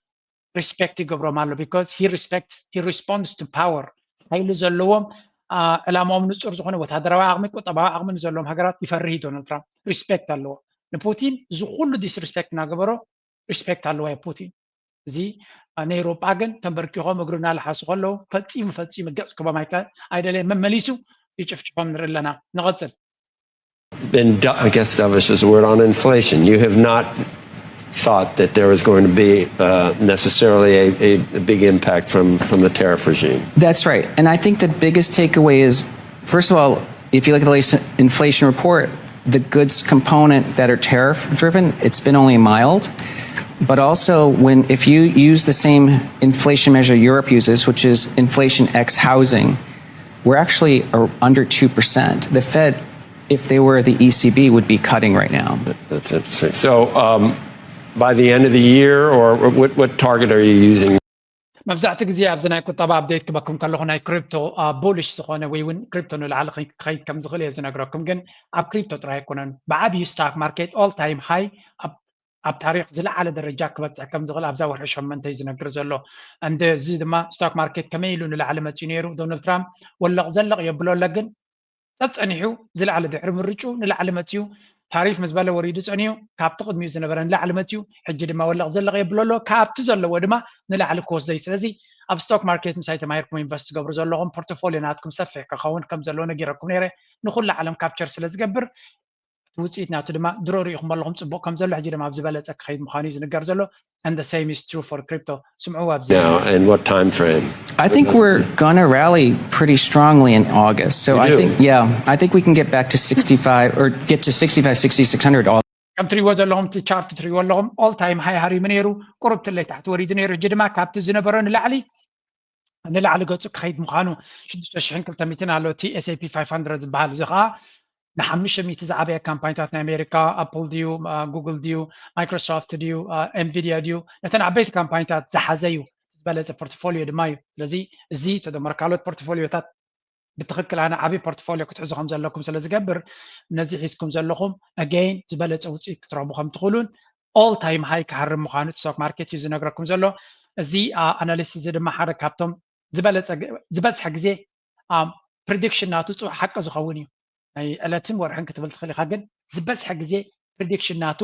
ሪስፔክት ይገብሮም ኣሎ። Because he respects, he responds to power። ሓይሊ ዘለዎም፣ ዕላማኦም ንፁር ዝኾነ ወታደራዊ ዓቕሚ፣ ቁጠባዊ ዓቕሚ ንዘለዎም ሃገራት ይፈርህ እዩ ዶናልድ ትራምፕ። ሪስፔክት ኣለዎ ንፑቲን። እዚ ኩሉ ዲስሪስፔክት እናገበሮ ሪስፔክት ኣለዎ ያ ፑቲን። እዚ ንኤውሮጳ ግን ተንበርኪኾም እግሩ እናለሓሱ ከለዉ ፈፂሙ ፈፂሙ ገፅ ክቦም ኣይደለየ መመሊሱ ይጭፍጭፎም ንርኢ ኣለና። ንቐፅል። And I guess dovish is a word on inflation. You have not thought that there is going to be uh, necessarily a, a, big impact from, from the tariff regime. That's right. And I think the biggest takeaway is, first of all, if you look at the latest inflation report, the goods component that are tariff driven, it's been only mild. But also, when if you use the same inflation measure Europe uses, which is inflation x housing, we're actually under two percent. The Fed, if they were the E C B, would be cutting right now. That's interesting. So, um, by the end of the year, or what, what target are you using? መብዛሕቲ ግዜ ኣብዚ ናይ ቁጠባ ኣፕዴት ክበኩም ከለኹ ናይ ክሪፕቶ ቡሊሽ ዝኾነ ወይ እውን ክሪፕቶ ንላዕሊ ክኸይድ ከም ዝኽእል እየ ዝነግረኩም። ግን ኣብ ክሪፕቶ ጥራይ ኣይኮነን፣ ብዓብዩ ስታክ ማርኬት ኦል ታይም ሃይ ኣብ ታሪክ ዝለዓለ ደረጃ ክበፅሕ ከም ዝኽእል ኣብዛ ወርሒ ሸመንተ እዩ ዝነግር ዘሎ። እንደ እዚ ድማ ስታክ ማርኬት ከመይ ኢሉ ንላዕሊ መፅዩ ነይሩ፣ ዶናልድ ትራምፕ ወለቕ ዘለቕ የብሎ ኣሎ። ግን ፀፀኒሑ ዝለዓለ ድሕሪ ምርጩ ንላዕሊ መፅዩ፣ ታሪፍ ምስ በለ ወሪዱ ፀኒዩ፣ ካብቲ ቅድሚኡ ዝነበረ ንላዕሊ መፅዩ፣ ሕጂ ድማ ወለቕ ዘለቕ የብሎ ኣሎ። ካብቲ ዘለዎ ድማ ንላዕሊ ክወስዶ እዩ። ስለዚ ኣብ ስቶክ ማርኬት ምሳይ ተማሂርኩም ኢንቨስት ትገብሩ ዘለኹም ፖርትፎሊዮ ናትኩም ሰፊሕ ክኸውን ከም ዘለዎ ነጊረኩም ነይረ። ንኩሉ ዓለም ካፕቸር ስለ ዝገብር እቲ ውፅኢት ናቱ ድማ ድሮ ርኢኹም ኣለኹም ፅቡቕ ከም ዘሎ፣ ሕጂ ድማ ኣብ ዝበለፀ ክኸይድ ምዃኑ እዩ ዝንገር ዘሎ። And the same is true for crypto. ስምዕዎ ኣብዚ Now, and what time frame? I think we're gonna rally pretty strongly in August. So You I do? think, yeah, I think we can get back to sixty-five or get to sixty-five, sixty, six hundred all. ከም ትሪእዎ ዘለኹም እቲ ቻርት ትሪእዎ ኣለኹም ኦል ታይም ሃይ ሃሪሙ ነይሩ። ቁሩብ ትለይ ታሕቲ ወሪዱ ነይሩ። ሕጂ ድማ ካብቲ ዝነበሮ ንላዕሊ ንላዕሊ ገፁ ክኸይድ ምዃኑ ሽዱሽተ ሽሕን ክልተ ሚእትን ኣሎ እቲ S and P five hundred ዝበሃል። እዚ ከዓ ንሓሙሽተ ሚእቲ ዝዓበየ ካምፓኒታት ናይ ኣሜሪካ፣ ኣፕል ድዩ፣ ጉግል ድዩ፣ ማይክሮሶፍት ድዩ፣ ኤንቪዲያ ድዩ፣ ነተን ዓበይቲ ካምፓኒታት ዝሓዘ እዩ። ዝበለፀ ፖርትፎሊዮ ድማ እዩ። ስለዚ እዚ ተደመረ ካልኦት ፖርትፎሊዮታት ብትኽክል ኣነ ዓብዪ ፖርትፎሊዮ ክትሕዙ ከም ዘለኩም ስለ ዝገብር ነዚ ሒዝኩም ዘለኹም ኣገይን ዝበለፀ ውፅኢት ክትረኽቡ ከም ትኽእሉን ኦል ታይም ሃይ ክሃርም ምዃኑ ስቶክ ማርኬት እዩ ዝነግረኩም ዘሎ። እዚ ኣናሊስት እዚ ድማ ሓደ ካብቶም ዝበለፀ ዝበዝሐ ግዜ ፕሪዲክሽን ናቱ ፅቡቅ ሓቂ ዝኸውን እዩ። ናይ ዕለትን ወርሕን ክትብል ትኽእል ኢኻ፣ ግን ዝበዝሐ ግዜ ፕሪዲክሽን ናቱ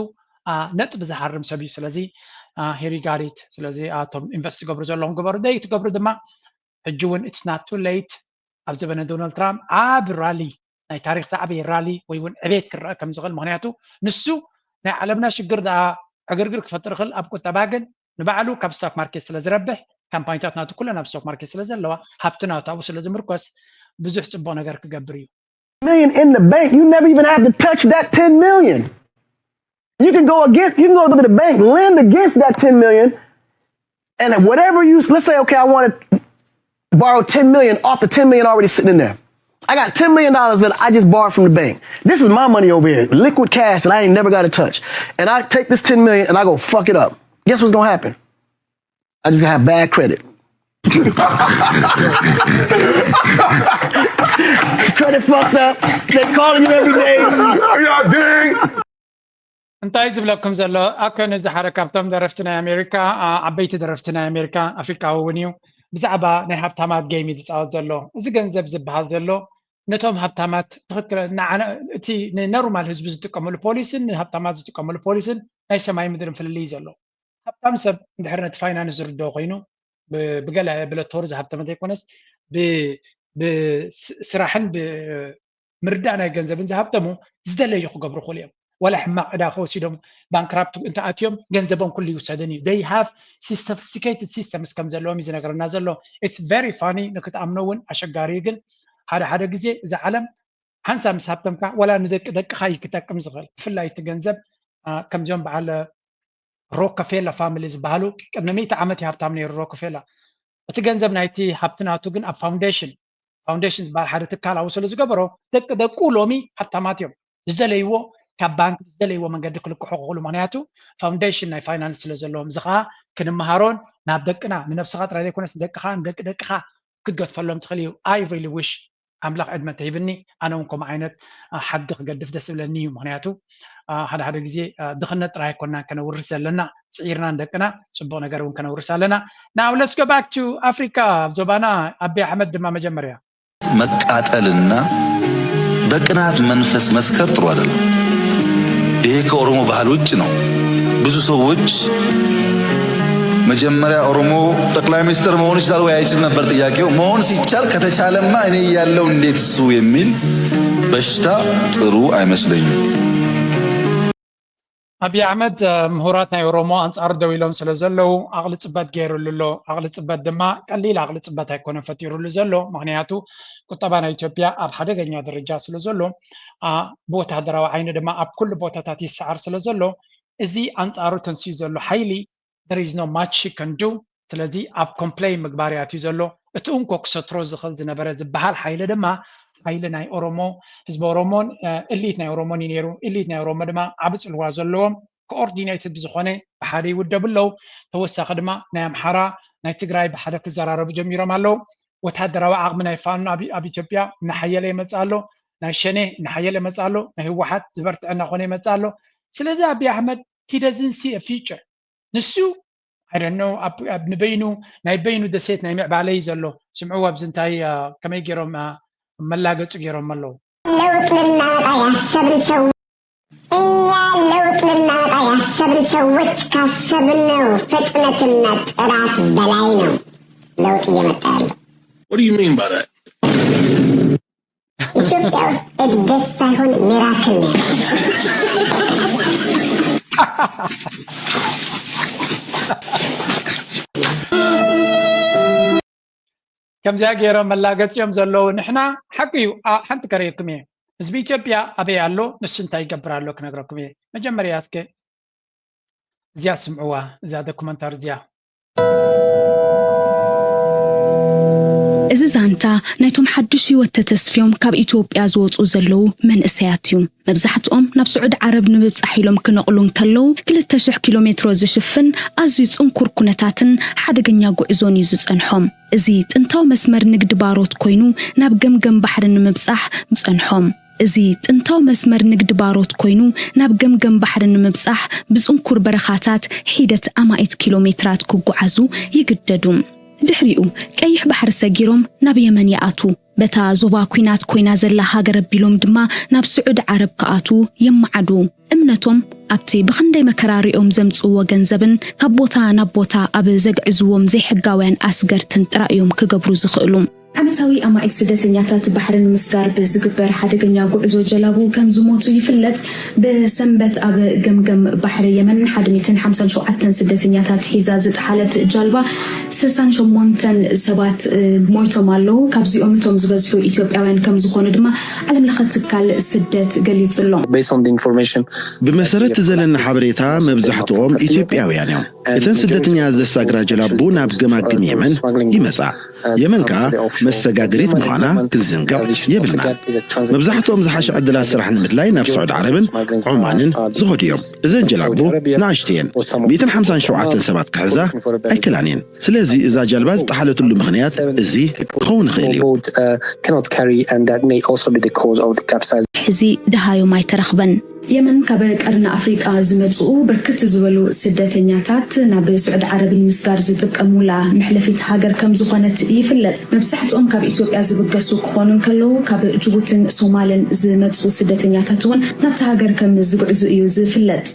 ነጥቢ ዝሃርም ሰብ እዩ። ስለዚ ሄሪ ጋሪት ስለዚ ኣቶም ኢንቨስት ትገብሩ ዘለኹም ግበሩ፣ ደይ ትገብሩ ድማ ሕጂ እውን it's not too late። ኣብ ዘበነ ዶናልድ ትራምፕ ዓቢ ራሊ ናይ ታሪክ ዝዓበየ ራሊ ወይ እውን ዕቤት ክረአ ከም ዝኽእል፣ ምክንያቱ ንሱ ናይ ዓለምና ሽግር ደኣ ዕግርግር ክፈጥር ይኽእል፣ ኣብ ቁጠባ ግን ንባዕሉ ካብ ስቶክ ማርኬት ስለ ዝረብሕ ካምፓኒታት ናቱ ኩለን ኣብ ስቶክ ማርኬት ስለ ዘለዋ ሃብቲ ናቱ ኣብኡ ስለ ዝምርኮስ ብዙሕ ፅቡቅ ነገር ክገብር እዩ። million in the bank. You never even have to touch that ten million. You can go against, you can go to the bank, lend against that ten million, and whatever you, let's say, okay, I want to borrow ten million off the ten million already sitting in there. I got ten million dollars that I just borrowed from the bank. This is my money over here, liquid cash that I ain't never got to touch. And I take this ten million and I go fuck it up. Guess what's gonna happen? I just have bad credit. Credit fucked up. They calling you every day. Y'all ding. እንታይ ዝብለኩም ዘሎ ኣኮ ነዚ ሓደ ካብቶም ደረፍቲ ናይ ኣሜሪካ፣ ዓበይቲ ደረፍቲ ናይ ኣሜሪካ፣ ኣፍሪቃዊ እውን እዩ። ብዛዕባ ናይ ሃብታማት ጌም እዩ ዝፃወት ዘሎ። እዚ ገንዘብ ዝበሃል ዘሎ ነቶም ሃብታማት ትኽክል፣ እቲ ንኖርማል ህዝቢ ዝጥቀመሉ ፖሊስን ንሃብታማት ዝጥቀመሉ ፖሊስን ናይ ሰማይ ምድርን ፍልልይ ዘሎ። ሃብታም ሰብ እንድሕር ነቲ ፋይናንስ ዝርድኦ ኮይኑ፣ ብገለ ብለቶር ዝሃብተመ ዘይኮነስ ብስራሕን ብምርዳእ ናይ ገንዘብን ዝሃብተሙ ዝደለዩ ክገብሩ ክእሉ እዮም። ወላ ሕማቕ ዕዳ ከወሲዶም ባንክራፕት እንተኣትዮም ገንዘቦም ኩሉ ይውሰድን እዩ። They have sophisticated systems ከም ዘለዎም እዩ ዝነገረና ዘሎ። It's very funny፣ ንክትኣምኖ እውን ኣሸጋሪ እዩ። ግን ሓደ ሓደ ግዜ እዛ ዓለም ሓንሳብ ምስ ሃብተምካ ወላ ንደቂ ደቅኻ እዩ ክጠቅም ዝኽእል። ብፍላይ እቲ ገንዘብ ከምዚኦም በዓል ሮከፌላ ፋሚሊ ዝበሃሉ ቅድሚ ሚእቲ ዓመት እዩ ሃብታም ነይሩ ሮከፌላ። እቲ ገንዘብ ናይቲ ሃብቲ ናቱ ግን ኣብ ፋውንዴሽን ፋውንዴሽን ዝበሃል ሓደ ትካል ኣብኡ ስለ ዝገበሮ ደቂ ደቁ ሎሚ ሃብታማት እዮም። ዝደለይዎ ካብ ባንክ ብዝደለይዎ መንገዲ ክልቅሑ ክኽእሉ፣ ምክንያቱ ፋውንዴሽን ናይ ፋይናንስ ስለ ዘለዎም። እዚ ከዓ ክንመሃሮን ናብ ደቅና ንነብስኻ ጥራይ ዘይኮነስ ንደቅኻ ንደቂ ደቅኻ ክትገድፈሎም ትኽእል እዩ። I really wish ኣምላኽ ዕድመ ተሂብኒ ኣነ እውን ከምኡ ዓይነት ሓዲ ክገድፍ ደስ ዝብለኒ እዩ። ምክንያቱ ሓደ ሓደ ግዜ ድኽነት ጥራይ ኣይኮናን ከነውርስ ዘለና፣ ፅዒርና ንደቅና ፅቡቕ ነገር እውን ከነውርስ ኣለና። Now let's go back to Africa። ኣብ ዞባና ኣቢ ኣሕመድ ድማ መጀመርያ መቃጠልና በቅናት መንፈስ መስከር ጥሩ አይደለም። ይሄ ከኦሮሞ ባህል ውጭ ነው። ብዙ ሰዎች መጀመሪያ ኦሮሞ ጠቅላይ ሚኒስትር መሆን ይችላል ወይ አይችል ነበር ጥያቄው። መሆን ሲቻል ከተቻለማ እኔ እያለው እንዴት እሱ የሚል በሽታ ጥሩ አይመስለኝም። ኣብይ ኣሕመድ ምሁራት ናይ ኦሮሞ ኣንጻሩ ደው ኢሎም ስለ ዘለዉ ኣቕሊ ጽበት ገይሩሉ ኣሎ። ኣቕሊ ጽበት ድማ ቀሊል ኣቕሊ ጽበት ኣይኮነን ፈጢሩሉ ዘሎ። ምኽንያቱ ቁጠባ ናይ ኢትዮጵያ ኣብ ሓደገኛ ደረጃ ስለ ዘሎ ብወታደራዊ ዓይኒ ድማ ኣብ ኩሉ ቦታታት ይሰዓር ስለ ዘሎ እዚ ኣንጻሩ ተንስዩ ዘሎ ሓይሊ there is no much he can do። ስለዚ ኣብ ኮምፕሌን ምግባር ያትዩ ዘሎ። እቲ እንኮ ክሰትሮ ዝኽእል ዝነበረ ዝበሃል ሓይሊ ድማ ሓይሊ ናይ ኦሮሞ ህዝቢ ኦሮሞን እሊት ናይ ኦሮሞን እዩ ነይሩ። እሊት ናይ ኦሮሞ ድማ ዓቢ ጽልዋ ዘለዎም ኮኦርዲኔትድ ብዝኾነ ብሓደ ይውደቡ ኣለዉ። ተወሳኺ ድማ ናይ ኣምሓራ ናይ ትግራይ ብሓደ ክዘራረቡ ጀሚሮም ኣለዉ። ወታደራዊ ዓቕሚ ናይ ፋኖ ኣብ ኢትዮጵያ እናሓየለ ይመጽእ ኣሎ። ናይ ሸኔ እናሓየለ ይመጽእ ኣሎ። ናይ ህወሓት ዝበርትዐ እናኾነ ይመጽእ ኣሎ። ስለዚ ኣብይ ኣሕመድ he doesn't see a future። ንሱ I don't know ኣብ ንበይኑ ናይ በይኑ ደሴት ናይ ምዕባለ እዩ ዘሎ። ስምዕዎ ኣብዚ እንታይ ከመይ ገይሮም መላገፂ ገይሮም ኣለዉ። ለውጥ ልናመጣ ያሰብን ሰው እኛ ለውጥ ልናመጣ ያሰብን ሰዎች ካሰብነው ፍጥነትና ጥራት በላይ ነው ለውጥ እየመጣ ያለው። What do you mean by that? ኢትዮጵያ ውስጥ እድገት ሳይሆን ሚራክል ነው ያለው። ከምዚኣ ገይሮም መላገፂ እዮም ዘለዉ። ንሕና ሓቂ እዩ። ሓንቲ ከርእየኩም እየ። ህዝቢ ኢትዮጵያ ኣበይ ኣሎ፣ ንሱ እንታይ ይገብር ኣሎ ክነግረኩም እየ። መጀመርያ እስከ እዚኣ ስምዕዋ፣ እዛ ዶኩመንታሪ እዚኣ። እዚ ዛንታ ናይቶም ሓድሽ ህይወት ተተስፍዮም ካብ ኢትዮጵያ ዝወፁ ዘለዉ መንእሰያት እዩ። መብዛሕትኦም ናብ ስዑዲ ዓረብ ንምብጻሕ ኢሎም ክነቕሉ እንከለዉ፣ ክልተ ሽሕ ኪሎ ሜትሮ ዝሽፍን ኣዝዩ ጽንኩር ኩነታትን ሓደገኛ ጉዕዞን እዩ ዝጸንሖም። እዚ ጥንታዊ መስመር ንግዲ ባሮት ኮይኑ ናብ ገምገም ባሕሪ ንምብጻሕ ጸንሖም። እዚ ጥንታዊ መስመር ንግዲ ባሮት ኮይኑ ናብ ገምገም ባሕሪ ንምብጻሕ ብጽንኩር በረኻታት ሒደት ኣማኢት ኪሎ ሜትራት ክጓዓዙ ይግደዱ። ድሕሪኡ ቀይሕ ባሕሪ ሰጊሮም ናብ የመን ይኣትዉ። በታ ዞባ ኲናት ኮይና ዘላ ሃገር ኣቢሎም ድማ ናብ ስዑዲ ዓረብ ክኣትዉ የመዓዱ። እምነቶም ኣብቲ ብኽንደይ መከራ ሪኦም ዘምጽእዎ ገንዘብን ካብ ቦታ ናብ ቦታ ኣብ ዘግዕዝዎም ዘይሕጋውያን ኣስገርትን ጥራይ እዮም ክገብሩ ዝኽእሉ። ዓመታዊ ኣማኢት ስደተኛታት ባሕሪ ንምስጋር ብዝግበር ሓደገኛ ጉዕዞ ጀላቡ ከም ዝሞቱ ይፍለጥ። ብሰንበት ኣብ ገምገም ባሕሪ የመን ሓደ ሚእትን ሓምሳን ሸውዓተን ስደተኛታት ሒዛ ዝጠሓለት ጃልባ ስሳን ሸሞንተን ሰባት ሞይቶም ኣለዉ። ካብዚኦም እቶም ዝበዝሑ ኢትዮጵያውያን ከም ዝኾኑ ድማ ዓለም ለኸ ትካል ስደት ገሊጹ ኣሎ። ብመሰረት ዘለና ሓበሬታ መብዛሕትኦም ኢትዮጵያውያን እዮም። እተን ስደተኛ ዘሳግራ ጀላቡ ናብ ገማግም የመን ይመጻ። የመን ከኣ መሰጋገሪት ምዃና ክንዝንግዕ የብልና። መብዛሕትኦም ዝሓሸ ዕድላት ስራሕ ንምድላይ ናብ ስዑድ ዓረብን ዖማንን ዝኸዱ እዮም። እዘን ጀላቡ ንኣሽቱ እየን። ሚእትን ሓምሳን ሸውዓተን ሰባት ክሕዛ ኣይክእላን እየን። ስለዚ እዛ ጃልባ ዝጠሓለትሉ ምኽንያት እዚ ክኸውን ይኽእል እዩ። Boat uh, cannot carry and that may also be the cause of the capsize. ሕዚ ደሃዮም ኣይተረኽበን። የመን ካብ ቀርኒ ኣፍሪቃ ዝመጽኡ ብርክት ዝበሉ ስደተኛታት ናብ ስዑዲ ዓረብ ንምስጋር ዝጥቀሙላ መሕለፊት ሃገር ከም ዝኾነት ይፍለጥ። መብዛሕትኦም ካብ ኢትዮጵያ ዝብገሱ ክኾኑ እንከለዉ ካብ ጅቡትን ሶማልን ዝመጽኡ ስደተኛታት እውን ናብቲ ሃገር ከም ዝግዕዙ እዩ ዝፍለጥ።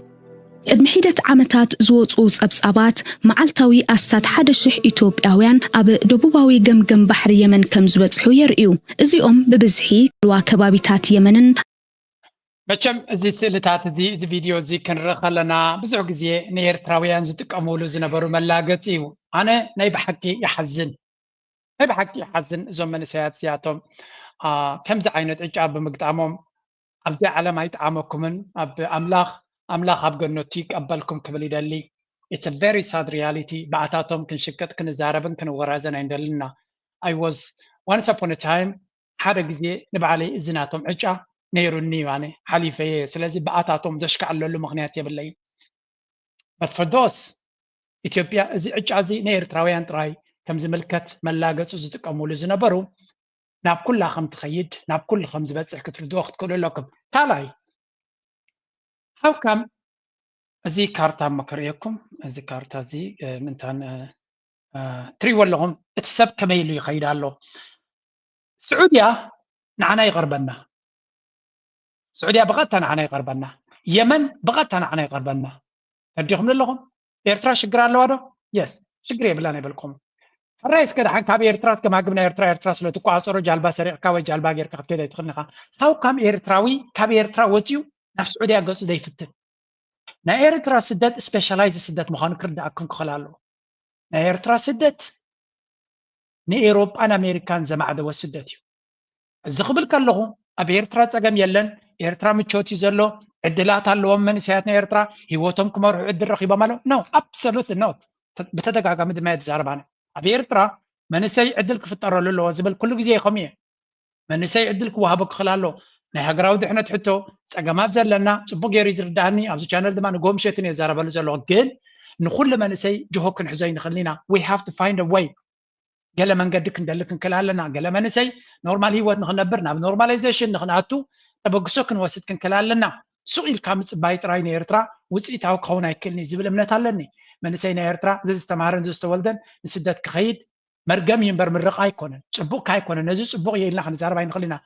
ቅድሚ ሒደት ዓመታት ዝወጹ ጸብጻባት መዓልታዊ ኣስታት ሓደ ሽሕ ኢትዮጵያውያን ኣብ ደቡባዊ ገምገም ባሕሪ የመን ከም ዝበጽሑ የርእዩ። እዚኦም ብብዝሒ ልዋ ከባቢታት የመንን መቸም እዚ ስእልታት እዚ፣ እዚ ቪድዮ እዚ ክንርኢ ከለና ብዙሕ ግዜ ንኤርትራውያን ዝጥቀምሉ ዝነበሩ መላገፂ እዩ። ኣነ ናይ ብሓቂ ይሓዝን፣ ናይ ብሓቂ ይሓዝን። እዞም መንእሰያት እዚኣቶም ከምዚ ዓይነት ዕጫ ብምግጣሞም ኣብዚ ዓለም ኣይጠዓመኩምን፣ ኣብ ኣምላኽ ኣምላኽ ኣብ ገነቱ ይቀበልኩም ክብል ይደሊ። It's a very sad reality። ብኣታቶም ክንሽቅጥ ክንዛረብን ክንወራዘን ኣይንደልና። I was once upon a time ሓደ ግዜ ንባዕለይ እዚ ናቶም ዕጫ ነይሩኒ እዩ፣ ኣነ ሓሊፈየ። ስለዚ ብኣታቶም ዘሽካዕለሉ ምኽንያት የብለይን። But for those ኢትዮጵያ እዚ ዕጫ እዚ ንኤርትራውያን ጥራይ ከም ዝምልከት መላገጹ ዝጥቀምሉ ዝነበሩ ናብ ኩላ ከም ትኸይድ ናብ ኩሉ ከም ዝበጽሕ ክትርድኦ ክትክእሉ ኣለኩም። ካልኣይ how come እዚ ካርታ እሞ ከርእየኩም። እዚ ካርታ እዚ ምንታን ትሪእዎ ኣለኹም። እቲ ሰብ ከመይ ኢሉ ይኸይድ ኣሎ። ስዑድያ ንዓና ይቐርበና። ስዑድያ ብቐጥታ ንዓና ይቐርበና። የመን ብቐጥታ ንዓና ይቐርበና። ተረዲኹም ኣለኹም? ኤርትራ ሽግር ኣለዋ ዶ? የስ፣ ሽግር የብላን ኣይበልኩም። ሕራይ እስከ ደሓን ካብ ኤርትራ እስከ ማግብ ናይ ኤርትራ ኤርትራ ስለ ትቋጸሮ ጃልባ ሰሪቕካ ወይ ጃልባ ጌርካ ክትከይድ ኣይትኽእልን ኢኻ። How come ኤርትራዊ ካብ ኤርትራ ወጺኡ ናብ ስዑድያ ገጹ ዘይፍትን? ናይ ኤርትራ ስደት ስፔሻላይዝ ስደት ምዃኑ ክርድኣኩም ክኽእል ኣለዎ። ናይ ኤርትራ ስደት ንኤውሮጳን ኣሜሪካን ዘማዕደወ ስደት እዩ። እዚ ክብል ከለኹ ኣብ ኤርትራ ጸገም የለን፣ ኤርትራ ምቾት እዩ ዘሎ፣ ዕድላት ኣለዎም መንእሰያት ናይ ኤርትራ ህይወቶም ክመርሑ ዕድል ረኺቦም ኣለዉ። No, absolutely not። ብተደጋጋሚ ድማ እየ ዝዛረብ ኣነ። ኣብ ኤርትራ መንእሰይ ዕድል ክፍጠረሉ ኣለዎ ዝብል ኩሉ ግዜ ከምኡ እየ። መንእሰይ ዕድል ክወሃቦ ክኽእል ኣለዎ። ናይ ሃገራዊ ድሕነት ሕቶ ጸገማት ዘለና ጽቡቕ ገይሩ እዩ ዝርድኣኒ። ኣብዚ ቻነል ድማ ንጎ ምሸትን እየ ዝዛረበሉ ዘለኹ። ግን ንኹሉ መንእሰይ ጅሆ ክንሕዞ ኣይንኽእልን ኢና። We have to find a way። ገለ መንገዲ ክንደሊ ክንክእል ኣለና። ገለ መንእሰይ ኖርማል ህይወት ንኽነብር ናብ ኖርማላይዜሽን ንኽንኣቱ ተበግሶ ክንወስድ ክንክእል ኣለና። ሱቕ ኢልካ ምጽባይ ጥራይ ንኤርትራ ውጽኢታዊ ክኸውን ኣይክእልን እዩ ዝብል እምነት ኣለኒ። መንእሰይ ናይ ኤርትራ ዘዝተማህረን ዘዝተወልደን ንስደት ክኸይድ መርገም እዩ እምበር ምርቓ ኣይኮነን፣ ጽቡቕካ ኣይኮነን። ነዚ ጽቡቕ እየ ኢልና ክንዛረብ ኣይንኽእል ኢና።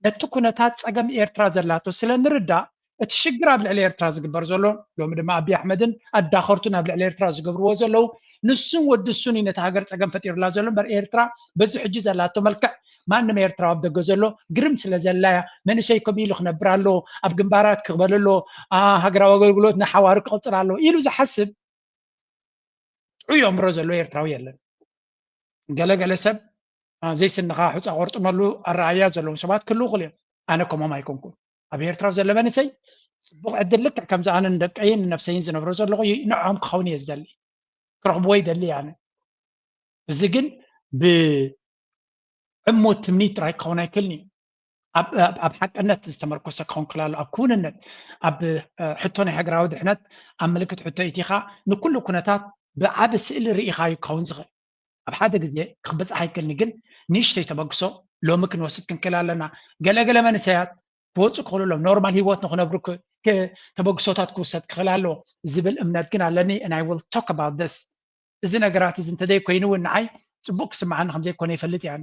ነቲ ኩነታት ጸገም ኤርትራ ዘላቶ ስለ ንርዳእ እቲ ሽግር ኣብ ልዕሊ ኤርትራ ዝግበር ዘሎ ሎሚ ድማ ኣቢ ኣሕመድን ኣዳኸርቱን ኣብ ልዕሊ ኤርትራ ዝገብርዎ ዘለዉ ንሱን ወዲ እሱን እዩ ነቲ ሃገር ጸገም ፈጢሩላ ዘሎ እምበር ኤርትራ በዚ ሕጂ ዘላቶ መልክዕ ማንም ኤርትራዊ ኣብ ደገ ዘሎ ግርም ስለ ዘላያ መንእሰይ ከምኡ ኢሉ ክነብር ኣለዎ፣ ኣብ ግንባራት ክቕበል ኣለዎ፣ ሃገራዊ ኣገልግሎት ንሓዋሩ ክቕጽል ኣለዎ ኢሉ ዝሓስብ ጥዑይ ኣእምሮ ዘለዎ ኤርትራዊ የለን። ገለገለ ሰብ ዘይስንኻ ሑፃ ቆርጥመሉ ኣረኣያ ዘለዎም ሰባት ክህልዉ ክእሉ እዮም። ኣነ ከምኦም ኣይኮንኩን። ኣብ ኤርትራ ዘሎ መንእሰይ ፅቡቕ ዕድል ልክዕ ከምዚ ኣነ ንደቀይን ንነብሰይን ዝነብሮ ዘለኹ ንዕኦም ክኸውን እየ ዝደሊ፣ ክረኽብዎ ይደሊ ኣነ። እዚ ግን ብዕሙት ትምኒት ጥራይ ክኸውን ኣይክእልን እዩ። ኣብ ሓቅነት ዝተመርኮሰ ክኸውን ክላሉ ኣብ ክውንነት ኣብ ሕቶ ናይ ሃገራዊ ድሕነት ኣብ ምልክት ሕቶ ኢቲኻ ንኩሉ ኩነታት ብዓቢ ስእሊ ርኢኻዩ ክኸውን ዝኽእል ኣብ ሓደ ግዜ ክበፅሕ ኣይክእልን ግን ንእሽተይ ተበግሶ ሎሚ ክንወስድ ክንክእል ኣለና። ገለገለ መንእሰያት ክወፁ ክኽእሉ ኣለዎም። ኖርማል ህይወት ንክነብሩ ተበግሶታት ክውሰድ ክኽእል ኣለዎ ዝብል እምነት ግን ኣለኒ። And I will talk about this። እዚ ነገራት እዚ እንተዘይኮይኑ እውን ንዓይ ፅቡቅ ክስምዓኒ ከምዘይኮነ ይፈልጥ እየ።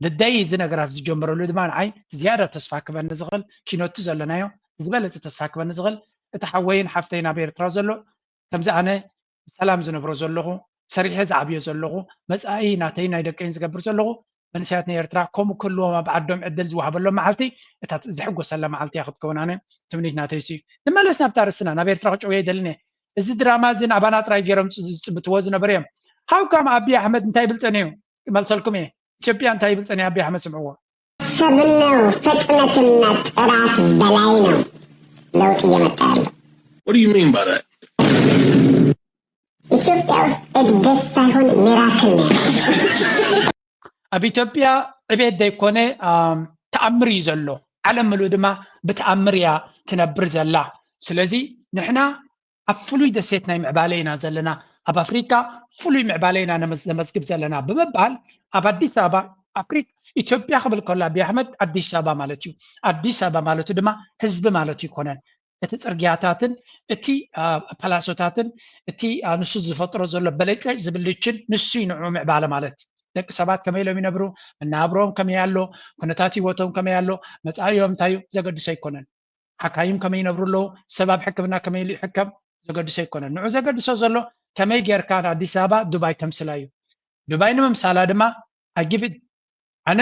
ልደይ እዚ ነገራት ዝጀመረሉ ድማ ንዓይ ዝያዳ ተስፋ ክበኒ ዝኽእል ኪኖቲ ዘለናዮ ዝበለፀ ተስፋ ክበኒ ዝኽእል እቲ ሓወይን ሓፍተይን ኣብ ኤርትራ ዘሎ ከምዚ ኣነ ብሰላም ዝነብሮ ዘለኹ ሰሪሐ ዝዓብዮ ዘለኹ መፃኢ ናተይ ናይ ደቀይን ዝገብር ዘለኹ መንእሰያት ናይ ኤርትራ ከምኡ ክህልዎም ኣብ ዓዶም ዕድል ዝወሃበሎም መዓልቲ እታ ዝሕጎሰላ መዓልቲ እያ ክትከውን ኣነ ትምኒት ናተይ እዩ። ንመለስ ናብታ ርእስና ናብ ኤርትራ ክጨውየ ይደልን እየ። እዚ ድራማ እዚ ናባና ጥራይ ገይሮም ዝጥምትዎ ዝነበሩ እዮም። ሃው ካም ኣቢ ኣሕመድ እንታይ ይብል ጸኒሑ? ክመልሰልኩም እየ። ኢትዮጵያ እንታይ ይብል ጸኒሑ ኣቢ ኣሕመድ ስምዕዎ። ሰብነው ፍጥነትና ጥራት በላይ ነው። ለውጥ እየመጣ ያለው What do you mean by that? ኢትዮጵያ ውስጥ እድገት ሳይሆን ሚራክል ነው ያለው። ኣብ ኢትዮጵያ ዕቤት ዘይኮነ ተኣምር እዩ ዘሎ። ዓለም ምሉእ ድማ ብተኣምር እያ ትነብር ዘላ። ስለዚ ንሕና ኣብ ፍሉይ ደሴት ናይ ምዕባለ ኢና ዘለና፣ ኣብ ኣፍሪካ ፍሉይ ምዕባለ ኢና ነመዝግብ ዘለና ብምባል ኣብ ኣዲስ ኣበባ ኣፍሪካ ኢትዮጵያ ክብል ከሎ ኣቢ ኣሕመድ ኣዲስ ኣበባ ማለት እዩ። ኣዲስ ኣበባ ማለቱ ድማ ህዝቢ ማለቱ ይኮነን። እቲ ፅርግያታትን እቲ ፓላሶታትን እቲ ንሱ ዝፈጥሮ ዘሎ በለጨ ዝብልችን ንሱ እዩ ንዑ ምዕባለ ማለት። ደቂ ሰባት ከመይ ኢሎም ይነብሩ፣ መነባብሮኦም ከመይ ኣሎ፣ ኩነታት ህይወቶም ከመይ ኣሎ፣ መፃኢኦም እንታይ እዩ ዘገድሶ ኣይኮነን። ሓካይም ከመይ ይነብሩ ኣለዉ፣ ሰብ ኣብ ሕክምና ከመይ ኢሉ ይሕከም ዘገድሶ ኣይኮነን። ንዑ ዘገድሶ ዘሎ ከመይ ጌርካ ንኣዲስ ኣበባ ዱባይ ተምስላ እዩ። ዱባይ ንምምሳላ ድማ ኣጊቭ ኣነ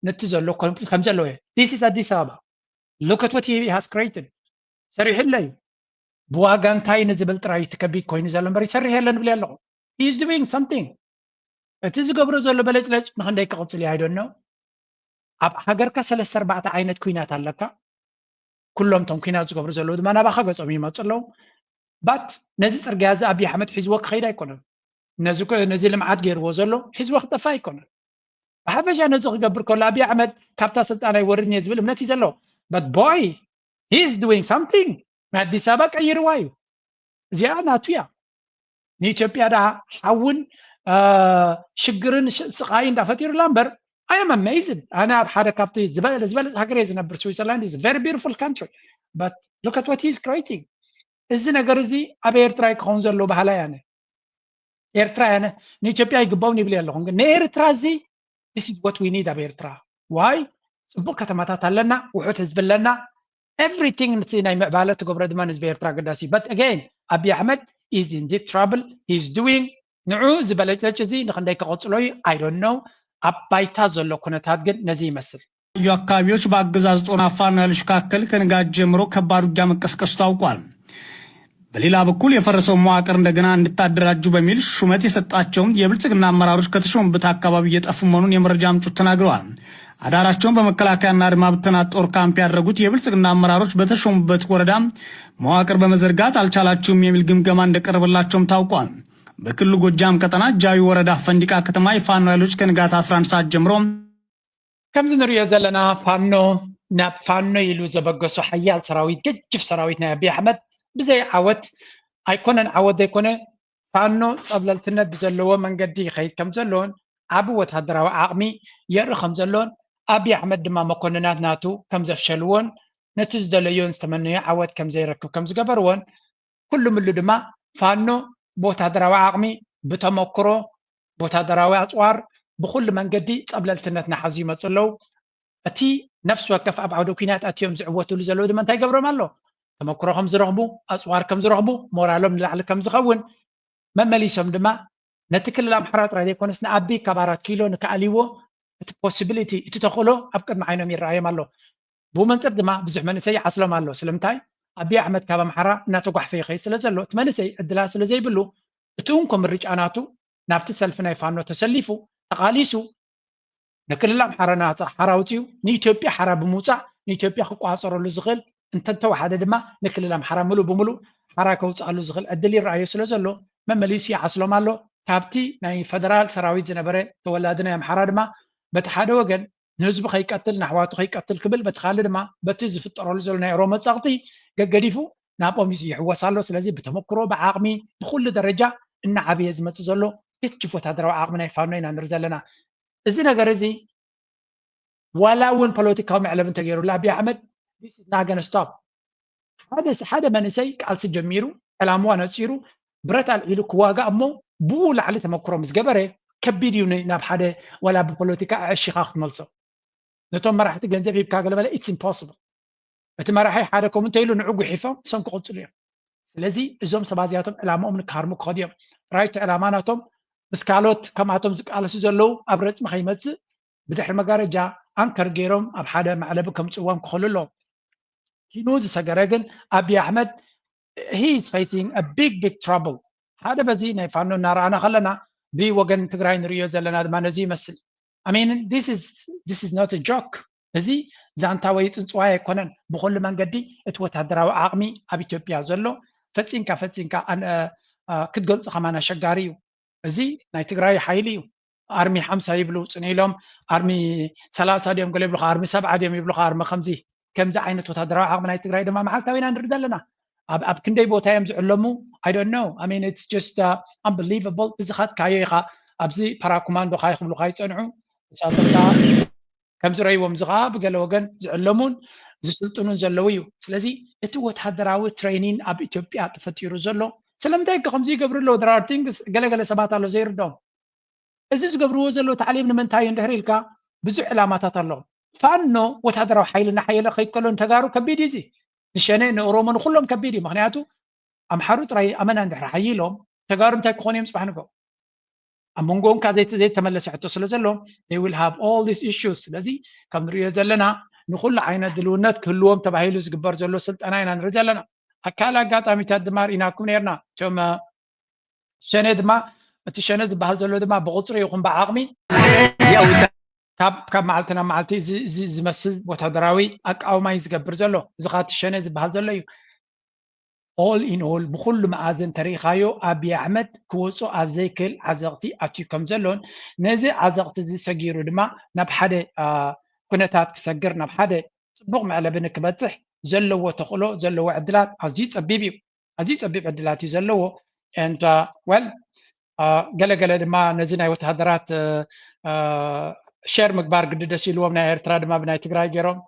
ነቲ ዘሎ ከም ዘለዎ እየ። This is ኣዲስ ኣበባ። Look at what he has created. ሰሪሕለይ ብዋጋ እንታይ ንዝብል ጥራይ እቲ ከቢድ ኮይኑ ዘሎ እምበር ይሰርሕ የለን ብል ኣለኹ። He is doing something. እቲ ዝገብሮ ዘሎ በለጭለጭ ንክንደይ ክቕፅል እዩ ኣይዶኖ። ኣብ ሃገርካ ሰለስተ ኣርባዕተ ዓይነት ኩናት ኣለካ። ኩሎም ቶም ኩናት ዝገብሩ ዘለዉ ድማ ናባኻ ገጾም ይመፁ ኣለዉ። ባት ነዚ ፅርግያ እዚ ኣብይ ኣሕመድ ሒዝዎ ክኸይድ ኣይኮነን። ነዚ ልምዓት ገይርዎ ዘሎ ሒዝዎ ክጠፋ ኣይኮነን። ብሓፈሻ ነዚ ክገብር ከሎ ኣብይ ኣሕመድ ካብታ ስልጣን ኣይወርድን እየ ዝብል እምነት እዩ ዘለዎ። But boy, he is doing something. ንኣዲስ ኣበባ ቀይርዋ እዩ። እዚኣ ናቱ እያ። ንኢትዮጵያ ደኣ ሓውን ሽግርን ስቓይ እንዳፈጢሩላ እምበር፣ I am amazed። ኣነ ኣብ ሓደ ካብቲ ዝበለጸ ሃገር እየ ዝነብር። Switzerland is a very beautiful country, but look at what he is creating። እዚ ነገር እዚ ኣብ ኤርትራ ክኸውን ዘለዎ ባህላ እያ። ኣነ ኤርትራ እያ፣ ንኢትዮጵያ ይግባውን ይብል ኣለኹ። ግን ንኤርትራ እዚ this is what we need ኣብ ኤርትራ። ዋይ ጽቡቅ ከተማታት ኣለና፣ ውሑድ ህዝቢ ኣለና። Everything ነቲ ናይ ምዕባለ ትገብሮ ድማ ንህዝቢ ኤርትራ ኣገዳሲ እዩ። But again ኣብይ ኣሕመድ is in deep trouble, he is doing ንዑ ዝበለጨጭ እዚ ንክንደይ ክቐጽሎ እዩ I don't know። ኣብ ባይታ ዘሎ ኩነታት ግን ነዚ ይመስል። አካባቢዎች በአገዛዝ ጦርና ፋኖ ኃይሎች መካከል ከንጋት ጀምሮ ከባድ ውጊያ መቀስቀሱ ታውቋል። በሌላ በኩል የፈረሰው መዋቅር እንደገና እንድታደራጁ በሚል ሹመት የሰጣቸው የብልጽግና አመራሮች ከተሾሙበት አካባቢ እየጠፉ መሆኑን የመረጃ ምንጮች ተናግረዋል። አዳራቸውን በመከላከያና አድማ ብተና ጦር ካምፕ ያደረጉት የብልጽግና አመራሮች በተሾሙበት ወረዳ መዋቅር በመዘርጋት አልቻላችሁም የሚል ግምገማ እንደቀረበላቸውም ታውቋል። በክልሉ ጎጃም ቀጠና ጃዊ ወረዳ ፈንዲቃ ከተማ የፋኖ ኃይሎች ከንጋት አስራ አንድ ሰዓት ጀምሮ ከምዚ ንሪኦ ዘለና ፋኖ ናብ ፋኖ ኢሉ ዘበገሶ ሓያል ሰራዊት፣ ገጅፍ ሰራዊት ናይ ኣብይ ኣሕመድ ብዘይ ዓወት ኣይኮነን፣ ዓወት ዘይኮነ ፋኖ ጸብለልትነት ብዘለዎ መንገዲ ይኸይድ ከም ዘሎን ዓቢ ወታደራዊ ዓቕሚ የርኢ ከም ዘሎን ኣብይ ኣሕመድ ድማ መኮንናት ናቱ ከም ዘፍሸልዎን ነቲ ዝደለዮን ዝተመነዮ ዓወት ከም ዘይረክብ ከም ዝገበርዎን ኩሉ ምሉ ድማ ፋኖ ብወታደራዊ ዓቕሚ፣ ብተመክሮ፣ ብወታደራዊ ኣጽዋር፣ ብኹሉ መንገዲ ጸብለልትነት ናሓዙ ይመጹ ኣለዉ። እቲ ነፍሲ ወከፍ ኣብ ዓውደ ኲናት ኣትዮም ዝዕወትሉ ዘለዉ ድማ እንታይ ይገብሮም ኣሎ? ተመክሮ ከም ዝረኽቡ፣ ኣጽዋር ከም ዝረኽቡ፣ ሞራሎም ንላዕሊ ከም ዝኸውን፣ መመሊሶም ድማ ነቲ ክልል ኣምሓራ ጥራይ ዘይኮነስ ንኣቢ ካብ ኣራት ኪሎ ንክኣልይዎ እቲ possibility፣ እቲ ተኽእሎ ኣብ ቅድሚ ዓይኖም ይረኣዮም ኣሎ። ብኡ መንጽር ድማ ብዙሕ መንእሰይ ይዓስሎም ኣሎ። ስለምንታይ? ኣብይ ኣሕመድ ካብ ኣምሓራ እናተጓሕፈ ይኸይድ ስለ ዘሎ፣ እቲ መንእሰይ ዕድላት ስለ ዘይብሉ፣ እቲ እንኮ ምርጫ ናቱ ናብቲ ሰልፊ ናይ ፋኖ ተሰሊፉ ተቓሊሱ ንክልል ኣምሓራ ናጻ ሓራ ኣውጺኡ ንኢትዮጵያ ሓራ ብምውጻእ ንኢትዮጵያ ክቋጸረሉ ዝኽእል እንተተወሓደ ድማ ንክልል ኣምሓራ ምሉእ ብምሉእ ሓራ ከውጽኣሉ ዝኽእል ዕድል ይረኣዮ ስለ ዘሎ መመሊሱ ይዓስሎም ኣሎ። ካብቲ ናይ ፈደራል ሰራዊት ዝነበረ ተወላዲ ናይ ኣምሓራ ድማ በቲ ሓደ ወገን ንህዝቡ ከይቀትል ንኣሕዋቱ ከይቀትል ክብል በቲ ካልእ ድማ በቲ ዝፍጠረሉ ዘሎ ናይ ኦሮሞ ጸቕጢ ገገዲፉ ናብኦም ይሕወስ ኣሎ። ስለዚ ብተመክሮ ብዓቕሚ ብኩሉ ደረጃ እናዓበየ ዝመጽእ ዘሎ ገጅፍ ወታደራዊ ዓቕሚ ናይ ፋኖ ኢና ንርኢ ዘለና። እዚ ነገር እዚ ዋላ እውን ፖለቲካዊ መዕለቢ እንተገይሩሉ ኣብይ ኣሕመድ this is not gonna stop። ሓደ ሓደ መንእሰይ ቃልሲ ጀሚሩ ዕላምኡ ኣነጺሩ ብረት ኣልዒሉ ክዋጋእ እሞ ብኡ ላዕሊ ተመክሮ ምስ ገበረ ከቢድ እዩ ናብ ሓደ ዋላ ብፖለቲካ ኣዕሺኻ ክትመልሶ። ነቶም መራሕቲ ገንዘብ ሂብካ ገለ በለ it's impossible። እቲ መራሒ ሓደ ከምኡ እንተኢሉ ንዑ ጉሒፎም እሶም ክቕፅሉ እዮም። ስለዚ እዞም ሰባት እዚኣቶም ዕላምኦም ንክሃርሙ ክኸዱ እዮም። ጥራይ እቲ ዕላማ ናቶም ምስ ካልኦት ከምኣቶም ዝቃለሱ ዘለዉ ኣብ ረፅሚ ከይመፅእ ብድሕሪ መጋረጃ ኣንከር ገይሮም ኣብ ሓደ መዕለቢ ከምፅዎም ክኽእሉ ኣለዎም። ኪኑ ዝሰገረ ግን ኣብይ ኣሕመድ he is facing a big big trouble። ሓደ በዚ ናይ ፋኖ እናረኣና ከለና ብወገን ትግራይ ንርእዮ ዘለና ድማ ነዚ ይመስል። I mean this is this is not a joke። እዚ ዛንታ ወይ ፅንፅዋይ ኣይኮነን። ብኩሉ መንገዲ እቲ ወታደራዊ ዓቕሚ ኣብ ኢትዮጵያ ዘሎ ፈፂምካ ፈፂምካ ክትገልፆ ከማን ኣሸጋሪ እዩ። እዚ ናይ ትግራይ ሓይሊ እዩ። ኣርሚ ሓምሳ ይብሉ ፅን ኢሎም ኣርሚ ሰላሳ ድዮም ገለ ይብሉካ ኣርሚ ሰብዓ ድዮም ይብሉካ ኣርሚ ከምዚ ከምዚ ዓይነት ወታደራዊ ዓቕሚ ናይ ትግራይ ድማ መዓልታዊ ኢና ንርኢ ዘለና። ኣብ ኣብ ክንደይ ቦታ እዮም ዝዕለሙ? I don't know. I mean it's just unbelievable። ብዝኻትካዮ ኢኻ ኣብዚ ፓራኮማንዶ ካይ ክብሉካ ይፀንዑ። ንሳቶም ከዓ ከም ዝረእይዎም እዚ ከዓ ብገለ ወገን ዝዕለሙን ዝስልጥኑን ዘለዉ እዩ። ስለዚ እቲ ወታደራዊ ትሬኒን ኣብ ኢትዮጵያ ተፈጢሩ ዘሎ ስለምንታይ ከምዚ ይገብሩ ኣለዉ? There are things ገለገለ ሰባት ኣሎ ዘይርድኦም። እዚ ዝገብርዎ ዘለዉ ታዕሊም ንምንታይ እዩ እንድሕር ኢልካ ብዙሕ ዕላማታት ኣለዎም። ፋኖ ወታደራዊ ሓይሊ እናሓየለ ክኸይድ ከሎ ንተጋሩ ከቢድ እዩ። እዚ ንሸነ ንኦሮሞ ንኩሎም ከቢድ እዩ። ምክንያቱ ኣምሓሩ ጥራይ ኣመና እንድሕር ሓይሎም ተጋሩ እንታይ ክኾኑ እዮም ፅባሕ ንግሆ? ኣብ መንጎ እንካ ዘይተመለሰ ሕቶ ስለ ዘሎ they will have all these issues። ስለዚ ከም ንሪኦ ዘለና ንኩሉ ዓይነት ድልውነት ክህልዎም ተባሂሉ ዝግበር ዘሎ ስልጠና ኢና ንርኢ ዘለና። ኣብ ካልእ ኣጋጣሚታት ድማ ርኢናኩም ነርና። እቶም ሸነ ድማ፣ እቲ ሸነ ዝበሃል ዘሎ ድማ ብቁፅሪ ይኹን ብዓቕሚ ካብ መዓልቲ ናብ መዓልቲ እዚ ዝመስል ወታደራዊ ኣቃውማ እዩ ዝገብር ዘሎ። እዚ ካ እቲ ሸነ ዝበሃል ዘሎ እዩ። All in all ብኩሉ መኣዝን ተሪኢኻዮ ኣቢይ ኣሕመድ ክወፁ ኣብ ዘይክእል ዓዘቕቲ ኣትዩ ከም ዘሎን ነዚ ዓዘቕቲ እዚ ሰጊሩ ድማ ናብ ሓደ ኩነታት ክሰግር ናብ ሓደ ፅቡቕ መዕለቢ ንክበፅሕ ዘለዎ ተኽእሎ ዘለዎ ዕድላት ኣዝዩ ፀቢብ እዩ። ኣዝዩ ፀቢብ ዕድላት እዩ ዘለዎ። And well ገለገለ ድማ ነዚ ናይ ወተሃደራት ሸር ምግባር ግዲ ደስ ኢልዎም ናይ ኤርትራ ድማ ብናይ ትግራይ ገይሮም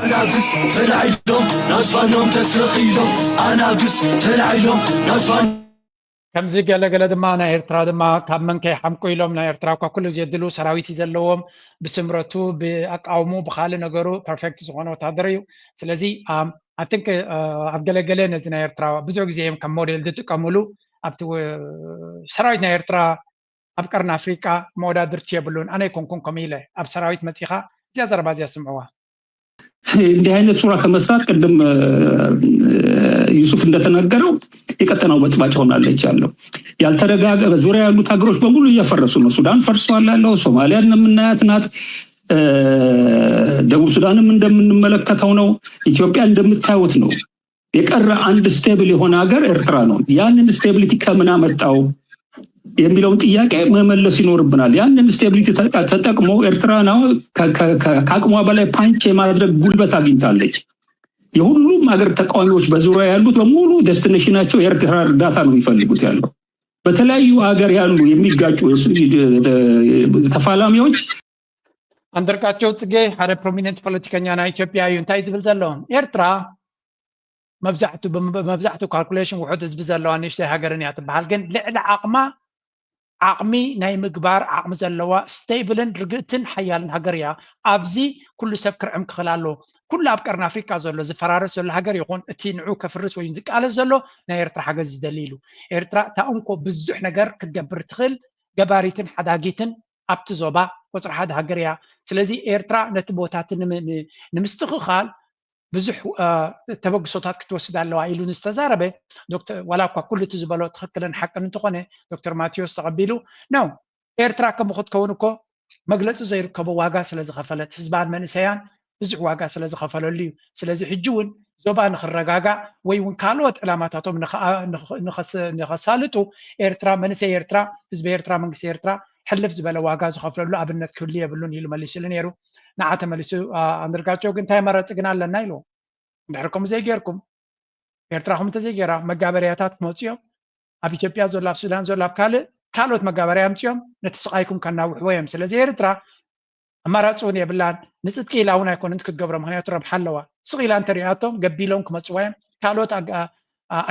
ኣናብስ ተላዒሎም ናስፋኖም ተሰቒሎም ኣናብስ ተላዒሎም ናስፋኖም ከምዚ ገለገለ ድማ ናይ ኤርትራ ድማ ካብ መን ከይሓምቁ ኢሎም ናይ ኤርትራ እኳ ኩሉ ግዜ ድልው ሰራዊት እዩ ዘለዎም ብስምረቱ ብኣቃውሙ ብካልእ ነገሩ perfect ዝኾነ ወታደር እዩ ስለዚ I think ኣብ ገለገለ ነዚ ናይ ኤርትራ ብዙሕ ግዜ እዮም ከም ሞዴል ዝጥቀምሉ ኣብቲ ሰራዊት ናይ ኤርትራ ኣብ ቀርኒ ኣፍሪቃ መወዳድርቲ የብሉን ኣነ ኣይኮንኩን ከምኡ ኢለ ኣብ ሰራዊት መፂኻ እዚኣ ዘረባ እዚኣ ስምዕዋ እንዲህ አይነት ሱራ ከመስራት ቅድም ዩሱፍ እንደተናገረው የቀጠናው በጥባጭ ሆናለች ያለው ያልተረጋገ በዙሪያ ያሉት ሀገሮች በሙሉ እየፈረሱ ነው። ሱዳን ፈርሷል ያለው ሶማሊያን የምናያት ናት። ደቡብ ሱዳንም እንደምንመለከተው ነው። ኢትዮጵያ እንደምታዩት ነው። የቀረ አንድ stable የሆነ ሀገር ኤርትራ ነው። ያንን stability ከምን አመጣው የሚለውን ጥያቄ መመለስ ይኖርብናል። ያንን stability ተጠቅሞ ኤርትራ ነው ከአቅሟ በላይ punch የማድረግ ጉልበት አግኝታለች። የሁሉም ሀገር ተቃዋሚዎች በዙሪያ ያሉት በሙሉ destination ኣቸው የኤርትራ እርዳታ ነው የሚፈልጉት ያለው በተለያዩ ሀገር ያሉ የሚጋጩ ተፋላሚዎች ኣንደርጋቸው ፅጌ ሓደ prominent ፖለቲከኛ ናይ ኢትዮጵያ እዩ እንታይ ዝብል ዘሎ ኤርትራ መብዛሕቱ መብዛሕቱ calculation ውሑድ ህዝቢ ዘለዋ ንእሽተይ ሃገርን እያ ትበሃል ግን ልዕሊ ዓቕማ ዓቕሚ ናይ ምግባር ዓቕሚ ዘለዋ stable ን ርግእትን ሓያልን ሃገር እያ ኣብዚ ኩሉ ሰብ ክርዕም ክኽእል ኣለዎ ኩሉ ኣብ ቀርኒ ኣፍሪቃ ዘሎ ዝፈራረስ ዘሎ ሃገር ይኹን እቲ ንዑ ከፍርስ ወይ ዝቃለስ ዘሎ ናይ ኤርትራ ሓገዝ ዝደሊ ኢሉ ኤርትራ እታ እንኮ ብዙሕ ነገር ክትገብር ትኽእል ገባሪትን ሓዳጊትን ኣብቲ ዞባ ቁፅሪ ሓደ ሃገር እያ ስለዚ ኤርትራ ነቲ ቦታ እቲ ንምስትኽኻል ብዙሕ ተበግሶታት ክትወስድ ኣለዋ ኢሉ ዝተዛረበ ዋላ እኳ ኩሉ እቲ ዝበሎ ትኽክልን ሓቅን እንተኾነ ዶክተር ማቴዎስ ተቐቢሉ ነው ኤርትራ ከምኡ ክትከውን እኮ መግለፂ ዘይርከቦ ዋጋ ስለ ዝኸፈለት ህዝባን መንእሰያን ብዙሕ ዋጋ ስለ ዝኸፈለሉ እዩ ስለዚ ሕጂ እውን ዞባ ንክረጋጋእ ወይ እውን ካልኦት ዕላማታቶም ንኸሳልጡ ኤርትራ መንእሰይ ኤርትራ ህዝቢ ኤርትራ መንግስቲ ኤርትራ ሕልፍ ዝበለ ዋጋ ዝኸፍለሉ ኣብነት ክህሉ የብሉን ኢሉ መሊሱሉ ነይሩ ንዓ ተመሊሱ ኣንድርጋቸው ግን እንታይ መረፂ ግን ኣለና ኢሉ እንድሕር ከምኡ ዘይጌርኩም ኤርትራኹም እንተዘይጌራ መጋበርያታት ክመፁ እዮም ኣብ ኢትዮጵያ ዘሎ ኣብ ሱዳን ዘሎ ኣብ ካልእ ካልኦት መጋበርያ ኣምፅኦም ነቲ ስቃይኩም ከናውሕዎ እዮም ስለዚ ኤርትራ ኣማራፂ እውን የብላን ንፅድቂ ኢላ እውን ኣይኮነት ክትገብሮ ምክንያቱ ረብሓ ኣለዋ ስቕ ኢላ እንተሪኣቶም ገቢሎም ክመፅዋ እዮም ካልኦት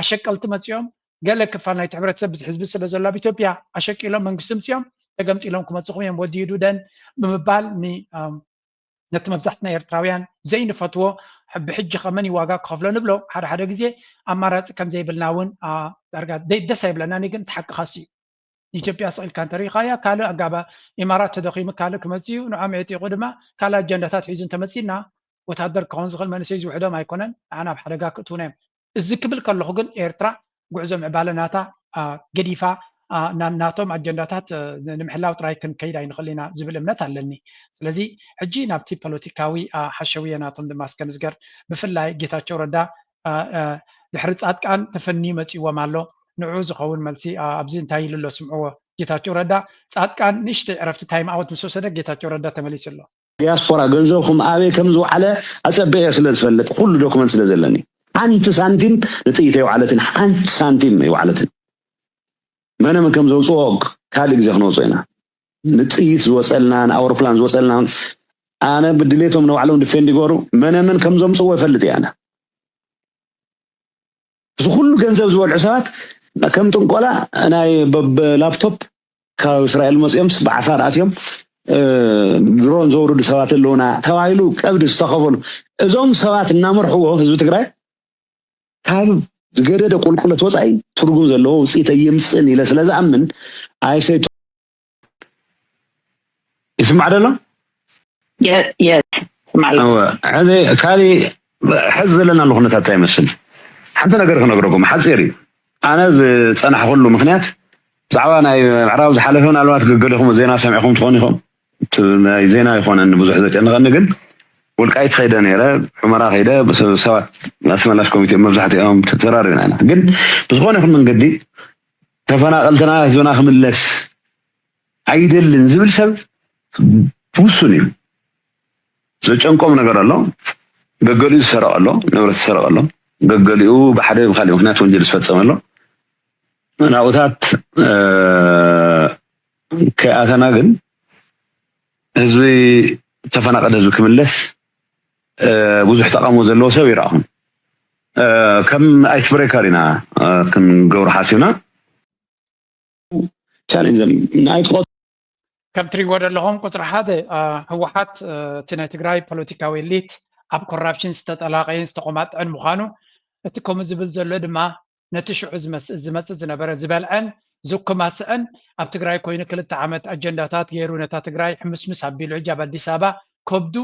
ኣሸቀልቲ መፅኦም ገለ ክፋል ናይቲ ሕብረተሰብ ብዙሕ ህዝቢ ስለ ዘሎ ኣብ ኢትዮጵያ ኣሸቂሎም መንግስቲ ምፅኦም ተገምጢሎም ክመፅኹም እዮም ወዲዱ ደን ብምባል ነቲ መብዛሕትና ኤርትራውያን ዘይንፈትዎ ብሕጂ ከመን ዋጋ ክኸፍሎ ንብሎ ሓደ ሓደ ግዜ ኣማራፂ ከም ዘይብልና እውን ዳርጋ ደስ ኣይብለና ግን ተሓቅኻስ እዩ ኢትዮጵያ ስቕ ኢልካ እንተሪኢኻያ ካልእ ኣጋባ ኢማራት ተደኺሙ ካልእ ክመፅእ እዩ ንዖም ኤጢቑ ድማ ካልእ ኣጀንዳታት ሒዙ እንተመፂና ወታደር ክኸውን ዝኽእል መንእሰይ ዝውሕዶም ኣይኮነን ንዓና ኣብ ሓደጋ ክእትውና እዮም እዚ ክብል ከለኹ ግን ኤርትራ ጉዕዞ ምዕባለ ናታ ገዲፋ ናቶም ኣጀንዳታት ንምሕላው ጥራይ ክንከይድ ኣይንኽእል ኢና ዝብል እምነት ኣለኒ። ስለዚ ሕጂ ናብቲ ፖለቲካዊ ሓሸውየ ናቶም ድማ እስከ ንዝገር። ብፍላይ ጌታቸው ረዳ ድሕሪ ፃድቃን ተፈንዩ መፂዎም ኣሎ። ንዑ ዝኸውን መልሲ ኣብዚ እንታይ ኢሉ ኣሎ ስምዕዎ። ጌታቸው ረዳ ፃድቃን ንእሽተይ ዕረፍቲ time out ምስ ወሰደ ጌታቸው ረዳ ተመሊሱ ኣሎ። ዲያስፖራ ገንዘብኩም ኣበይ ከም ዝወዓለ ኣጸቢቐ ስለ ዝፈልጥ ኩሉ ዶክመንት ስለ ዘለኒ ሓንቲ ሳንቲም ንጥይት ኣይወዓለትን ሓንቲ ሳንቲም ኣይወዓለትን መነ መን ከም ዘውፅኦ ካልእ ግዜ ክነውፅኦ ኢና ንጥይት ዝወፀልና ንኣውሮፕላን ዝወፀልና ኣነ ብድሌቶም ንባዕሎም ድፌንድ ይገሩ መነ መን ከም ዘምፅዎ ይፈልጥ እየ ኣነ እዚ ኩሉ ገንዘብ ዝበልዑ ሰባት ከም ጥንቆላ ናይ በብላፕቶፕ ካብ እስራኤል መፅኦምስ ብዓፋር ኣትዮም ድሮን ዘውርዱ ሰባት ኣለውና ተባሂሉ ቀብዲ ዝተኸፈሉ እዞም ሰባት እናመርሕዎ ህዝቢ ትግራይ ካብ ዝገደደ ቁልቁለት ወፃኢ ትርጉም ዘለዎ ውፅኢት የምፅእን ኢለ ስለ ዝኣምን ኣይሰ ይስማዕ ደሎ የስ ማለት እዩ። እወ፣ ሕዚ ካሊእ ሕዚ ዘለናሉ ኩነታት እንታይ ይመስል? ሓንቲ ነገር ክነግረኩም፣ ሓፂር እዩ። ኣነ ዝፀናሕኩሉ ምክንያት ብዛዕባ ናይ ምዕራብ ዝሓለፈ ምናልባት ገገለኹም ዜና ሰሚዕኹም ትኾኑ ኢኹም። እቲ ናይ ዜና ይኮነኒ ብዙሕ ዘጨንቐኒ፣ ግን ወልቃይት ከይደ ነይረ፣ ሑመራ ከይደ፣ ስ- ሰባት ኣስመላሽ ኮሚቴ መብዛሕትኦም ተዘራሪብና ኢና። ግን ብዝኾነ ይኹን መንገዲ ተፈናቐልትና ህዝብና ክምለስ ኣይደልን ዝብል ሰብ ውሱን እዩ። ዘጨንቆም ነገር ኣሎ። ገገሊኡ ዝሰረቐ ኣሎ፣ ንብረት ዝሰረቐ ኣሎ። ገገሊኡ ብሓደ ብካሊእ ምክንያት ወንጀል ዝፈጸመ ኣሎ። ናብኡታት ከይኣተና ግን ህዝቢ ተፈናቐለ ህዝቢ ክምለስ ብዙሕ ተቓውሞ ዘለዎ ሰብ ይረኣኹም። ከም ኣይስ ብሬከር ኢና ክንገብሮ ሓሲብና። ቻሌንጅ ናይ ከም ትሪእዎ ዘለኹም ቁፅሪ ሓደ ህወሓት እቲ ናይ ትግራይ ፖለቲካዊ ኤሊት ኣብ ኮራፕሽን ዝተጠላቀየን ዝተቆማጠዐን ምዃኑ፣ እቲ ከምኡ ዝብል ዘሎ ድማ ነቲ ሽዑ ዝመፅእ ዝነበረ ዝበልዐን ዝኩማስዐን ኣብ ትግራይ ኮይኑ ክልተ ዓመት ኣጀንዳታት ገይሩ ነታ ትግራይ ሕምስምስ ኣቢሉ ሕጂ ኣብ ኣዲስ ኣበባ ከብዱ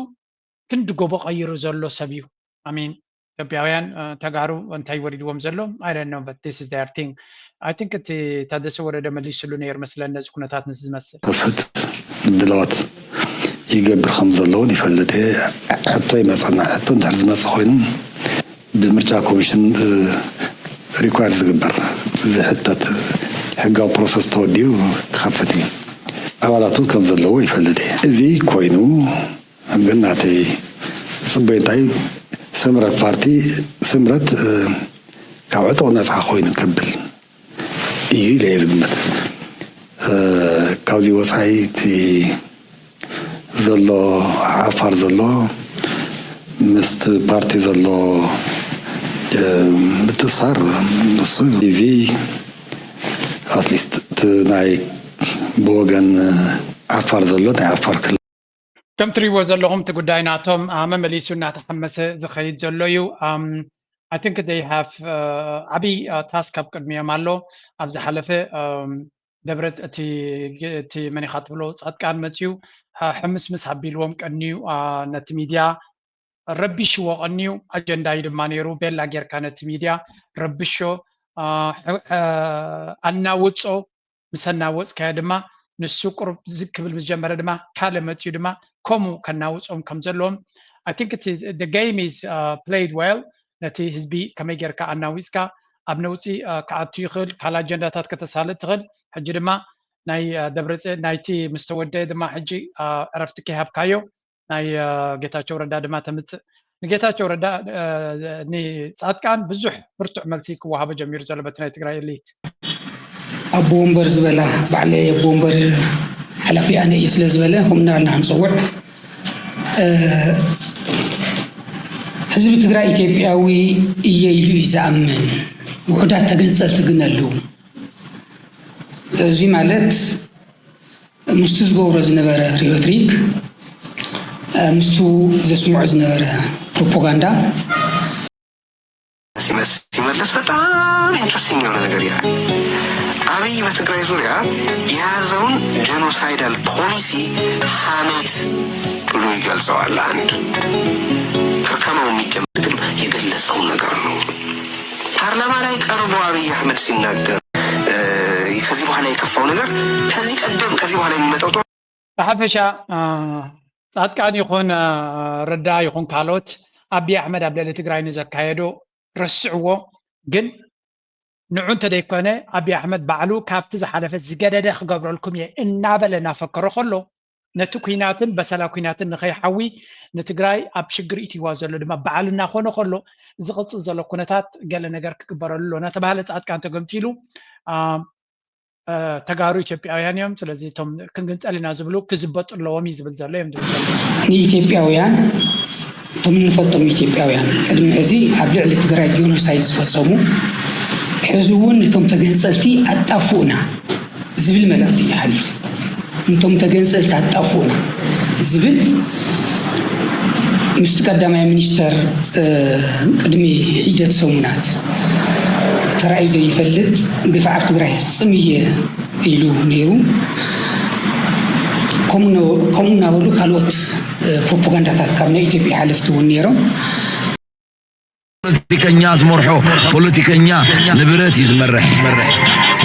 ክንዲ ጎቦ ቀይሩ ዘሎ ሰብ እዩ። ኣሚን ኢትዮጵያውያን ተጋሩ እንታይ ወሪድዎም ዘሎ I don't know, but this is their thing. I think እቲ ታደሰ ወረደ መሊስሉ ነይሩ መስለን ነዚ ኩነታት ንዚ ዝመስል። ክፍት ምድላዋት ይገብር ከም ዘለውን ይፈልጥ እየ። ሕቶ ይመፀና። ሕቶ እንድሕር ዝመፅ ኮይኑ ብምርጫ ኮሚሽን ሪኳየር ዝግበር ዝሕተት ሕጋዊ ፕሮሰስ ተወዲኡ ክኸፍት እዩ። ኣባላት እውን ከም ዘለዎ ይፈልጥ እየ። እዚ ኮይኑ ግን ናተይ ዝፅበዮ እንታይ ስምረት ፓርቲ ስምረት ካብ ዕጡቕ ነፃ ኮይኑ ከብል እዩ ኢለ እየ ዝግምት። ካብዚ ወፃኢ እቲ ዘሎ ዓፋር ዘሎ ምስቲ ፓርቲ ዘሎ ምትእስሳር ንሱ እዚ ኣትሊስት እቲ ናይ ብወገን ዓፋር ዘሎ ናይ ዓፋር ክልል ከም ትሪእዎ ዘለኹም እቲ ጉዳይ ናቶም መመሊሱ እናተሓመሰ ዝኸይድ ዘሎ እዩ። I think they have ዓብይ ታስክ ኣብ ቅድሚኦም ኣሎ። ኣብ ዝሓለፈ ደብረ እቲ መኒኻ ትብሎ ፃድቃን መፅዩ ሕምስምስ ኣቢልዎም ቀንዩ ነቲ ሚድያ ረቢሽዎ ቀንዩ ኣጀንዳ እዩ ድማ ነይሩ። ቤላ ጌርካ ነቲ ሚድያ ረብሾ ኣናውፆ ምስ ኣናወፅካዮ ድማ ንሱ ቁሩብ ዝግ ክብል ምስ ጀመረ ድማ ካልእ መፅዩ ድማ ከምኡ ከናውፆም ከም ዘለዎም I think the game is played well። ነቲ ህዝቢ ከመይ ጌርካ ኣናዊፅካ ኣብ ነውፂ ክኣቱ ይኽእል፣ ካልእ ኣጀንዳታት ከተሳልጥ ትኽእል። ሕጂ ድማ ናይ ደብረፅ ናይቲ ምስ ተወደአ ድማ ሕጂ ዕረፍቲ ከይሃብካዮ ናይ ጌታቸው ረዳ ድማ ተምፅእ። ንጌታቸው ረዳ ንፃድቃን ብዙሕ ብርቱዕ መልሲ ክወሃቦ ጀሚሩ ዘሎ በቲ ናይ ትግራይ ኤሊት። ኣቦ ወንበር ዝበላ ባዕለይ ኣቦ ወንበር ሓላፊ ኣነ እየ ስለ ዝበለ ከምኡ እናበልና ክንፅውዕ ህዝቢ ትግራይ ኢትዮጵያዊ እየ ኢሉ እዩ ዝኣምን። ውሑዳት ተገንፀልቲ ግን ኣለዉ። እዚ ማለት ምስቱ ዝገብሮ ዝነበረ ሪዮትሪክ ምስቱ ዘስምዖ ዝነበረ ፕሮፓጋንዳ ሲመልስ በጣም ኢንትረስቲንግ የሆነ ነገር ይላል። አብይ በትግራይ ዙሪያ የያዘውን ጀኖሳይዳል ፖሊሲ ሀሜት ብሎ ይገልጸዋል። አንድ ከከማው የሚጀምር ግን የገለጸው ነገር ነው። ፓርላማ ላይ ቀርቦ አብይ አህመድ ሲናገር ከዚህ በኋላ የከፋው ነገር ከዚህ ቀደም ከዚህ በኋላ የሚመጣው ብሓፈሻ ፃድቃን ይኹን ረዳ ይኹን ካልኦት ኣቢይ ኣሕመድ ኣብ ልዕሊ ትግራይ ንዘካየዶ ረስዕዎ። ግን ንዑ እንተደይኮነ ኣቢይ ኣሕመድ ባዕሉ ካብቲ ዝሓለፈ ዝገደደ ክገብረልኩም እየ እናበለ እናፈከሮ ከሎ ነቲ ኩናትን በሰላ ኩናትን ንኸይሓዊ ንትግራይ ኣብ ሽግር ኢትዋ ዘሎ ድማ ባዕሉ እናኾነ ከሎ ዝቕፅል ዘሎ ኩነታት ገለ ነገር ክግበረሉ ኣሎ እናተባሃለ ፃድቃን ተገምቲሉ ተጋሩ ኢትዮጵያውያን እዮም። ስለዚ እቶም ክንግንፀል ኢና ዝብሉ ክዝበጡ ኣለዎም እዩ ዝብል ዘሎ እዮም ዝብል ዘሎ። ንኢትዮጵያውያን እቶም እንፈልጦም ኢትዮጵያውያን ቅድሚ ሕዚ ኣብ ልዕሊ ትግራይ ጆኖሳይድ ዝፈፀሙ ሕዚ እውን ነቶም ተገንፀልቲ ኣጣፍኡና ዝብል መልእክቲ እዩ ሓሊፉ። ነቶም ተገንፀልቲ ኣጣፍኡና ዝብል ምስቲ ቀዳማይ ሚኒስተር ቅድሚ ሒደት ሰሙናት ተራእዩ ዘይፈልጥ ግፍዒ ኣብ ትግራይ ይፍፅም እየ ኢሉ ነይሩ። ከምኡ እናበሉ ካልኦት ፕሮፓጋንዳታት ካብ ናይ ኢትዮጵያ ሓለፍቲ እውን ነይሮም። ፖለቲከኛ ዝመርሖ ፖለቲከኛ ንብረት እዩ ዝመርሕ።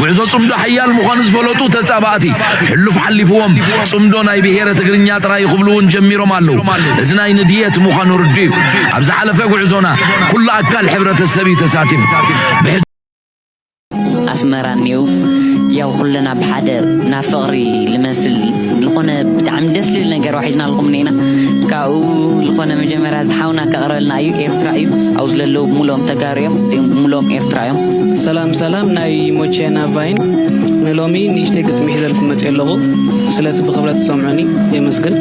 ጉዕዞ ጽምዶ ሓያል ምዃኑ ዝፈለጡ ተጻባእቲ ሕሉፍ ሓሊፍዎም ጽምዶ ናይ ብሄረ ትግርኛ ጥራይ ክብሉ እውን ጀሚሮም ኣለዉ። እዚ ናይ ንድየት ምዃኑ ርዱ እዩ። ኣብ ዝሓለፈ ጉዕዞና ኩሉ ኣካል ሕብረተሰብ እዩ ተሳቲፉ። ኣስመራ እኒኡ ያው ኩለና ብሓደ ናብ ፍቕሪ ልመስል ዝኾነ ብጣዕሚ ደስ ልብል ነገር ዋሒዝና ኣለኹም ኔና ካብኡ ዝኾነ መጀመርያ ዝሓውና ከቕረበልና እዩ ኤርትራ እዩ ኣብኡ ስለለዉ ሙሎም ተጋሩ እዮም ሙሎም ኤርትራ እዮም። ሰላም ሰላም ናይ ሞቼና ቫይን ንሎሚ ንእሽተይ ግጥሚ ሒዘልኩም መፅእ ኣለኹ ስለቲ ብክብረት ትሰምዑኒ የመስግን።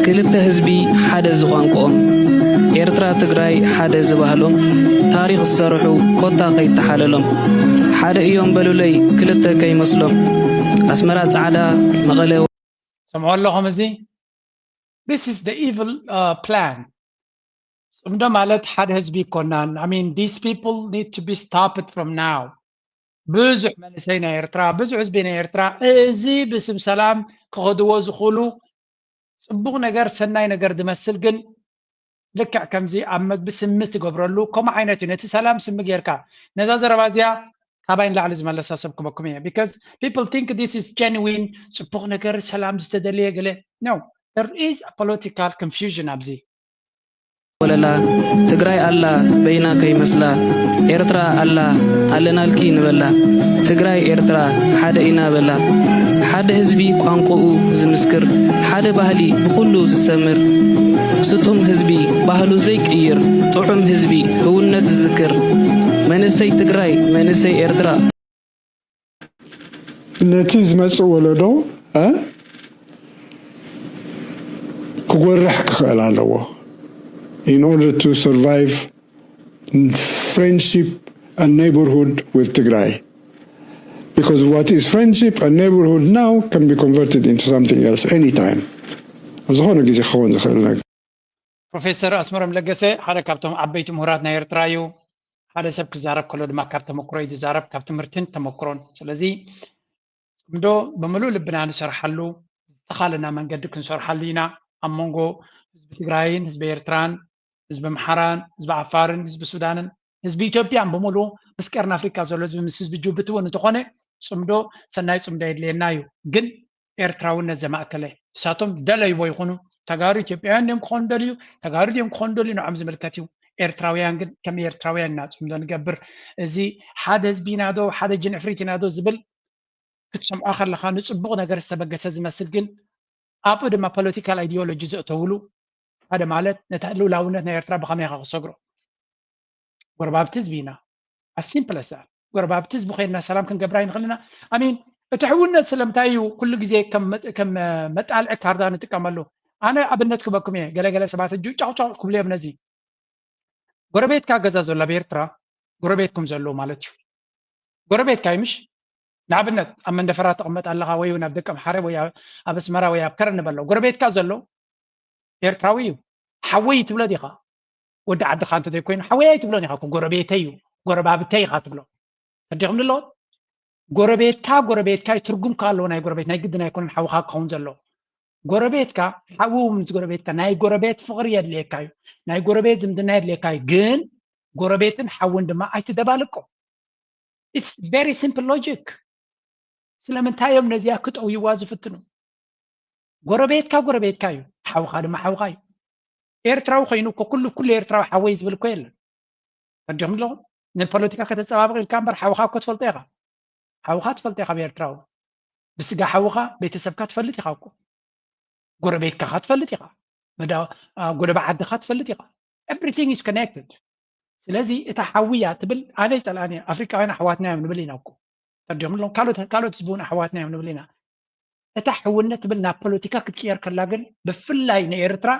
ክልተ ህዝቢ ሓደ ዝቋንቆኦም ኤርትራ ትግራይ ሓደ ዝባህሎም ታሪኽ ዝሰርሑ ኮታ ከይተሓለሎም ሓደ እዮም በሉለይ ክልተ ከይመስሎም ኣስመራ ፃዕዳ መቐለ ሰምዖ ኣለኹም እዚ this is the evil uh, plan ጽምዶ ማለት ሓደ ህዝቢ ይኮናን I mean these people need to be stopped from now ብዙሕ መንእሰይ ናይ ኤርትራ ብዙሕ ህዝቢ ናይ ኤርትራ እዚ ብስም ሰላም ክኸድዎ ዝኽእሉ ጽቡቕ ነገር ሰናይ ነገር ዝመስል ግን ልክዕ ከምዚ ኣብ መግቢ ስሚ ትገብረሉ ከምኡ ዓይነት እዩ ነቲ ሰላም ስሚ ጌርካ ነዛ ዘረባ እዚኣ ካባይ ንላዕሊ ዝመለሳ ሰብ ክበኩም እየ because people think this is genuine ጽቡቕ ነገር ሰላም ዝተደለየ ገለ no there is a political confusion ኣብዚ ወለላ ትግራይ ኣላ በይና ከይመስላ ኤርትራ ኣላ ኣለናልኪ ንበላ ትግራይ ኤርትራ ሓደ ኢና በላ ሓደ ህዝቢ ቋንቋኡ ዝምስክር ሓደ ባህሊ ብኹሉ ዝሰምር ስጡም ህዝቢ ባህሉ ዘይቅይር ጥዑም ህዝቢ ህውነት ዝዝክር መንእሰይ ትግራይ መንእሰይ ኤርትራ ነቲ ዝመጽእ ወለዶ ክጎርሕ ክኽእል ኣለዎ in order to survive friendship and neighborhood with Tigray. Because what is friendship and neighborhood now can be converted into something else anytime. ዝኾነ ግዜ ክኸውን ዝኽእል ነገር ፕሮፌሰር ኣስመሮም ለገሰ ሓደ ካብቶም ዓበይቲ ምሁራት ናይ ኤርትራ እዩ ሓደ ሰብ ክዛረብ ከሎ ድማ ካብ ተመክሮ እዩ ዝዛረብ ካብ ትምህርትን ተመክሮን ስለዚ ጽምዶ ብምሉእ ልብና ንሰርሓሉ ብዝተኻለና መንገዲ ክንሰርሓሉ ኢና ኣብ መንጎ ህዝቢ ትግራይን ህዝቢ ኤርትራን ህዝቢ ኣምሓራን ህዝቢ ዓፋርን ህዝቢ ሱዳንን ህዝቢ ኢትዮጵያን ብምሉኡ ምስ ቀርኒ ኣፍሪካ ዘሎ ህዝቢ ምስ ህዝቢ ጅቡቲ እውን እንተኾነ ጽምዶ ሰናይ ጽምዶ የድልየና እዩ ግን ኤርትራውነት ዘማእከለ ንሳቶም ደለይዎ ይኹኑ ተጋሩ ኢትዮጵያውያን ድዮም ክኾኑ ደልዩ ተጋሩ ድዮም ክኾኑ ደልዩ ንዖም ዝምልከት እዩ ኤርትራውያን ግን ከም ኤርትራውያን ኢና ጽምዶ ንገብር እዚ ሓደ ህዝቢ ኢና ዶ ሓደ ጅንዕፍሪት ኢና ዶ ዝብል ክትሰምዖ ከለኻ ንጽቡቕ ነገር ዝተበገሰ ዝመስል ግን ኣብኡ ድማ ፖለቲካል ኣይዲዮሎጂ ዘእተውሉ ሓደ ማለት ነታ ልውላውነት ናይ ኤርትራ ብኸመይ ኢኻ ክሰግሮ ጎረባብቲ ህዝቢ ኢና ኣሲምፕለስ ጎረባብቲ ህዝቢ ኮይንና ሰላም ክንገብር ኣይንኽእል ኢና ኣሚን እቲ ሕውነት ስለምንታይ እዩ ኩሉ ግዜ ከም መጣልዒ ካርዳ ንጥቀመሉ ኣነ ኣብነት ክበኩም እየ ገለገለ ሰባት እጁ ጫውጫው ክብሉ እዮም ነዚ ጎረቤትካ ገዛ ዘሎ ኣብ ኤርትራ ጎረቤትኩም ዘሎ ማለት እዩ ጎረቤትካ ይምሽ ንኣብነት ኣብ መንደፈራ ተቐመጥ ኣለኻ ወይ ኣብ ደቀምሓረ ወይ ኣብ ኣስመራ ወይ ኣብ ከረን በሎ ጎረቤትካ ዘሎ ኤርትራዊ እዩ ሓወይ ትብሎ ዲኻ ወዲ ዓድኻ እንተ ዘይኮይኑ ሓወይ ኣይትብሎን ኢኻ ጎረቤተይ እዩ ጎረባብተይ ኢኻ ትብሎ ተዲኹም ንለዎ ጎረቤትካ ጎረቤትካ ትርጉም ከ ኣለዎ ናይ ጎረቤት ናይ ግድን ኣይኮነን ሓውኻ ክኸውን ዘለዎ ጎረቤትካ ሓዊ ምስ ጎረቤትካ ናይ ጎረቤት ፍቕሪ የድልየካ እዩ ናይ ጎረቤት ዝምድና የድልየካ እዩ ግን ጎረቤትን ሓውን ድማ ኣይትደባልቆ it's very simple logic ስለምንታይ እዮም ነዚኣ ክጠውይዋ ዝፍትኑ ጎረቤትካ ጎረቤትካ እዩ ሓውኻ ድማ ሓውኻ እዩ ኤርትራዊ ኮይኑ እኮ ኩሉ ኩሉ ኤርትራዊ ሓወይ ዝብል እኮ የለን ረዲኹም ኣለኹም ንፖለቲካ ከተፀባብቕ ኢልካ እምበር ሓውኻ እኮ ትፈልጦ ኢኻ ሓውኻ ትፈልጦ ኢኻ ብኤርትራዊ ብስጋ ሓውኻ ቤተሰብካ ትፈልጥ ኢኻ እኮ ጎረቤትካ ካ ትፈልጥ ኢኻ መዳ ጎደባ ዓድኻ ትፈልጥ ኢኻ everything is connected ስለዚ እታ ሓውያ ትብል ኣነ ይፀልኣን እየ ኣፍሪቃውያን ኣሕዋትና እዮም ንብል ኢና እኮ ተርዲኹም ኣለኹም ካልኦት ካልኦት ህዝቢ እውን ኣሕዋትና እዮም ንብል ኢና እታ ሕውነት ትብል ናብ ፖለቲካ ክትቅየር ከላ ግን ብፍላይ ንኤርትራ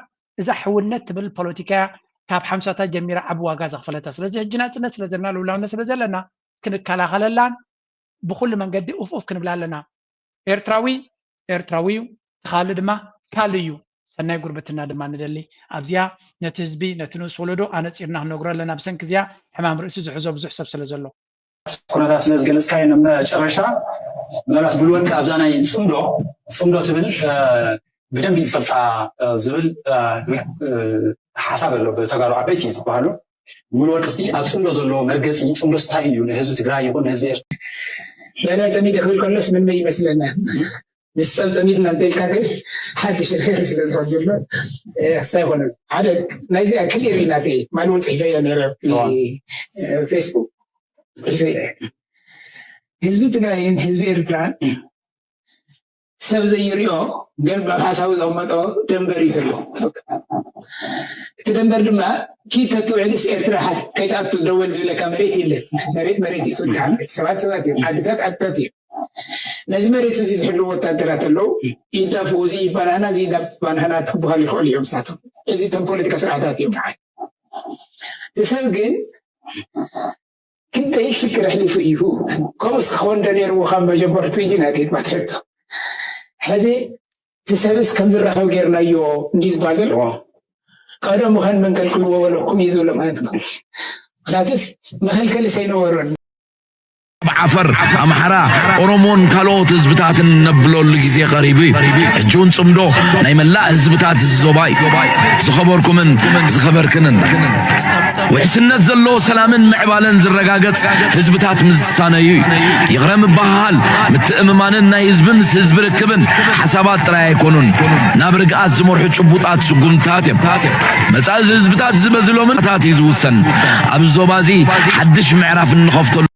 እዛ ሕውነት ትብል ፖለቲካ እያ ካብ ሓምሳታት ጀሚራ ዓቢ ዋጋ ዘኽፈለታ ስለዚ ሕጂ ናጽነት ስለ ዘለና ልውላውነት ስለ ዘለና ክንከላኸለላን ብኹሉ መንገዲ ኡፍ ኡፍ ክንብላ ኣለና ኤርትራዊ ኤርትራዊ እዩ ትኻሊ ድማ ካል እዩ ሰናይ ጉርብትና ድማ ንደሊ ኣብዚኣ ነቲ ህዝቢ ነቲ ንኡስ ወለዶ ኣነጺርና ክንነግሮ ኣለና ብሰንኪ እዚኣ ሕማም ርእሲ ዝሕዞ ብዙሕ ሰብ ስለ ዘሎ ኩነታት ስለ ዝገለጽካዮ ንመጨረሻ ምናልባት ሙሉ ወርቂ ኣብዛ ናይ ጽምዶ ጽምዶ ትብል ብደንቢ ዝፈልጣ ዝብል ሓሳብ ኣሎ። ብተጋሩ ዓበይቲ ዝበሃሉ ሙሉ ወርቂ ኣብ ጽምዶ ዘለዎ መርገጺ ጽምዶ ስታይ እዩ ንህዝቢ ትግራይ ይኹን ንህዝቢ ኤርትራ። ለለ ጸሚድ ክብል ከሎስ ምን ይመስለና ንሰብ ጸሚድና እንተልካ ግን ሓድሽ ነገር ስለ ዝኾን ዘሎ ክስታይ ይኮነ ሓደ ናይዚኣ ክሊር ኢላተ ማንውን ጽሒፈዮ ነረ ፌስቡክ ጽሒፈዮ ህዝቢ ትግራይን ህዝቢ ኤርትራን ሰብ ዘይሪኦ ገል ኣብ ሓሳቡ ዘቐመጦ ደንበር እዩ ዘሎ። እቲ ደንበር ድማ ኪድ ተትውዕልስ ኤርትራ ከይትኣቱ ደወል ዝብለካ መሬት የለን። መሬት መሬት እዩ። ሰባት ሰባት እዮም። ዓድታት ዓድታት እዮም። ነዚ መሬት እዚ ዝሕልው ወታደራት ኣለዉ። ይዳፍኡ፣ እዚ ባናና እዚ ባናና ክበሃሉ ይኽእሉ እዮም። ንሳቶም እዚ እቶም ፖለቲካ ስርዓታት እዮም። ንዓይ እቲ ሰብ ግን ክንደይ ሽግር ኣሕሊፉ እዩ። ከምኡስ ክኾን ዶ ነይርዎ ካብ መጀመርቱ እዩ ናተይ ትባትሕቶ። ሕዚ እቲ ሰብስ ከም ዝራኸብ ጌርናዮ እንዲ ዝበሃል ዘሎ ቀደሙ ኸን መንከልክልዎ በለኩም እዩ ዝብሎ ማለት ነው። ምክንያቱስ መኸልከሊ ሰይነበሮን ዓፈር፣ ኣምሓራ፣ ኦሮሞን ካልኦት ህዝብታትን ነብለሉ ግዜ ቀሪቡ እዩ። ሕጂ እውን ጽምዶ ናይ መላእ ህዝብታት እዚ ዞባ እዩ። ዝኸበርኩምን ዝኸበርክንን ውሕስነት ዘለዎ ሰላምን ምዕባለን ዝረጋገጽ ህዝብታት ምዝሳነዩ እዩ። ይቕረ ምበሃሃል፣ ምትእምማንን ናይ ህዝቢ ምስ ህዝቢ ርክብን ሓሳባት ጥራይ ኣይኮኑን፣ ናብ ርግኣት ዝመርሑ ጭቡጣት ስጉምትታት እዮም። መጻኢ ህዝብታት ዝበዝሎምን ታት እዩ ዝውሰን። ኣብዚ ዞባ እዚ ሓድሽ ምዕራፍ እንኸፍተሉ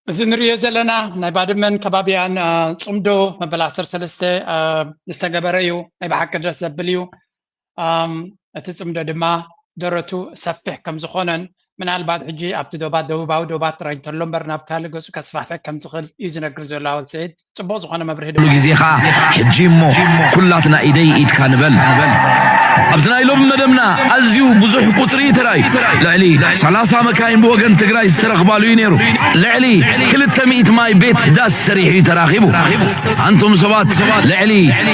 እዚ ንሪኦ ዘለና ናይ ባድመን ከባቢያን ጽምዶ መበል ዓሰርተ ሰለስተ ዝተገበረ እዩ። ናይ ብሓቂ ደስ ዘብል እዩ። እቲ ጽምዶ ድማ ደረቱ ሰፊሕ ከም ዝኾነን ምናልባት ሕጂ ኣብቲ ዶባት ደቡባዊ ዶባት ጥራይ እንተሎ እምበር ናብ ካልእ ገጹ ከስፋሕፍሕ ከም ዝኽእል እዩ ዝነግር ዘሎ ኣወል ስዒድ። ጽቡቕ ዝኾነ መብርሂ ድማ ግዜኻ ሕጂ እሞ ኩላትና ኢደይ ኢድካ ንበል። ኣብዚ ናይ ሎሚ መደብና ኣዝዩ ብዙሕ ቁጽሪ ተራእዩ። ልዕሊ ሰላሳ መካይን ብወገን ትግራይ ዝተረኽባሉ እዩ ነይሩ። ልዕሊ ክልተ ሚእቲ ማይ ቤት ዳስ ሰሪሑ እዩ ተራኺቡ። ኣንቱም ሰባት ልዕሊ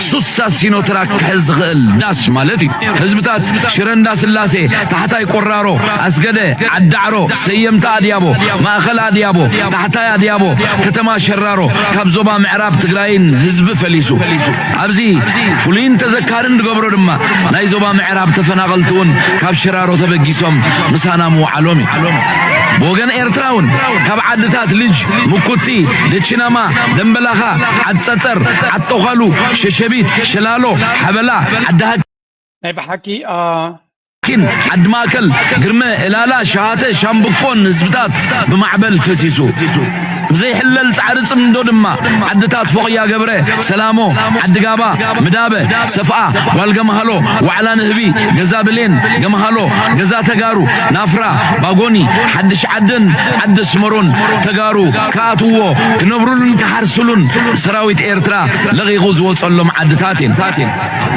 ሱሳ ሲኖትራክ ክሕዝ ዝኽእል ዳስ ማለት እዩ። ህዝብታት ሽረ እንዳስላሴ፣ ታሕታይ ቆራሮ፣ ኣስገደ፣ ዓዳዕሮ፣ ሰየምቲ ኣድያቦ፣ ማእኸል ኣድያቦ፣ ታሕታይ ኣድያቦ፣ ከተማ ሸራሮ፣ ካብ ዞባ ምዕራብ ትግራይን ህዝቢ ፈሊሱ። ኣብዚ ፍሉይን ተዘካርን ዝገብሮ ድማ ናይ ዞባ ምዕራብ ተፈናቐልቲ እውን ካብ ሽራሮ ተበጊሶም ምሳና ምውዓሎም እዩ። ብወገን ኤርትራ እውን ካብ ዓድታት ልጅ፣ ምኩቲ፣ ደችናማ፣ ደንበላኻ፣ ዓጸጸር፣ ዓጦኻሉ፣ ሸሸቢት፣ ሸላሎ፣ ሓበላ፣ ዓዲ ሃቂ፣ ናይ ብሓቂ ኪን፣ ዓዲ ማእከል፣ ግርመ፣ እላላ፣ ሸሃተ፣ ሻምብቆን ህዝብታት ብማዕበል ፈሲሱ። ብዘይሕለል ጻዕሪ ጽምዶ ድማ ዓድታት ፎቕ እያገብረ፣ ሰላሞ፣ ዓዲ ጋባ፣ ምዳበ፣ ሰፍኣ፣ ጓል ገምሃሎ፣ ዋዕላ ንህቢ፣ ገዛ ብሌን፣ ገምሃሎ፣ ገዛ ተጋሩ፣ ናፍራ፣ ባጎኒ፣ ሓድሽ ዓድን ዓዲ ኣስመሮን ተጋሩ ክኣትውዎ፣ ክነብሩሉን ክሓርስሉን ሰራዊት ኤርትራ ለቒቑ ዝወጸሎም ዓድታት እየን።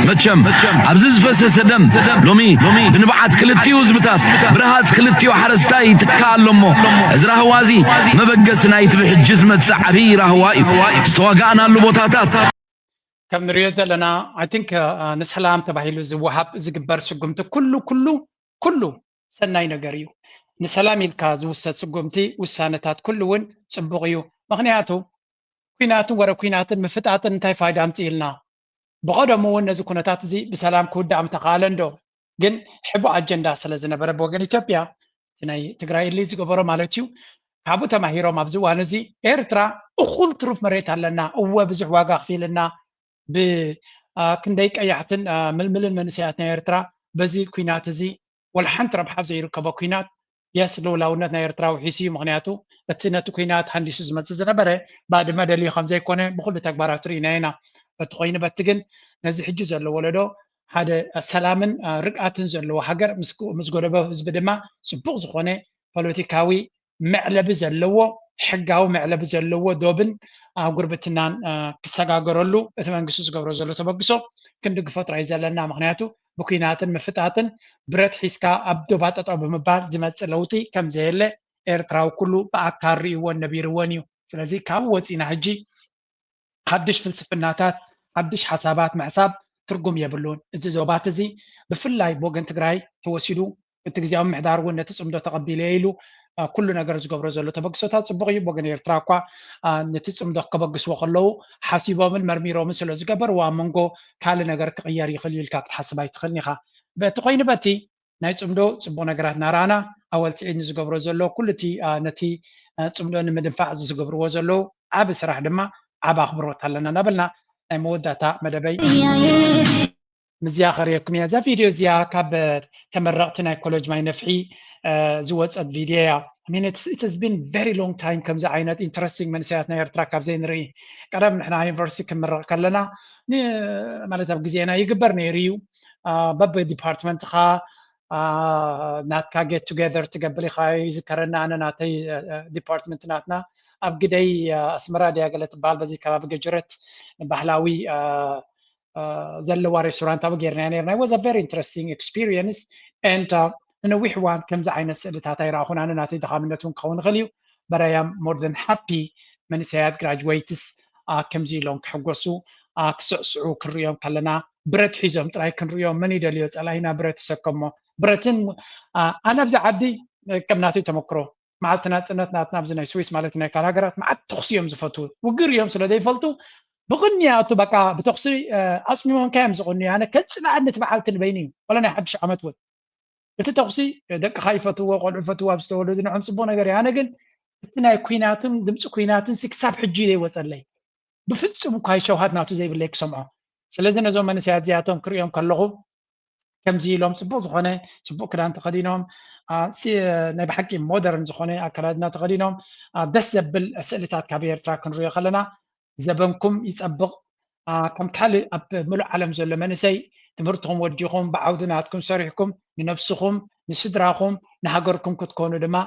መቸም ኣብዚ ዝፈሰሰ ደም ሎሚ ብንብዓት ክልቲኡ ህዝብታት ብርሃጽ ክልቲኡ ሓረስታይ ይትካእ ኣሎ እሞ፣ እዚ ራህዋ እዚ መበገሲ ናይቲ ብሕጂ ዝመጽእ ዓብዪ ራህዋ እዩ። ዝተዋጋእናሉ ቦታታት ከም ንሪኦ ዘለና I think ንሰላም ተባሂሉ ዝወሃብ ዝግበር ስጉምቲ ኩሉ ኩሉ ኩሉ ሰናይ ነገር እዩ። ንሰላም ኢልካ ዝውሰድ ስጉምቲ ውሳነታት ኩሉ እውን ጽቡቕ እዩ። ምኽንያቱ ኲናትን ወረ ኲናትን ምፍጣጥን እንታይ ፋይዳ ኣምጽእልና? ብቐደሙ እውን ነዚ ኩነታት እዚ ብሰላም ክውዳእ ምተኻእለ እንዶ ግን ሕቡእ ኣጀንዳ ስለ ዝነበረ ብወገን ኢትዮጵያ እቲ ናይ ትግራይ እሊ ዝገበሮ ማለት እዩ። ካብኡ ተማሂሮም ኣብዚ እዋን እዚ ኤርትራ እኹል ትሩፍ መሬት ኣለና፣ እወ ብዙሕ ዋጋ ኣኽፊልና ብክንደይ ቀያሕትን ምልምልን መንእሰያት ናይ ኤርትራ በዚ ኲናት እዚ ወላ ሓንቲ ረብሓ ዘይርከቦ ኲናት የስ ልኡላውነት ናይ ኤርትራ ውሒሱ እዩ። ምኽንያቱ እቲ ነቲ ኲናት ሃንዲሱ ዝመጽእ ዝነበረ ባድመ ደልዩ ከም ዘይኮነ ብኹሉ ተግባራቱ ርኢናዮ ኢና። በቲ ኮይኑ በቲ ግን ነዚ ሕጂ ዘሎ ወለዶ ሓደ ሰላምን ርግኣትን ዘለዎ ሃገር ምስ ጎደቦ ህዝቢ ድማ ጽቡቕ ዝኾነ ፖለቲካዊ መዕለቢ ዘለዎ ሕጋዊ መዕለቢ ዘለዎ ዶብን ጉርብትናን ክሰጋገረሉ እቲ መንግስቲ ዝገብሮ ዘሎ ተበግሶ ክንድግፎ ጥራይ ዘለና። ምኽንያቱ ብኲናትን ምፍጣጥን ብረት ሒዝካ ኣብ ዶባ ጠጠው ብምባል ዝመፅእ ለውጢ ከምዘየለ ኤርትራዊ ኩሉ ብኣካል ርእይዎን ነቢርዎን እዩ። ስለዚ ካብኡ ወፂና ሕጂ ሓድሽ ፍልስፍናታት ሓድሽ ሓሳባት ምሕሳብ ትርጉም የብሉን። እዚ ዞባት እዚ ብፍላይ ብወገን ትግራይ ተወሲዱ እቲ ግዜያዊ ምምሕዳር እውን ነቲ ፅምዶ ተቐቢለ ኢሉ ኩሉ ነገር ዝገብሮ ዘሎ ተበግሶታት ፅቡቅ እዩ። ብወገን ኤርትራ እኳ ነቲ ፅምዶ ከበግስዎ ከለዉ ሓሲቦምን መርሚሮምን ስለ ዝገበርዎ ኣብ መንጎ ካልእ ነገር ክቕየር ይኽእል እዩ ኢልካ ክትሓስብ ኣይትኽእልን ኢኻ። በቲ ኮይኑ በቲ ናይ ፅምዶ ፅቡቅ ነገራት እናረኣና ኣወል ስዒድ ንዝገብሮ ዘሎ ኩሉ እቲ ነቲ ፅምዶ ንምድንፋዕ ዝገብርዎ ዘለዉ ዓቢ ስራሕ ድማ ዓቢ ኣኽብሮት ኣለና እናበልና ናይ መወዳእታ መደበይ ምዝያ ከርእየኩም እያ። እዛ ቪድዮ እዚኣ ካብ ተመረቕቲ ናይ ኮሌጅ ማይ ነፍሒ ዝወፀት ቪድዮ እያ። I mean, it's, it has been very long time ከምዚ ዓይነት ኢንተረስቲንግ መንእሰያት ናይ ኤርትራ ካብ ዘይንርኢ። ቀደም ንሕና ዩኒቨርሲቲ ክንምረቕ ከለና ማለት ኣብ ግዜና ይግበር ነይሩ እዩ። በብ ዲፓርትመንትኻ ናትካ ጌት ቱጌዘር ትገብር ኢኻ። ይዝከረና ኣነ ናተይ ዲፓርትመንት ናትና ኣብ ግደይ ኣስመራ ድያ ገለ ትበሃል በዚ ከባቢ ገጀረት ባህላዊ ዘለዋ ሬስቶራንት ኣብ ጌርና ነርና። It was a very interesting experience and ንነዊሕ እዋን ከምዚ ዓይነት ስእልታት ኣይረኣኹን። ኣነ ናተይ ድኻምነት እውን ክኸውን ይኽእል እዩ። But I am more than happy መንእሰያት ግራጅዌትስ ከምዚ ኢሎም ክሕጎሱ ክስዕስዑ ክንሪኦም ከለና ብረት ሒዞም ጥራይ ክንሪኦም መን ይደልዮ ጸላኢና ብረት ይሰከሞ ብረትን ኣነ ኣብዚ ዓዲ ከም ናተይ ተመክሮ መዓልቲ ናጽነት ናትና ኣብዚ ናይ ስዊስ ማለት ናይ ካልእ ሃገራት መዓት ተኹሲ እዮም ዝፈትዉ። ውግር እዮም ስለ ዘይፈልጡ ብቕንያቱ በቃ ብተኹሲ ኣጽሚሞምካ እዮም ዝቕንዩ። ኣነ ከጽልኣኒ እቲ በዓልቲ ንበይኑ እዩ። ወላ ናይ ሓድሽ ዓመት እውን እቲ ተኹሲ ደቅኻ ይፈትዎ፣ ቆልዑ ይፈትዎ፣ ኣብ ዝተወለዱ ንዖም ጽቡቕ ነገር እዩ። ኣነ ግን እቲ ናይ ኩናትን ድምፂ ኩናትን ሲ ክሳብ ሕጂ ዘይወፀለይ ብፍጹም እኳ ሸውሃት ናቱ ዘይብለይ ክሰምዖ። ስለዚ ነዞም መንእሰያት እዚኣቶም ክርእዮም ከለኹ ከምዚ ኢሎም ጽቡቕ ዝኾነ ጽቡቕ ክዳን ተኸዲኖም ናይ ብሓቂ ሞደርን ዝኾነ ኣከዳድና ተኸዲኖም ደስ ዘብል ስእልታት ካብ ኤርትራ ክንሪኦ ከለና ዘበንኩም ይጸብቕ። ከም ካልእ ኣብ ምሉእ ዓለም ዘሎ መንእሰይ ትምህርትኹም ወዲኹም ብዓውዲ ናትኩም ሰሪሕኩም ንነብስኹም ንስድራኹም ንሃገርኩም ክትኮኑ ድማ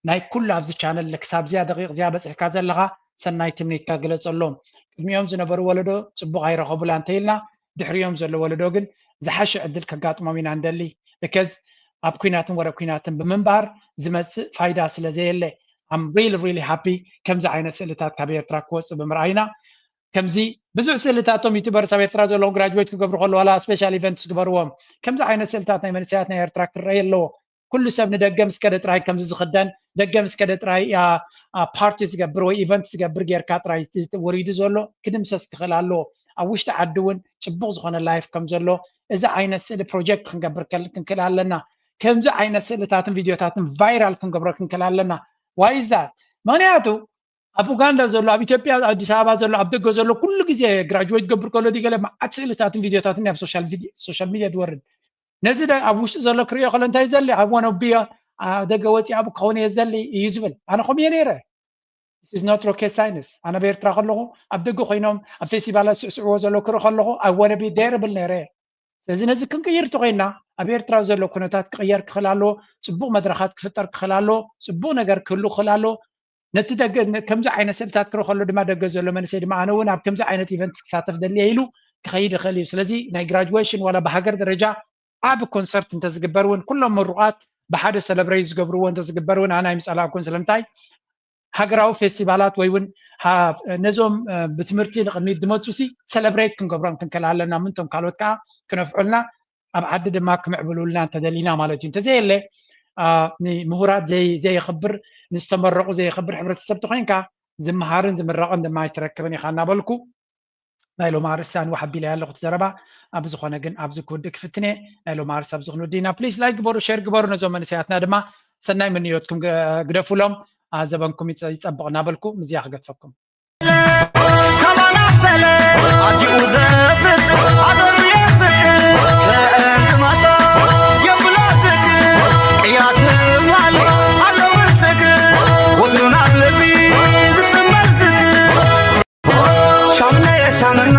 ናይ ኩሉ ኣብዚ ቻነል ክሳብ እዚኣ ደቂቕ እዚኣ በጺሕካ ዘለኻ ሰናይ ትምኒትካ ግለጸሎም። ቅድሚኦም ዝነበሩ ወለዶ ጽቡቕ ኣይረኸቡላ እንተኢልና ድሕሪኦም ዘሎ ወለዶ ግን ዝሓሸ ዕድል ከጋጥሞም ኢና ንደሊ። ብከዝ ኣብ ኩናትን ወረ ኩናትን ብምንባር ዝመጽእ ፋይዳ ስለ ዘየለ I'm really really happy ከምዚ ዓይነት ስእልታት ካብ ኤርትራ ክወጽእ ብምርኣይና። ከምዚ ብዙሕ ስእልታቶም ዩቱበርስ ኣብ ኤርትራ ዘለዉ ግራጅዌት ክገብሩ ከለዉ ዋላ ስፔሻል ኢቨንትስ ግበርዎም ከምዚ ዓይነት ስእልታት ናይ መንእሰያት ናይ ኤርትራ ክረኣየ ኣለዎ። ኩሉ ሰብ ንደገ ምስ ከደ ጥራይ ከምዚ ዝኽደን ደገ ምስ ከደ ጥራይ ፓርቲ ዝገብር ወይ ኢቨንት ዝገብር ጌርካ ጥራይ ወሪዱ ዘሎ ክድምሰስ ክኽእል ኣለዎ። ኣብ ውሽጢ ዓዲ እውን ጽቡቕ ዝኾነ ላይፍ ከም ዘሎ እዚ ዓይነት ስእሊ ፕሮጀክት ክንገብር ክንክእል ኣለና። ከምዚ ዓይነት ስእልታትን ቪድዮታትን ቫይራል ክንገብሮ ክንክእል ኣለና። ዋይ ዛት ምክንያቱ ኣብ ኡጋንዳ ዘሎ ኣብ ኢትዮጵያ ኣዲስ ኣበባ ዘሎ ኣብ ደገ ዘሎ ኩሉ ግዜ ግራጅዌት ገብር ከሎ ድገለ መዓት ስእልታትን ቪድዮታትን ኣብ ሶሻል ሚድያ ዝወርድ ነዚ ኣብ ውሽጢ ዘሎ ክሪኦ ከሎ እንታይ ዘሊ ኣብ ዋነ ቢያ ደገ ወፂ ኣብ ክኸውን እየ ዘሊ እዩ ዝብል ኣነ ከምኡ እየ ነይረ። This is not rocket science ኣነ ኣብ ኤርትራ ከለኹ ኣብ ደገ ኮይኖም ኣብ ፌስቲቫላት ስዕስዕዎ ዘሎ ክርኢ ከለኹ ኣብ ዋነ ቢ ደርብል ነይረ። ስለዚ ነዚ ክንቅይር እንተኮይንና ኣብ ኤርትራ ዘሎ ኩነታት ክቕየር ክኽእል ኣለዎ። ፅቡቕ መድረኻት ክፍጠር ክኽእል ኣለዎ። ፅቡቕ ነገር ክህሉ ክኽእል ኣለዎ። ነቲ ደገ ከምዚ ዓይነት ስእልታት ክርኢ ከሎ ድማ ደገ ዘሎ መንእሰይ ድማ ኣነ እውን ኣብ ከምዚ ዓይነት ኢቨንት ክሳተፍ ደልየ ኢሉ ክኸይድ ይኽእል እዩ። ስለዚ ናይ ግራጅዌሽን ዋላ ብሃገር ደረጃ ዓቢ ኮንሰርት እንተዝግበር እውን ኩሎም ምሩቓት ብሓደ ሰለብሬት ዝገብርዎ እንተዝግበር እውን ኣነ ኣይምጸላእኩን። ስለምንታይ ሃገራዊ ፌስቲቫላት ወይ እውን ነዞም ብትምህርቲ ንቕድሚት ዝመፁ ሲ ሰለብሬት ክንገብሮም ክንክእል ኣለና። ምንቶም ካልኦት ከዓ ክነፍዑልና ኣብ ዓዲ ድማ ክምዕብሉልና እንተደሊና ማለት እዩ። እንተዘየለ ንምሁራት ዘየኽብር ንዝተመረቑ ዘየኽብር ሕብረተሰብ ተኮይንካ ዝምሃርን ዝምረቕን ድማ ኣይትረክብን ኢኻ እናበልኩ ናይ ሎማ ርእሲ ኣንዋሕ ኣቢለ ኣለኹ እቲ ዘረባ ኣብ ዝኾነ ግን ኣብዚ ክውድእ ክፍትነ ናይ ሎማ ርእሲ ኣብዚ ክንውድእ ኢና። ፕሊስ ላይክ ግበሩ፣ ሼር ግበሩ፣ ነዞም መንእሰያትና ድማ ሰናይ ምንዮትኩም ግደፉሎም። ዘበንኩም ይጸብቕ እናበልኩ ምዝያ ክገድፈኩም። ካባና በለ ኣዲኡ ዘፍቅር ኣገሩ የፍቅር ለእንትማታ የብሎ ድቅር ቅያት ማል ኣሎ ብርስክ ወትሩን ኣብ ልቢ ዝጽመር ዝቅር ሻምነ የሻምና